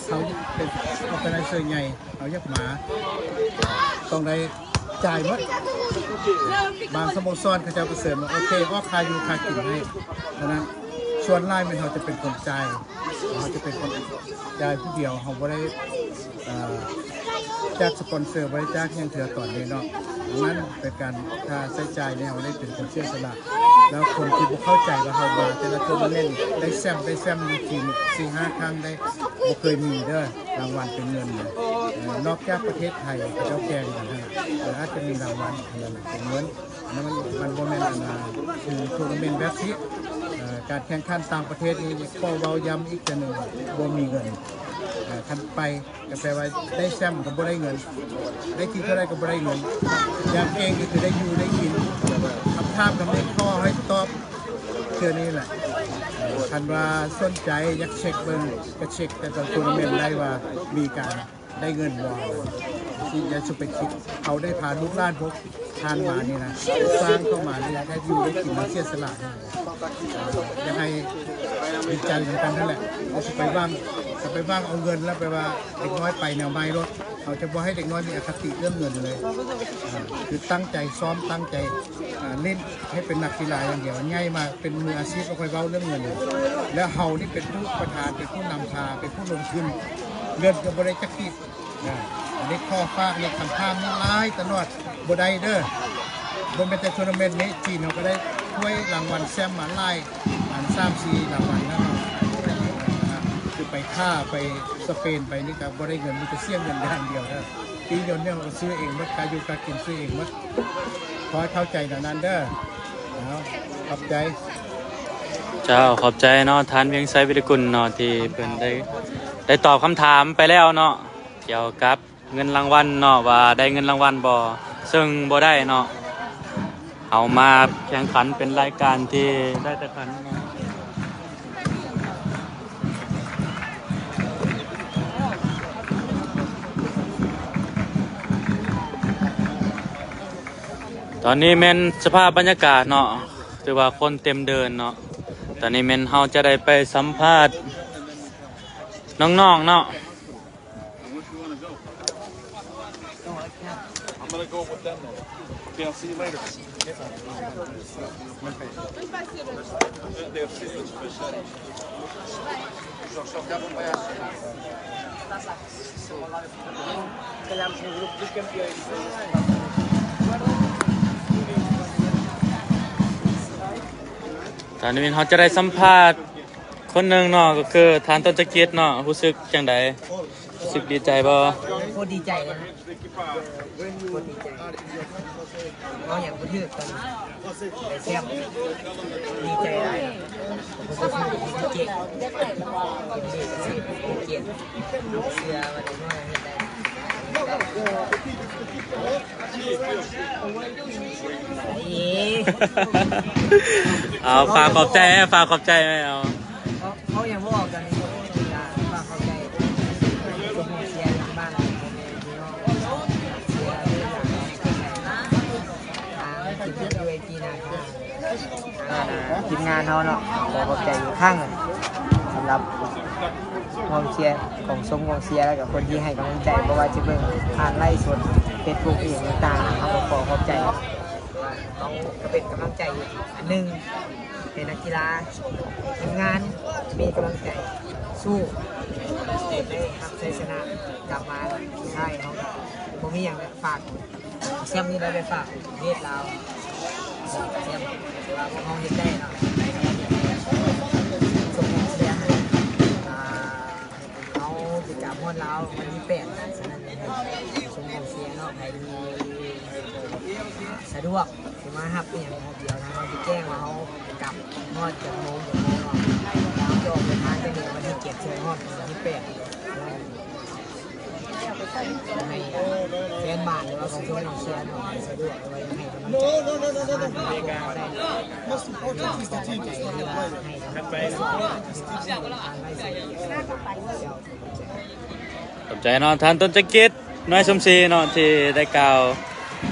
ເຮົາເປັນ organizer ໃຫຍ່ ເຮົາຢາກມາ ຕ້ອງໄດ້ ຈ່າຍໝົດ. ບາງສະໂມສອນເຂົາເຈົ້າກໍເຊີນວ່າ ໂອເຄ ອອກຄ່າຢູ່ຄ່າກິນໃຫ້ເທົ່ານັ້ນ, ສ່ວນຫຼາຍແມ່ນເຮົາຈະເປັນຄົນຈ່າຍ, ເຮົາຈະເປັນຄົນຈ່າຍຜູ້ດຽວ, ເຮົາບໍ່ໄດ້ ເອີ ຈັດສະປອນເຊີ ບໍ່ໄດ້ຈັດຫຍັງເທື່ອຕອນນີ້ເນາະ. ນັ້ນເປັນການ ຄ່າໃຊ້ຈ່າຍແນວໃດເປັນຄົນເສຍສະຫຼະ ແລ້ວຄົນທີ່ບໍ່ເຂົ້າໃຈວ່າເຮົາມາແຕ່ລະໂທນາເມັນໄດ້ແຊ້ມ ໄດ້ແຊ້ມຢູ່ຈີນສີ່ຫ້າຄັ້ງໄດ້ ບໍ່ເຄີຍມີເດີ ລາງວັນເປັນເງິນນະ. ເອີ ນອກຈາກປະເທດໄທເຂົາເຈົ້າແຂ່ງກັນຫັ້ນນະ ເອີ ອາດຈະມີລາງວັນອັນນັ້ນເປັນເງິນ ອັນນັ້ນມັນ ມັນບໍ່ແມ່ນອັນນ່າ ຄືໂທນາເມັນແບບນີ້ ເອີ ການແຂ່ງຂັນຕ່າງປະເທດນີ້ ຂໍເວົ້າຢ້ຳອີກເທື່ອໜຶ່ງ ບໍ່ມີເງິນ ເອີ ຄັນໄປ ກໍແປວ່າໄດ້ແຊ້ມກໍບໍ່ໄດ້ເງິນ ໄດ້ທີ່ເທົ່າໃດກໍບໍ່ໄດ້ເງິນ ຢ່າງເກັ່ງກໍຄືໄດ້ຢູ່ໄດ້ກິນ. ຄຳຖາມຄຳນີ້ຂໍໃຫ້ຕອບເທື່ອນີ້ແຫຼະ ຄັນວ່າສົນໃຈຢາກເຊັກເບິ່ງ ກໍເຊັກແຕ່ໂທນາເມັນໄດ້ວ່າມີການໄດ້ເງິນບໍ່ ຊິຢ່າສຸໄປຄິດ. ເຮົາໄດ້ພາລູກຫຼານພວກທ່ານມານີ້ນະ ສ້າງເຂົ້າມານີ້ນະ ໄດ້ຢູ່ໄດ້ກິນ ເສຍສະຫຼະ ຢາກໃຫ້ດີໃຈນຳກັນຫັ້ນແຫຼະ. ຢ່າຊິໄປຫວັງ ຖ້າໄປຫວັງເອົາເງິນແລ້ວ ແປວ່າເດັກນ້ອຍໄປແນວໃໝ່ໂລດ. ເຮົາຈະບໍ່ໃຫ້ເດັກນ້ອຍມີອະຄະຕິເລື່ອງເງິນເລີຍ ອ່າ ຄືຕັ້ງໃຈຊ້ອມ ຕັ້ງໃຈ ອ່າ ຫຼິ້ນໃຫ້ເປັນນັກກິລາຢ່າງດຽວ. ໃຫຍ່ມາເປັນມືອາຊີບ ບໍ່ຄ່ອຍເວົ້າເລື່ອງເງິນເລີຍ. ແລ້ວເຮົານີ້ເປັນຜູ້ປະທານ ເປັນຜູ້ນຳພາ ເປັນຜູ້ລົງທຶນ ເງິນກໍບໍ່ໄດ້ຈັກກີບ. ອ່າ ອັນນີ້ຂໍຝາກ ເລື່ອງຄຳຖາມນີ້ຫຼາຍຕະຫຼອດ ບໍ່ໄດ້ເດີ. ບໍ່ແມ່ນແຕ່ໂທນາເມັນນີ້ ຈີນເຮົາກໍໄດ້ຖ້ວຍລາງວັນແຊ້ມມາຫຼາຍ ອັນ ສາມສີ່ລາງວັນແລ້ວເນາະ. ຄືໄປຖ້າໄປສະເປນໄປນີ້ກໍບໍ່ໄດ້ເງິນ ມີແຕ່ເສຍເງິນຢ່າງດຽວເດີ. ປີ້ຍົນນີ້ເຮົາກໍຊື້ເອງໝົດ ກາຢູ່ກາກິນຊື້ເອງໝົດ. ຂໍໃຫ້ເຂົ້າໃຈແນວນັ້ນເດີ. ເອົາ ຂອບໃຈ. ເຈົ້າ ຂອບໃຈເນາະ ທ່ານວຽງໄຊ ວິລິກຸນເນາະ ທີ່ເພິ່ນໄດ້ ໄດ້ຕອບຄຳຖາມໄປແລ້ວເນາະ ກ່ຽວກັບ ເງິນລາງວັນເນາະ ວ່າໄດ້ເງິນລາງວັນບໍ່ ເຊິ່ງບໍ່ໄດ້ເນາະ. ເຮົາມາແຂ່ງຂັນເປັນລາຍການທີ່ໄດ້ແຕ່ຂັນເນາະ. ຕອນນີ້ແມ່ນສະພາບບັນຍາກາດເນາະ ຖືວ່າຄົນເຕັມເດີ່ນເນາະ. ຕອນນີ້ແມ່ນເຮົາຈະໄດ້ໄປສຳພາດນ້ອງໆເນາະ. I'm gonna go with them then. Okay, I'll see you later. They'll see you. ຕອນນີ້ເຮົາຈະໄດ້ສຳພາດຄົນໜຶ່ງເນາະ ກໍຄືທ່ານຕົ້ນຈະກິດເນາະ ຮູ້ສຶກຈັ່ງໃດ? ຮູ້ສຶກດີໃຈບໍ່? ໂຄດດີໃຈເລີຍນະ ໂຄດດີໃຈ ເວົ້າຫຍັງບໍ່ຖືກຕອນນີ້ ໄດ້ແຊ້ມ ດີໃຈຫຼາຍນະ ເຂົາບໍ່ຖືກ ເກັ່ງ ເກັ່ງ ເກັ່ງ ເກັ່ງ ເຊື່ອວ່າເດັກນ້ອຍເຮັດໄດ້. ເອົາ ຝາກຂອບໃຈ ຝາກຂອບໃຈ ເອົາ ເວົ້າຫຍັງບໍ່ອອກຕອນນີ້ ກໍຝາກຂອບໃຈທຸກຄົນທີ່ເຊຍທາງບ້ານ ພໍ່ແມ່ພີ່ນ້ອງ ເຊຍທາງທີມງານເຮົາເນາະ ຂໍຂອບໃຈອີກຄັ້ງ ສຳລັບກອງເຊຍ ກອງຊົມກອງເຊຍ ແລ້ວກໍຄົນທີ່ໃຫ້ກຳລັງໃຈ ບໍ່ວ່າຈະເບິ່ງຜ່ານໄລຟ໌ສົດ ເຟສບຸກ ອີ່ຫຍັງຕ່າງໆ ເຮົາກໍຂໍຂອບໃຈ ເຮົາກໍເປັນກຳລັງໃຈອີກອັນໜຶ່ງ ໃຫ້ນັກກິລາ ທີມງານມີກຳລັງໃຈສູ້ ໄດ້ຮັບໄຊຊະນະກັບມາ. ສຸດທ້າຍເຮົາກໍບໍ່ມີຫຍັງແລ້ວ ຝາກແຊ້ມນີ້ໄດ້ໄປຝາກປະເທດລາວ ແຊ້ມທີ່ວ່າພວກເຮົາເຮັດໄດ້ເນາະ ສົ່ງກອງເຊຍໃຫ້ ອ່າ ເຮົາຕິດຕາມຮອດລາວວັນທີແປດ ສະນັ້ນໃຫ້ສົ່ງກອງເຊຍເນາະ ໃຜທີ່ສະດວກ ຊິມາຮັບອີ່ຫຍັງ ດຽວທາງເຮົາຊິແຈ້ງວ່າເຮົາກັບຮອດຈັກໂມງ ຈັກໂມງເນາະ ເຮົາຈະອອກເດີນທາງຈາກນີ້ວັນທີເຈັດ ເຊິ່ງຮອດວັນທີແປດ ໃຫ້ແຟນບານ ຫຼືວ່າກອງຊົມກອງເຊຍເນາະ ໃຫ້ສະດວກ ຫຼືວ່າຢາກໃຫ້ກຳລັງໃຈ ສາມາດມາຮ່ວມເຮົາໄດ້ ໃຫ້ກຳລັງໃຈ ຫຼືວ່າໃຫ້ກຳລັງໃຈ ຂອບໃຈເນາະ ທ່ານຕົ້ນຈະກິດ ນ້ອຍສົມສີເນາະ ທີ່ໄດ້ກ່າວ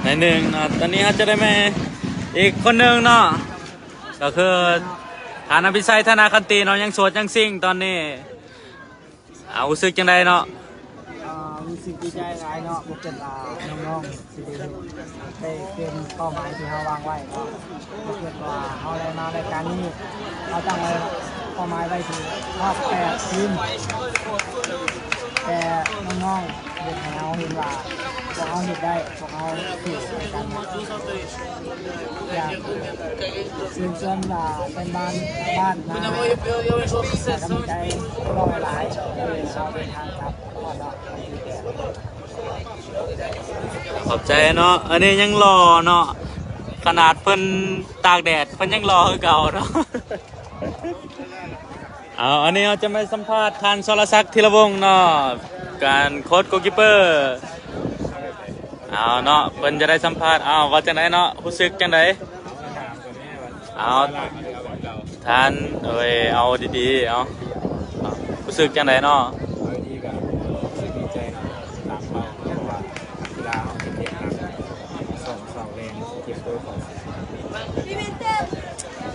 ໜ້ອຍໜຶ່ງເນາະ. ຕອນນີ້ເຮົາຈະໄດ້ມາອີກຄົນໜຶ່ງເນາະ ກໍຄືທ່ານອະພິໄຊ ທະນາຄັນຕີເນາະ ຍັງໂສດຍັງຊິງຕອນນີ້ ອາ ຮູ້ສຶກຈັ່ງໃດເນາະ? ອາ ຮູ້ສຶກດີໃຈຫຼາຍເນາະ ບໍ່ຄິດວ່ານ້ອງໆ ຊິໄດ້ເຮັດ ໄດ້ເປັນເປົ້າໝາຍທີ່ເຮົາວາງໄວ້ເນາະ ບໍ່ຄິດວ່າເຮົາໄດ້ມາລາຍການນີ້ ເຮົາຕັ້ງໄວ້ເປົ້າໝາຍໄວ້ທີ່ຮອບແປດທີມ ແຕ່ນ້ອງໆ ເຮັດໃຫ້ເຮົາເຫັນວ່າພວກເຮົາເຮັດໄດ້, ພວກເຮົາສູ້ໃນການ ຢາກເຊີນຊວນວ່າແຟນບານ ບ້ານນາ ໃຫ້ກຳລັງໃຈພວກເຮົາຫຼາຍໆ ເຮົາເດີນທາງກັບຮອດເນາະ. ຂອບໃຈເນາະ, ອັນນີ້ຍັງຫຼໍ່ເນາະ, ຂະໜາດເພິ່ນຕາກແດດ ເພິ່ນຍັງຫຼໍ່ຄືເກົ່າເນາະ. ເອົາ ອັນນີ້ເຮົາຈະມາສຳພາດທ່ານ ສອລະສັກ ທີລະວົງ ເນາະ, ການໂຄດໂກລຄີບເປີ. ເອົາເນາະ, ເພິ່ນຈະໄດ້ສຳພາດ. ເອົາ ວ່າຈັ່ງໃດເນາະ, ຮູ້ສຶກຈັ່ງໃດ? ເອົາ ທ່ານເອີຍ ເອົາດີໆ ເອົາ ເອົາ ຮູ້ສຶກຈັ່ງໃດເນາະ? ເອົາດີໆ ກໍຮູ້ສຶກດີໃຈເນາະ, ຕາມເປົ້າ ເພາະວ່ານັກກິລາເຮົາເຮັດວຽກໜັກ ສອງເສົາແລງ ເກັບໂກເຂົ້າ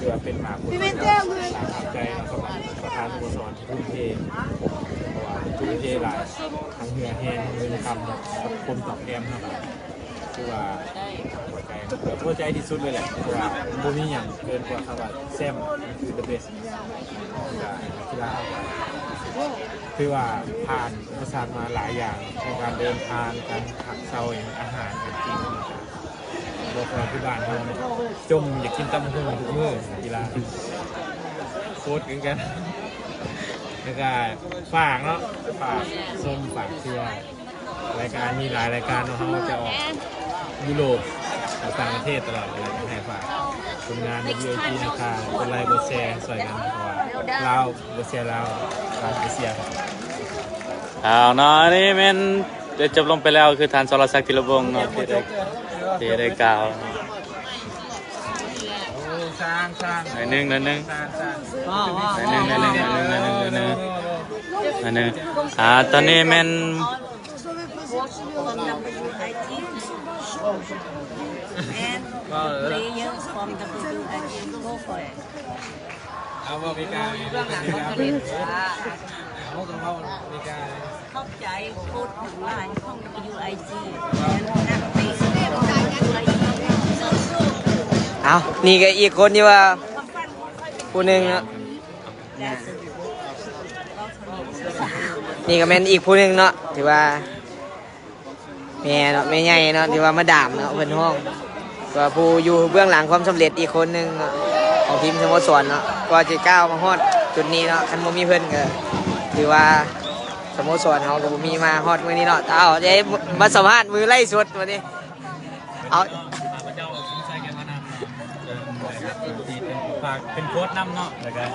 ຖືວ່າເປັນໝາກຜົນທີ່ໜ້າປະທັບໃຈເນາະ ສຳລັບປະທານສະໂມສອນທີ່ທຸ່ມເທ, ເພາະວ່າທຸ່ມເທຫຼາຍ ທັງເຫື່ອແຮງ ທັງເງິນຄຳເນາະ, ກັບຜົນຕອບແທນເຮົາກໍຖືວ່າພໍໃຈ ແບບພໍໃຈທີ່ສຸດເລີຍແຫຼະ, ເພາະວ່າບໍ່ມີຫຍັງເກີນກວ່າຄຳວ່າແຊມ ມັນຄື the best ກໍກິລາເຮົາກໍຖືວ່າຜ່ານອຸປະສັກມາຫຼາຍຢ່າງ ໃນການເດີນທາງ, ການພັກເຊົາ, ອາຫານການກິນ. ບໍ່ຄືທີ່ບ້ານເຮົາເນາະ, ຈົ່ມຢາກກິນຕຳບັກຫຸ່ງທຸກມື້, ກິລາໂຄດຄືກັນ. ແລ້ວກະຝາກເນາະ, ຝາກຊົມ ຝາກເຊຍ, ລາຍການມີຫຼາຍລາຍການເນາະ, ເຮົາຈະອອກຢູໂຣບ ອອກຕ່າງປະເທດຕະຫຼອດເລີຍ. ໃຫ້ຝາກຜົນງານ WIT ນະຄະ, ກົດໄລກົດແຊຊ່ອຍກັນ ເພາະວ່າລາວບໍ່ເຊຍລາວ, ລາວບໍ່ເຊຍ. ເອົາເນາະ, ອັນນີ້ແມ່ນໄດ້ຈົບລົງໄປແລ້ວ ຄືທ່ານ ສອລະສັກ ທີລະວົງ ເນາະ ທີ່ໄດ້ ທີ່ໄດ້ກ່າວ ໂອ້ ຊ່າງ ຊ່າງ ໜ້ອຍໜຶ່ງ ໜ້ອຍໜຶ່ງ ຊ່າງ ຊ່າງ ໜ້ອຍໜຶ່ງ ໜ້ອຍໜຶ່ງ ໜ້ອຍໜຶ່ງ ໜ້ອຍໜຶ່ງ ໜ້ອຍໜຶ່ງ. ອ່າ ຕອນນີ້ແມ່ນ Coach from WIT and player from WIT. Go for it. ເອົາ ເວົ້າເມກາ ເວົ້າເມກາ ເຮົາກໍເວົ້າເມກາ. ຂອບໃຈໂຄດທັງຫຼາຍຂອງ WIT ແລະ ນັກເຕະ ເອົາ ນີ້ກໍອີກຄົນທີ່ວ່າຜູ້ໜຶ່ງເນາະ, ນີ້ກໍແມ່ນອີກຜູ້ໜຶ່ງເນາະ ທີ່ວ່າ ແມ່ເນາະ ແມ່ໃຫຍ່ເນາະ ທີ່ວ່າມາດາມເນາະ ເພິ່ນຮ້ອງ ວ່າຜູ້ຢູ່ເບື້ອງຫຼັງຄວາມສຳເລັດອີກຄົນໜຶ່ງເນາະ ຂອງທີມສະໂມສອນເນາະ ກວ່າຈະກ້າວມາຮອດຈຸດນີ້ເນາະ. ຄັນບໍ່ມີເພິ່ນກໍຖືວ່າສະໂມສອນເຮົາກໍບໍ່ມີມາຮອດມື້ນີ້ເນາະ. ເອົາ ໄດ້ມາສຳພາດມື້ໄລຟ໌ສົດມື້ນີ້. ເອົາ ຂ້າພະເຈົ້າ ສົງໄຊ ແກ້ວມານາມ ເນາະ ທີ່ເປັນຜູ້ພາກ ເປັນໂຄດນຳເນາະ ແລ້ວກະ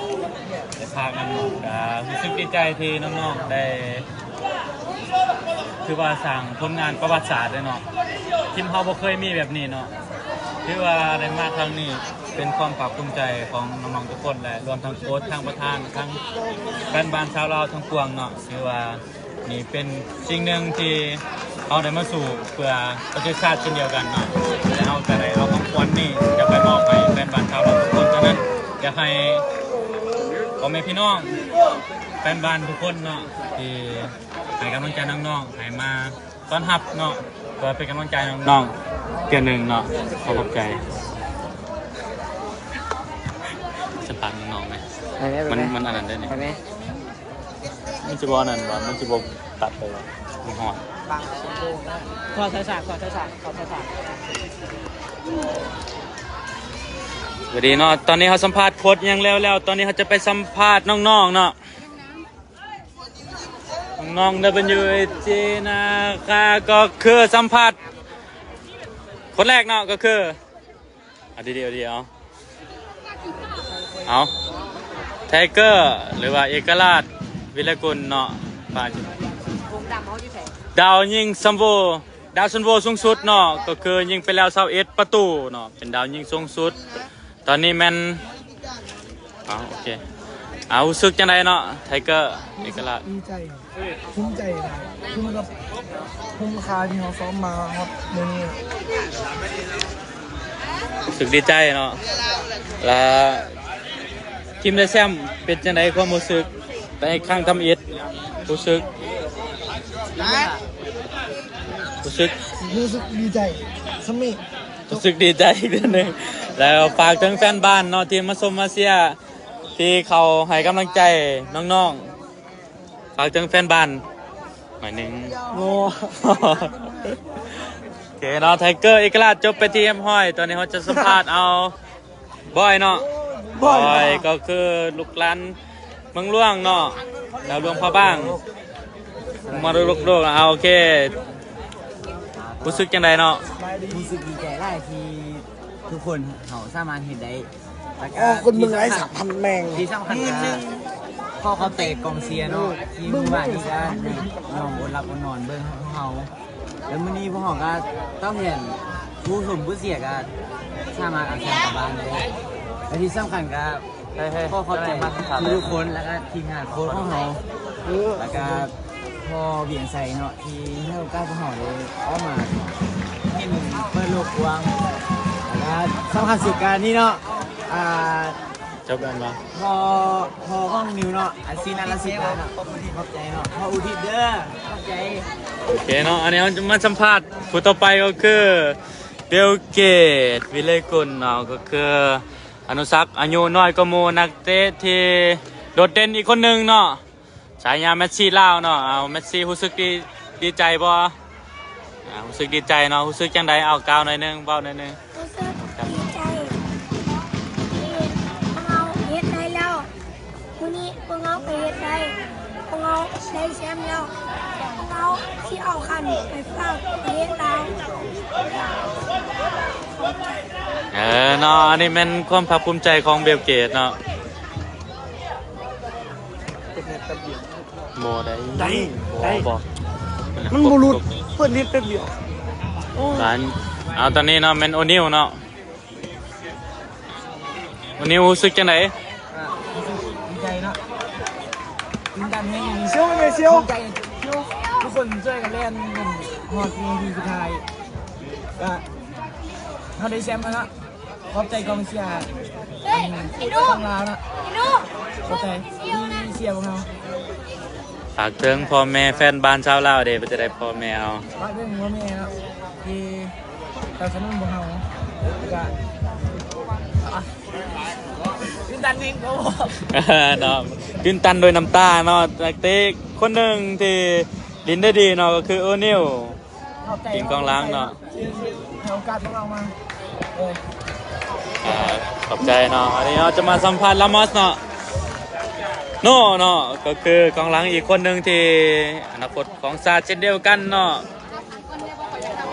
ໄດ້ພາກນຳເນາະ. ກະຮູ້ສຶກດີໃຈທີ່ນ້ອງໆໄດ້ ຖືວ່າສ້າງຜົນງານປະຫວັດສາດເລີຍເນາະ. ທີມເຮົາບໍ່ເຄີຍມີແບບນີ້ເນາະ. ຖືວ່າໄດ້ມາຄັ້ງນີ້ເປັນຄວາມພາກພູມໃຈຂອງນ້ອງໆທຸກຄົນ ແລະ ລວມທັງໂຄດ ທັງປະທານ ທັງແຟນບານຊາວລາວທັງປວງເນາະ. ຖືວ່ານີ້ເປັນສິ່ງໜຶ່ງທີ່ເຮົາໄດ້ມາສູ້ເພື່ອປະເທດຊາດເຊັ່ນດຽວກັນເນາະ. ແລະ ເຮົາກໍໄດ້ເອົາຂອງຂວັນນີ້ຈະໄປມອບໃຫ້ແຟນບານຊາວລາວທຸກຄົນ. ສະນັ້ນ ຢາກໃຫ້ພໍ່ແມ່ພີ່ນ້ອງແຟນບານທຸກຄົນເນາະ ທີ່ ໃຫ້ກຳລັງໃຈນ້ອງໆ ໃຫ້ມາຕ້ອນຮັບເນາະ ເພື່ອເປັນກຳລັງໃຈນ້ອງໆ ເທື່ອໜຶ່ງເນາະ. ຂໍຂອບໃຈ. ສຳພາດນ້ອງໆ ໄໝ? ໄປແມ່ ໄປແມ່ ມັນ ມັນອັນນັ້ນໄດ້ນີ້ ໄປແມ່. ມັນຊິບໍ່ອັນນັ້ນບໍ່? ມັນຊິບໍ່ຕັດໄປບໍ່? ມັນຮ້ອນ. ຂໍໃສ່ສາກ ຂໍໃສ່ສາກ ຂໍໃສ່ສາກ. ສະຫວັດດີເນາະ, ຕອນນີ້ເຮົາສຳພາດໂຄດຫຍັງແລ້ວແລ້ວ, ຕອນນີ້ເຮົາຈະໄປສຳພາດນ້ອງໆເນາະ. ນ້ອງໆ WIT ນາຄາ ກໍຄືສຳພາດຄົນແລກເນາະ ກໍຄື ເອົາດີໆ ເອົາດີໆ ເອົາ ເອົາ ໄທເກີ ຫຼືວ່າເອກະລາດ ວິລະກຸນເນາະ ດາວຍິງຊັມໂວ ດາວຊັມໂວສູງສຸດເນາະ ກໍຄືຍິງໄປແລ້ວຊາວເອັດປະຕູເນາະ ເປັນດາວຍິງສູງສຸດ. ຕອນນີ້ແມ່ນ ເອົາ ໂອເຄ ເອົາ ຮູ້ສຶກຈັ່ງໃດເນາະ ໄທເກີ ເອກະລາດ? ດີໃຈ ພູມໃຈຫຼາຍ ພູມກັບ ຄຸ້ມຄ່າທີ່ເຮົາຊ້ອມມາຮອດມື້ນີ້. ຮູ້ສຶກດີໃຈເນາະ ລະທີມໄດ້ແຊ້ມ ເປັນຈັ່ງໃດຄວາມຮູ້ສຶກ ໄດ້ຄັ້ງທຳອິດ? ຮູ້ສຶກ ຮູ້ສຶກ ຮູ້ສຶກດີໃຈສ່ຳນີ້. ຮູ້ສຶກດີໃຈອີກເທື່ອໜຶ່ງ ແລ້ວຝາກເຖິງແຟນບານເນາະ ທີ່ມາຊົມມາເຊຍ ທີ່ເຂົ້າໃຫ້ກຳລັງໃຈນ້ອງໆ ຝາກເຖິງແຟນບານ. ໜ້ອຍໜຶ່ງ. ໂອ້ ໂອເຄເນາະ ໄທເກີເອກະລາດ ຈົບໄປທີ່ຮຽບຮ້ອຍ. ຕອນນີ້ເຮົາຈະສຳພາດເອົາບອຍເນາະ. ບອຍ ບອຍກໍຄືລູກຫຼານເມືອງຫຼວງເນາະ, ດາວຫຼວງພະບາງ ມະລະດົກໂລກ. ເອົາ ໂອເຄ ຮູ້ສຶກຈັ່ງໃດເນາະ? ຮູ້ສຶກດີໃຈຫຼາຍທີ່ທຸກຄົນເຮົາສາມາດເຮັດໄດ້. ແລ້ວກໍ ໂອ້ ຄົນເມືອງໄຮ້ສາມພັນແມ່ງ ທີ່ສຳຄັນກໍຂໍຂອບໃຈກອງເຊຍເນາະ ທີ່ມື້ວານນີ້ກໍຍອມອົດຫຼັບອົດນອນເບິ່ງເຮົາ. ແລ້ວມື້ນີ້ພວກເຮົາກໍຕອບແທນຜູ້ຊົມຜູ້ເຊຍກໍສາມາດເອົາແຊມກັບບ້ານໄດ້. ແລະທີ່ສຳຄັນກໍຂໍຂອບໃຈທຸກໆຄົນ ແລ້ວກໍທີມງານໂຄ້ດຂອງເຮົາ ແລ້ວກໍພໍ່ວຽງໄຊເນາະ ທີ່ໃຫ້ໂອກາດພວກເຮົາໄດ້ອອກມາເຫັນ ເປີດໂລກກວ້າງ. ແລ້ວກໍສຳຄັນສຸດກໍນີ້ເນາະ ອ່າ ຈົບແລ້ວບໍ່? ພໍ່ ພໍ່ຂອງນິວເນາະ ອາຊີນາລະສິດເນາະ ຂອບໃຈເນາະ ພໍ່ອຸທິດເດີ ຂອບໃຈ. ໂອເຄເນາະ ອັນນີ້ເຮົາຈະມາສຳພາດຜູ້ຕໍ່ໄປ ກໍຄື ບິວເກດ ວິໄລກຸນເນາະ ກໍຄືອະນຸສັກອາຍຸນ້ອຍກວ່າໝູ່ ນັກເຕະທີ່ໂດດເດັ່ນອີກຄົນໜຶ່ງເນາະ ສາຍາແມັດຊີລາວເນາະ. ເອົາ ແມັດຊີ ຮູ້ສຶກດີ ດີໃຈບໍ່? ອ່າ ຮູ້ສຶກດີໃຈເນາະ ຮູ້ສຶກຈັ່ງໃດ? ເອົາ ກ່າວໜ້ອຍໜຶ່ງ ເວົ້າໜ້ອຍໜຶ່ງ. ຮູ້ສຶກດີໃຈທີ່ພວກເຮົາເຮັດໄດ້ແລ້ວ. ມື້ນີ້ພວກເຮົາກໍເຮັດໄດ້ ພວກເຮົາໄດ້ແຊມແລ້ວ. ພວກເຮົາຊິເອົາຄັນໄປຝາກປະເທດລາວ. ເອີເນາະ ອັນນີ້ແມ່ນຄວາມພາກພູມໃຈຂອງບິວເກດເນາະ. ບໍ່ໄດ້ ໄດ້ ບໍ່ ໄດ້ ບໍ່ ມັນບໍ່ຫຼຸດ ເປີດເນັດແປັບດຽວ. ໂອ້ ເອົາ ຕອນນີ້ເນາະ ແມ່ນໂອນິວເນາະ. ໂອນິວ ຮູ້ສຶກຈັ່ງໃດ? ອ່າ ຮູ້ສຶກດີໃຈເນາະ ຕື່ນຕັນແຮງ. ດີໃຈ ທຸກຄົນຊ່ວຍກັນແລ່ນຈົນຮອດວິນາທີສຸດທ້າຍ ກໍເຮົາໄດ້ແຊມແລ້ວເນາະ. ຂອບໃຈກອງເຊຍ ເອີຍ ອີ່ໜູ ຂອງລາວເນາະ ອີ່ໜູ ຂອບໃຈທີ່ເຊຍພວກເຮົາ. ຝາກເຖິງພໍ່ແມ່ແຟນບານຊາວລາວເດ້ ເປັນຈັ່ງໃດພໍ່ແມ່ເຮົາ? ຝາກເຖິງພໍ່ແມ່ເນາະ ທີ່ສະໜັບສະໜູນພວກເຮົາ ແລ້ວກໍ ອ່ະ ຕື່ນຕັນແຮງ ເນາະ ຕື່ນຕັນໂດຍນ້ຳຕາເນາະ. ນັກເຕະຄົນໜຶ່ງທີ່ຫຼິ້ນໄດ້ດີເນາະ ກໍຄືໂອນິວ ຂອບໃຈ ຍິງກອງຫຼັງເນາະ ໃຫ້ໂອກາດພວກເຮົາມາ. ເອີ ອ່າ ຂອບໃຈເນາະ. ອັນນີ້ເຮົາຈະມາສຳພາດລາມອສເນາະ ໂນເນາະ ກໍຄືກອງຫຼັງອີກຄົນໜຶ່ງທີ່ອະນາຄົດຂອງຊາດເຊັ່ນດຽວກັນເນາະ.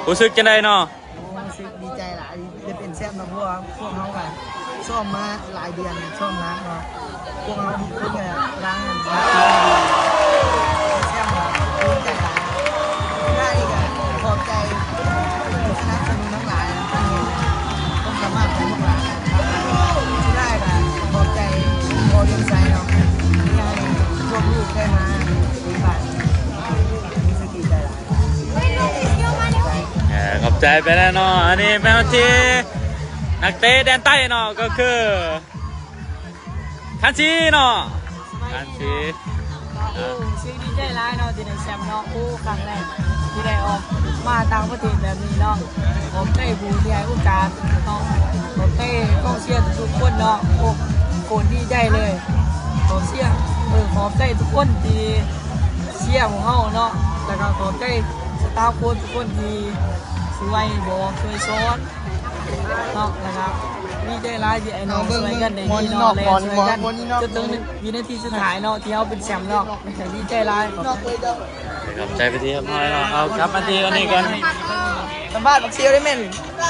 ຮູ້ສຶກຈັ່ງໃດເນາະ? ຮູ້ສຶກດີໃຈຫຼາຍ ໄດ້ເປັນແຊມເນາະ ເພາະວ່າພວກເຮົາກໍຊ້ອມມາຫຼາຍເດືອນ ຊ້ອມໜັກເນາະ. ພວກເຮົາທຸກຄົນກໍລ້າງແຊມ ພູມໃຈຫຼາຍ. ສຸດທ້າຍນີ້ກໍຂອບໃຈຜູ້ສະໜັບສະໜູນທັງຫຼາຍ ທີ່ໃຫ້ຄວາມສາມາດຂອງພວກຫຼານ. ສຸດທ້າຍກໍຂອບໃຈພໍ່ວຽງໄຊເນາະ ທີ່ໃຫ້ພວກລູກໄດ້ມາເຕະບານ. ຮູ້ສຶກດີໃຈຫຼາຍ. ເອີ ຂອບໃຈໄປແລ້ວເນາະ. ອັນນີ້ແມ່ນທີ່ນັກເຕະແດນໃຕ້ເນາະ ກໍຄືຄັນຊີເນາະ ຄັນຊີ. ໂອ້ ຮູ້ສຶກດີໃຈຫຼາຍເນາະ ທີ່ໄດ້ແຊມເນາະ. ໂອ້ ຄັ້ງແລກທີ່ໄດ້ອອກມາຕ່າງປະເທດແບບນີ້ເນາະ. ຂອບໃຈຜູ້ທີ່ໃຫ້ໂອກາດເນາະ ຂອບໃຈກອງເຊຍທຸກໆຄົນເນາະ. ໂອ້ ໂຄດດີໃຈເລີຍ ກອງເຊຍ. ເອີ ຂອບໃຈທຸກຄົນທີ່ ເຊຍພວກເຮົາເນາະ ແລ້ວກໍຂອບໃຈສະຕາຟໂຄ້ດທຸກຄົນທີ່ຊ່ວຍບອກຊ່ວຍສອນເນາະ. ແລ້ວກໍດີໃຈຫຼາຍທີ່ໄອ້ນ້ອງຊ່ວຍກັນໄດ້ດີເນາະ ແລ່ນຊ່ວຍກັນຈົນເຖິງວິນາທີສຸດທ້າຍເນາະ ທີ່ເຮົາເປັນແຊມເນາະ. ດີໃຈຫຼາຍ ຂອບໃຈໄປທີ່ຮຽບຮ້ອຍເນາະ. ເອົາ ກັບມາທີ່ອັນນີ້ກ່ອນ ສຳພາດບັກເຊຍໄດ້ແມ່ນ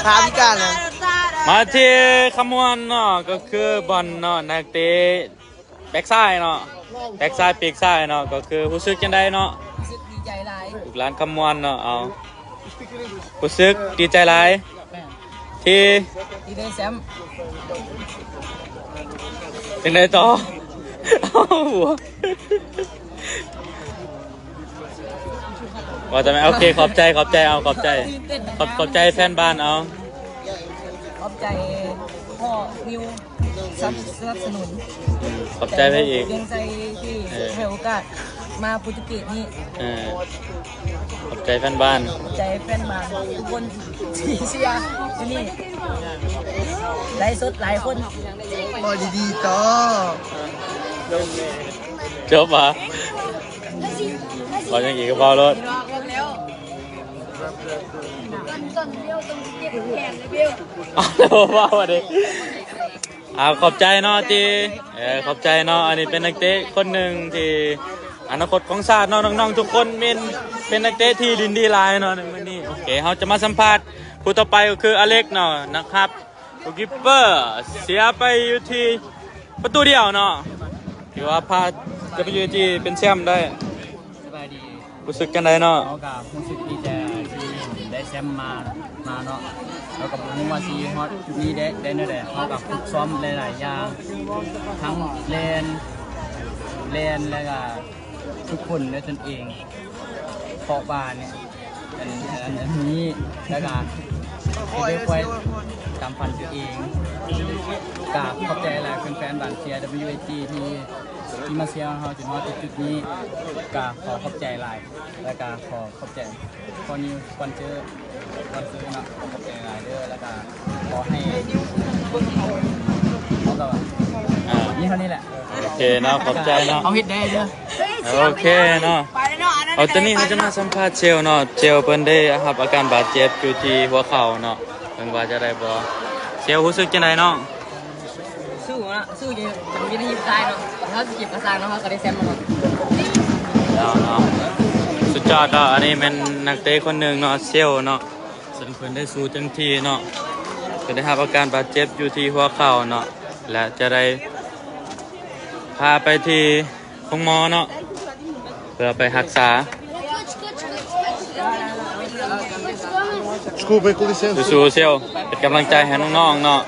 ຂາພິການເລີຍ. ມາທີ່ຄຳມ່ວນເນາະ ກໍຄືບອນເນາະ ນັກເຕະ ແບັກຊ້າຍເນາະ ແບັກຊ້າຍ ປີກຊ້າຍເນາະ. ກໍຄືຮູ້ສຶກຈັ່ງໃດເນາະ? ຮູ້ສຶກດີໃຈຫຼາຍ ລູກຫຼານຄຳມ່ວນເນາະ. ເອົາ ຮູ້ສຶກດີໃຈຫຼາຍ ແມ່ນ ທີ່ ທີ່ໄດ້ແຊມ. ຈັ່ງໃດຕໍ່? ເອົາ ວ່າແຕ່ແມ່ນ ໂອເຄ ຂອບໃຈ ຂອບໃຈ ເອົາ ຂອບໃຈ ຂອບ ຂອບໃຈແຟນບານ ເອົາ ຂອບໃຈພໍ່ນິວ ສະໜັບສະໜູນ. ຂອບໃຈໃຜອີກ? ຂອບໃຈທີ່ ເອີ ໃຫ້ໂອກາດມາໂປຣຕຸເກດນີ້. ເອີ ຂອບໃຈແຟນບານ ຂອບໃຈແຟນບານທຸກຄົນທີ່ເຊຍຢູ່ນີ້ ໄລຟ໌ສົດຫຼາຍຄົນ. ໂອ້ ດີໆຕໍ່ ຈົບຫວາ? ເວົ້າຫຍັງອີກກໍເວົ້າໂລດ. ເວົ້າວ່າເດ້. ອ່າ ຂອບໃຈເນາະທີ່ ເອີ ຂອບໃຈເນາະ. ອັນນີ້ເປັນນັກເຕະຄົນໜຶ່ງທີ່ອະນາຄົດຂອງຊາດເນາະ. ນ້ອງໆທຸກຄົນແມ່ນເປັນນັກເຕະທີ່ຫຼິ້ນດີຫຼາຍເນາະໃນມື້ນີ້. ໂອເຄ ເຮົາຈະມາສຳພາດຜູ້ຕໍ່ໄປກໍຄືອາເລັກເນາະ ນັກຮັບ ໂກລກີ້ເປີ ເສຍໄປຢູ່ທີ່ປະຕູດຽວເນາະ ຖືວ່າພາ WAT ເປັນແຊມໄດ້. ສະບາຍດີ. ຮູ້ສຶກຈັ່ງໃດເນາະ? ເຮົາກໍຮູ້ສຶກດີໃຈທີ່ໄດ້ແຊມມາ ມາເນາະ. ເຮົາກໍບໍ່ຮູ້ວ່າຊິຮອດຈຸດນີ້ໄດ້ ໄດ້ແນວໃດ. ເຮົາກໍຝຶກຊ້ອມຫຼາຍໆຢ່າງ ທັງແລ່ນ ແລ່ນ ແລ້ວກໍຝຶກຝົນດ້ວຍຕົນເອງ ເພາະວ່ານີ້ ອັນ ອັນ ອັນນີ້ ແລ້ວກະຊິໄດ້ຄ່ອຍຕາມຝັນຕົວເອງ. ກະຂອບໃຈຫຼາຍແຟນໆບານເຊຍ WAT ທີ່ ທີ່ມາເຊຍເຮົາຈົນຮອດຈຸດໆນີ້. ກະຂໍຂອບໃຈຫຼາຍ ແລ້ວກະຂໍຂອບໃຈ ຂໍນິວສະປອນເຊີ ສະປອນເຊີເນາະ. ຂອບໃຈຫຼາຍເດີ ແລ້ວກະຂໍໃຫ້ ເຮົາກໍ ອ່າ ມີເທົ່ານີ້ແຫຼະ. ໂອເຄເນາະ ຂອບໃຈເນາະ ເຮົາເຮັດໄດ້ເດີ. ໂອເຄເນາະ ເອົາ ຕອນນີ້ເຮົາຈະມາສຳພາດເຊວເນາະ. ເຊວເພິ່ນໄດ້ຮັບອາການບາດເຈັບຢູ່ທີ່ຫົວເຂົ່າເນາະ ເບິ່ງວ່າຈະໄດ້ບໍ່. ເຊວຮູ້ສຶກຈັ່ງໃດນ້ອງ? ສູ້ເນາະ ສູ້ຈົນວິນາທີສຸດທ້າຍເນາະ. ເຮົາຊິເຈັບກະຊ່າງເນາະ ເຮົາກໍໄດ້ແຊມແລ້ວເນາະ. ເນາະ ເນາະ ສຸດຍອດເນາະ. ອັນນີ້ແມ່ນນັກເຕະຄົນໜຶ່ງເນາະ ເຊວເນາະ ເຊິ່ງເພິ່ນໄດ້ສູ້ເຕັມທີ່ເນາະ. ເພິ່ນໄດ້ຮັບອາການບາດເຈັບຢູ່ທີ່ຫົວເຂົ່າເນາະ ແລະ ຈະໄດ້ພາໄປທີ່ໂຮງໝໍເນາະ ເພື່ອໄປຮັກສາ. Desculpa, com licença. ສູ້ໆ ເຊວ ເປັນກຳລັງໃຈໃຫ້ນ້ອງໆເນາະ.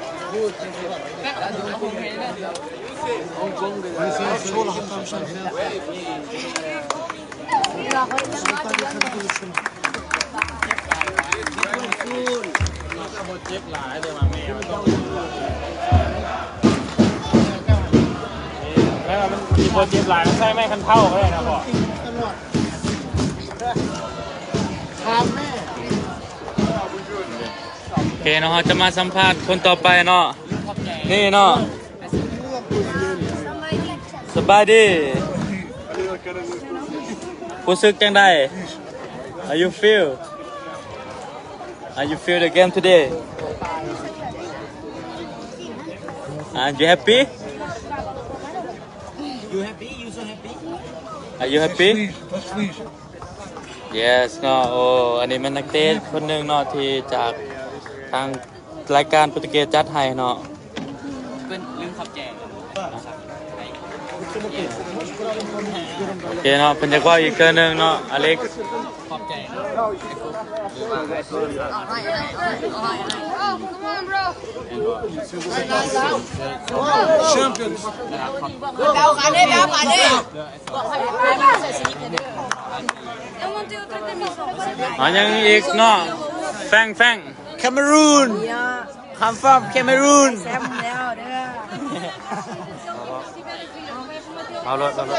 ແລ້ວມັນຊິບໍ່ເຈັບຫຼາຍ ມັນໃຊ້ໄມ້ຄັນເທົ້າກໍໄດ້ນະພໍ່. ໂອເຄເນາະ ເຮົາຈະມາສຳພາດຄົນຕໍ່ໄປເນາະ. ນີ້ເນາະ ສະບາຍດີ. ຮູ້ສຶກຈັ່ງໃດ? How you feel? How you feel the game today? Are you happy? You happy? You so happy? Are you happy? Yes ເນາະ. ໂອ້ ອັນນີ້ແມ່ນນັກເຕະຄົນໜຶ່ງເນາະ ທີ່ຈາກທາງ ລາຍການໂປຣຕຸເກດຈັດໃຫ້ເນາະ. ເພິ່ນລືມຂອບໃຈ. ໂອເຄເນາະ ເພິ່ນຢາກເວົ້າອີກເທື່ອໜຶ່ງເນາະ ອາເລັກ. ຂອບໃຈ. Champions. ເອົາຫຍັງອີກເນາະ ແຟງ ແຟງ. Cameroon. Come from Cameroon. ແຊມແລ້ວເດີ. ເອົາໂລດ ເອົາໂລດ.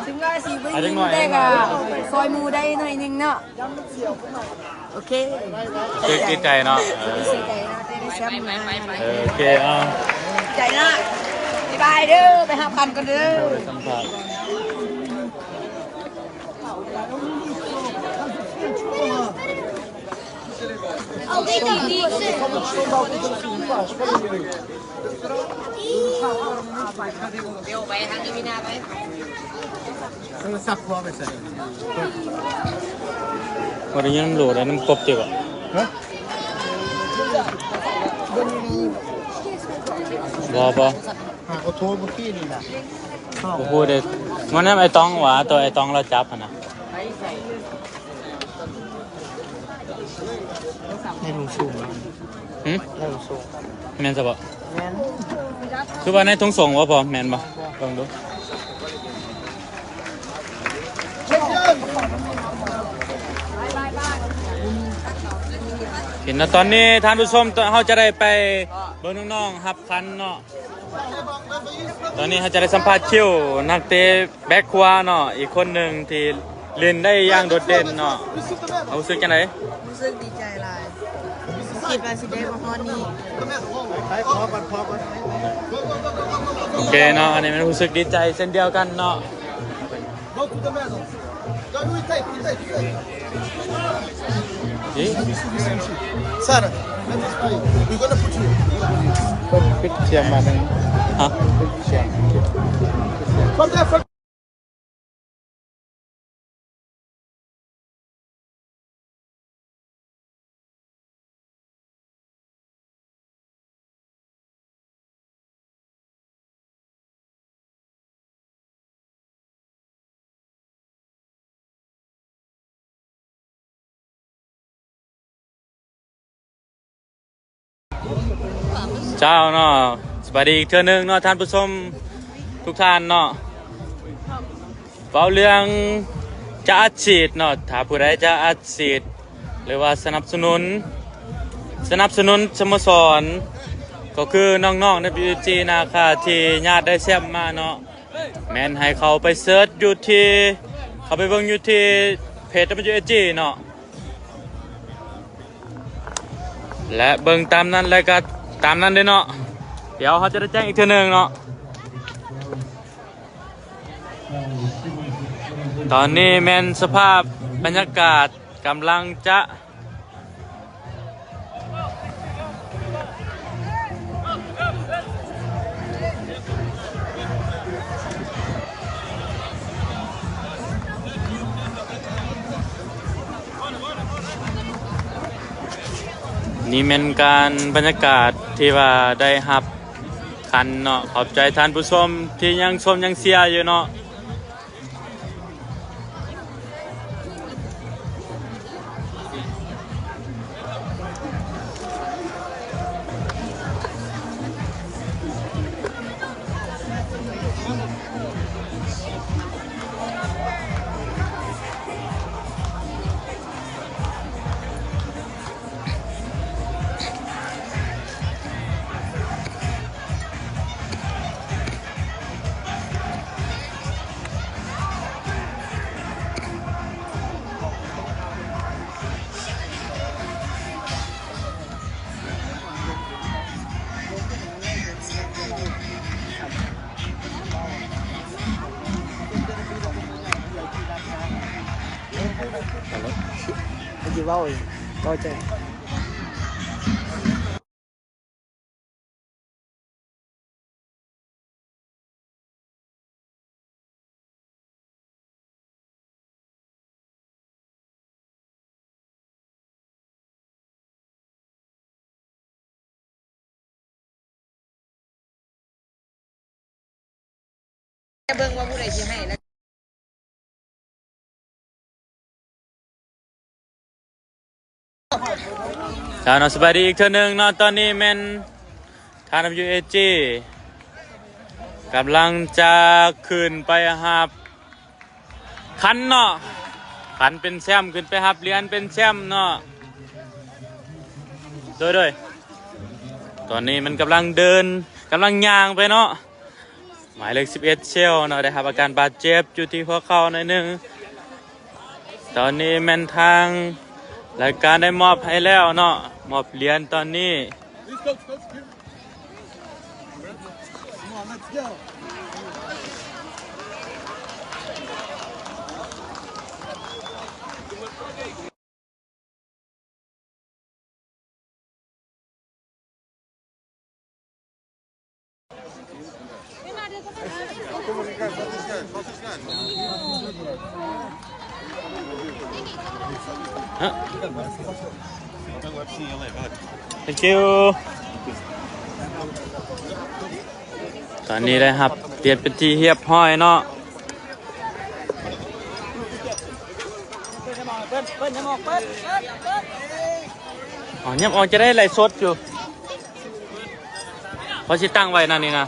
ເຖິງວ່າຊິບໍ່ຍິງແຕ່ກະຊ່ອຍໝູ່ໄດ້ໜ້ອຍໜຶ່ງເນາະ. ໂອເຄ ຮູ້ສຶກດີໃຈເນາະ. ເອີ ດີໃຈເນາະ ທີ່ໄດ້ແຊມມາ. ເອີ ໂອເຄ ເອົາ ໃຈເນາະ. ບາຍບາຍເດີ ໄປຫາພັນກ່ອນເດີ. ໄດ້ສຳພາດ. ໂທລະສັບພໍ່ໄປໃສ? ບໍ່ໄດ້ຍິນນຳໂຫຼດ ນຳກົບຕິວະ? ຮະ? ບໍ່ ບໍ່ ຫາກໍໂທມື້ກີ້ນີ້ນະ. ບໍ່ຮູ້ເດ້ ມື້ນັ້ນໄອ້ຕ້ອງຫວາ ໂຕໄອ້ຕ້ອງລາວຈັບຫັ້ນນະ. ໃນຖົງສູງ ຫຶ? ໃນຖົງສູງ ແມ່ນຊະບໍ່? ແມ່ນ. ຄືວ່າໃນຖົງສູງບໍ່ພໍ ແມ່ນບໍ່? ເບິ່ງດູ. ເຫັນແລ້ວ ຕອນນີ້ທ່ານຜູ້ຊົມ ເຮົາຈະໄດ້ໄປເບິ່ງນ້ອງໆຮັບຂັນເນາະ. ຕອນນີ້ເຮົາຈະໄດ້ສຳພາດຄິວ ນັກເຕະແບັກຂວາເນາະ ອີກຄົນໜຶ່ງທີ່ຫຼິ້ນໄດ້ຢ່າງໂດດເດັ່ນເນາະ. ເຮົາຮູ້ສຶກຈັ່ງໃດ? ຮູ້ສຶກດີໃຈຫຼາຍ ຄິດວ່າຊິໄດ້ມາຮອດນີ້. ໂອເຄເນາະ ອັນນີ້ແມ່ນຮູ້ສຶກດີໃຈເຊັ່ນດຽວກັນເນາະ. Sara, we're gonna put you. ເພິ່ນປິດສຽງມາແລ້ວ. ຮະ? ປິດສຽງ. From there, from ເຈົ້າເນາະ ສະບາຍດີອີກເທື່ອໜຶ່ງເນາະທ່ານຜູ້ຊົມທຸກທ່ານເນາະ. ເວົ້າເລື່ອງຈະອັດສີດເນາະ ຖ້າຜູ້ໃດຈະອັດສີດ ຫຼືວ່າສະໜັບສະໜູນ ສະໜັບສະໜູນສະໂມສອນ ກໍຄືນ້ອງໆ ດັບເບິນຢູເອຈີ ນາຄາ ທີ່ຍາດໄດ້ແຊ້ມມາເນາະ ແມ່ນໃຫ້ເຂົ້າໄປເສີດຢູ່ທີ່ ເຂົ້າໄປເບິ່ງຢູ່ທີ່ເພຈ ດັບເບິນຢູເອຈີ ເນາະ ແລະ ເບິ່ງຕາມນັ້ນ ແລະ ກໍຕາມນັ້ນເດ້ເນາະ. ດຽວເຮົາຈະໄດ້ແຈ້ງອີກເທື່ອໜຶ່ງເນາະ. ຕອນນີ້ແມ່ນສະພາບບັນຍາກາດກຳລັງຈະ ນີ້ແມ່ນການ ບັນຍາກາດທີ່ວ່າໄດ້ຮັບ ຄັນເນາະ. ຂອບໃຈທ່ານຜູ້ຊົມທີ່ຍັງຊົມຍັງເຊຍຢູ່ເນາະ. ເຮົາຊິເວົ້າເອງ ເຂົ້າໃຈ. ເບິ່ງວ່າຜູ້ໃດຊິໃຫ້ລະ. ເຈົ້າເນາະ ສະບາຍດີອີກເທື່ອໜຶ່ງເນາະ. ຕອນນີ້ແມ່ນທາງ ດັບເບິນຢູເອຈີ ກຳລັງຈະຂຶ້ນໄປຮັບ ຄັນເນາະ ຄັນເປັນແຊ້ມ ຂຶ້ນໄປຮັບຫຼຽນເປັນແຊ້ມເນາະ. ໂດຍ ໂດຍ ຕອນນີ້ມັນກຳລັງເດີນ ກຳລັງຍ່າງໄປເນາະ. ໝາຍເລກສິບເອັດ ເຊວເນາະ ໄດ້ຮັບອາການບາດເຈັບຢູ່ທີ່ຫົວເຂົ່າໜ້ອຍໜຶ່ງ. ຕອນນີ້ແມ່ນທາງລາຍການໄດ້ມອບໃຫ້ແລ້ວເນາະ ມອບຫຼຽນຕອນນີ້. ຕອນນີ້ໄດ້ຮັບຫຼຽນເປັນທີ່ຮຽບຮ້ອຍເນາະ. ອໍ ຍັບອອກຈະໄດ້ໄລຟ໌ສົດຢູ່ ເພາະຊິຕັ້ງໄວ້ນັ້ນນີ້ນະ.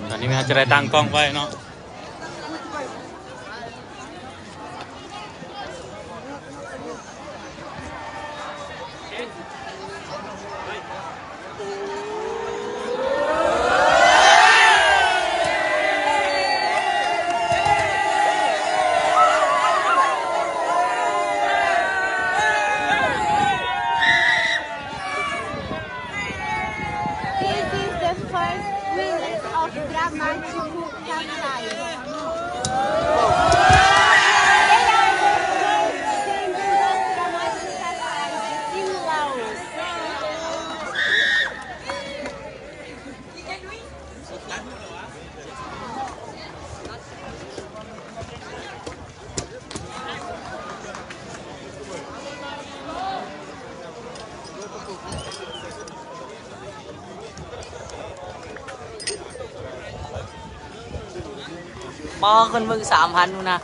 ຕອນນີ້ແມ່ນຈະໄດ້ຕັ້ງກ້ອງໄວ້ເນາະ. ເ Dramático Cacai. They are the first singing of Dramático Cacai in Laos. ບໍ່ ຄົນເບິ່ງສາມພັນພຸ້ນນະ.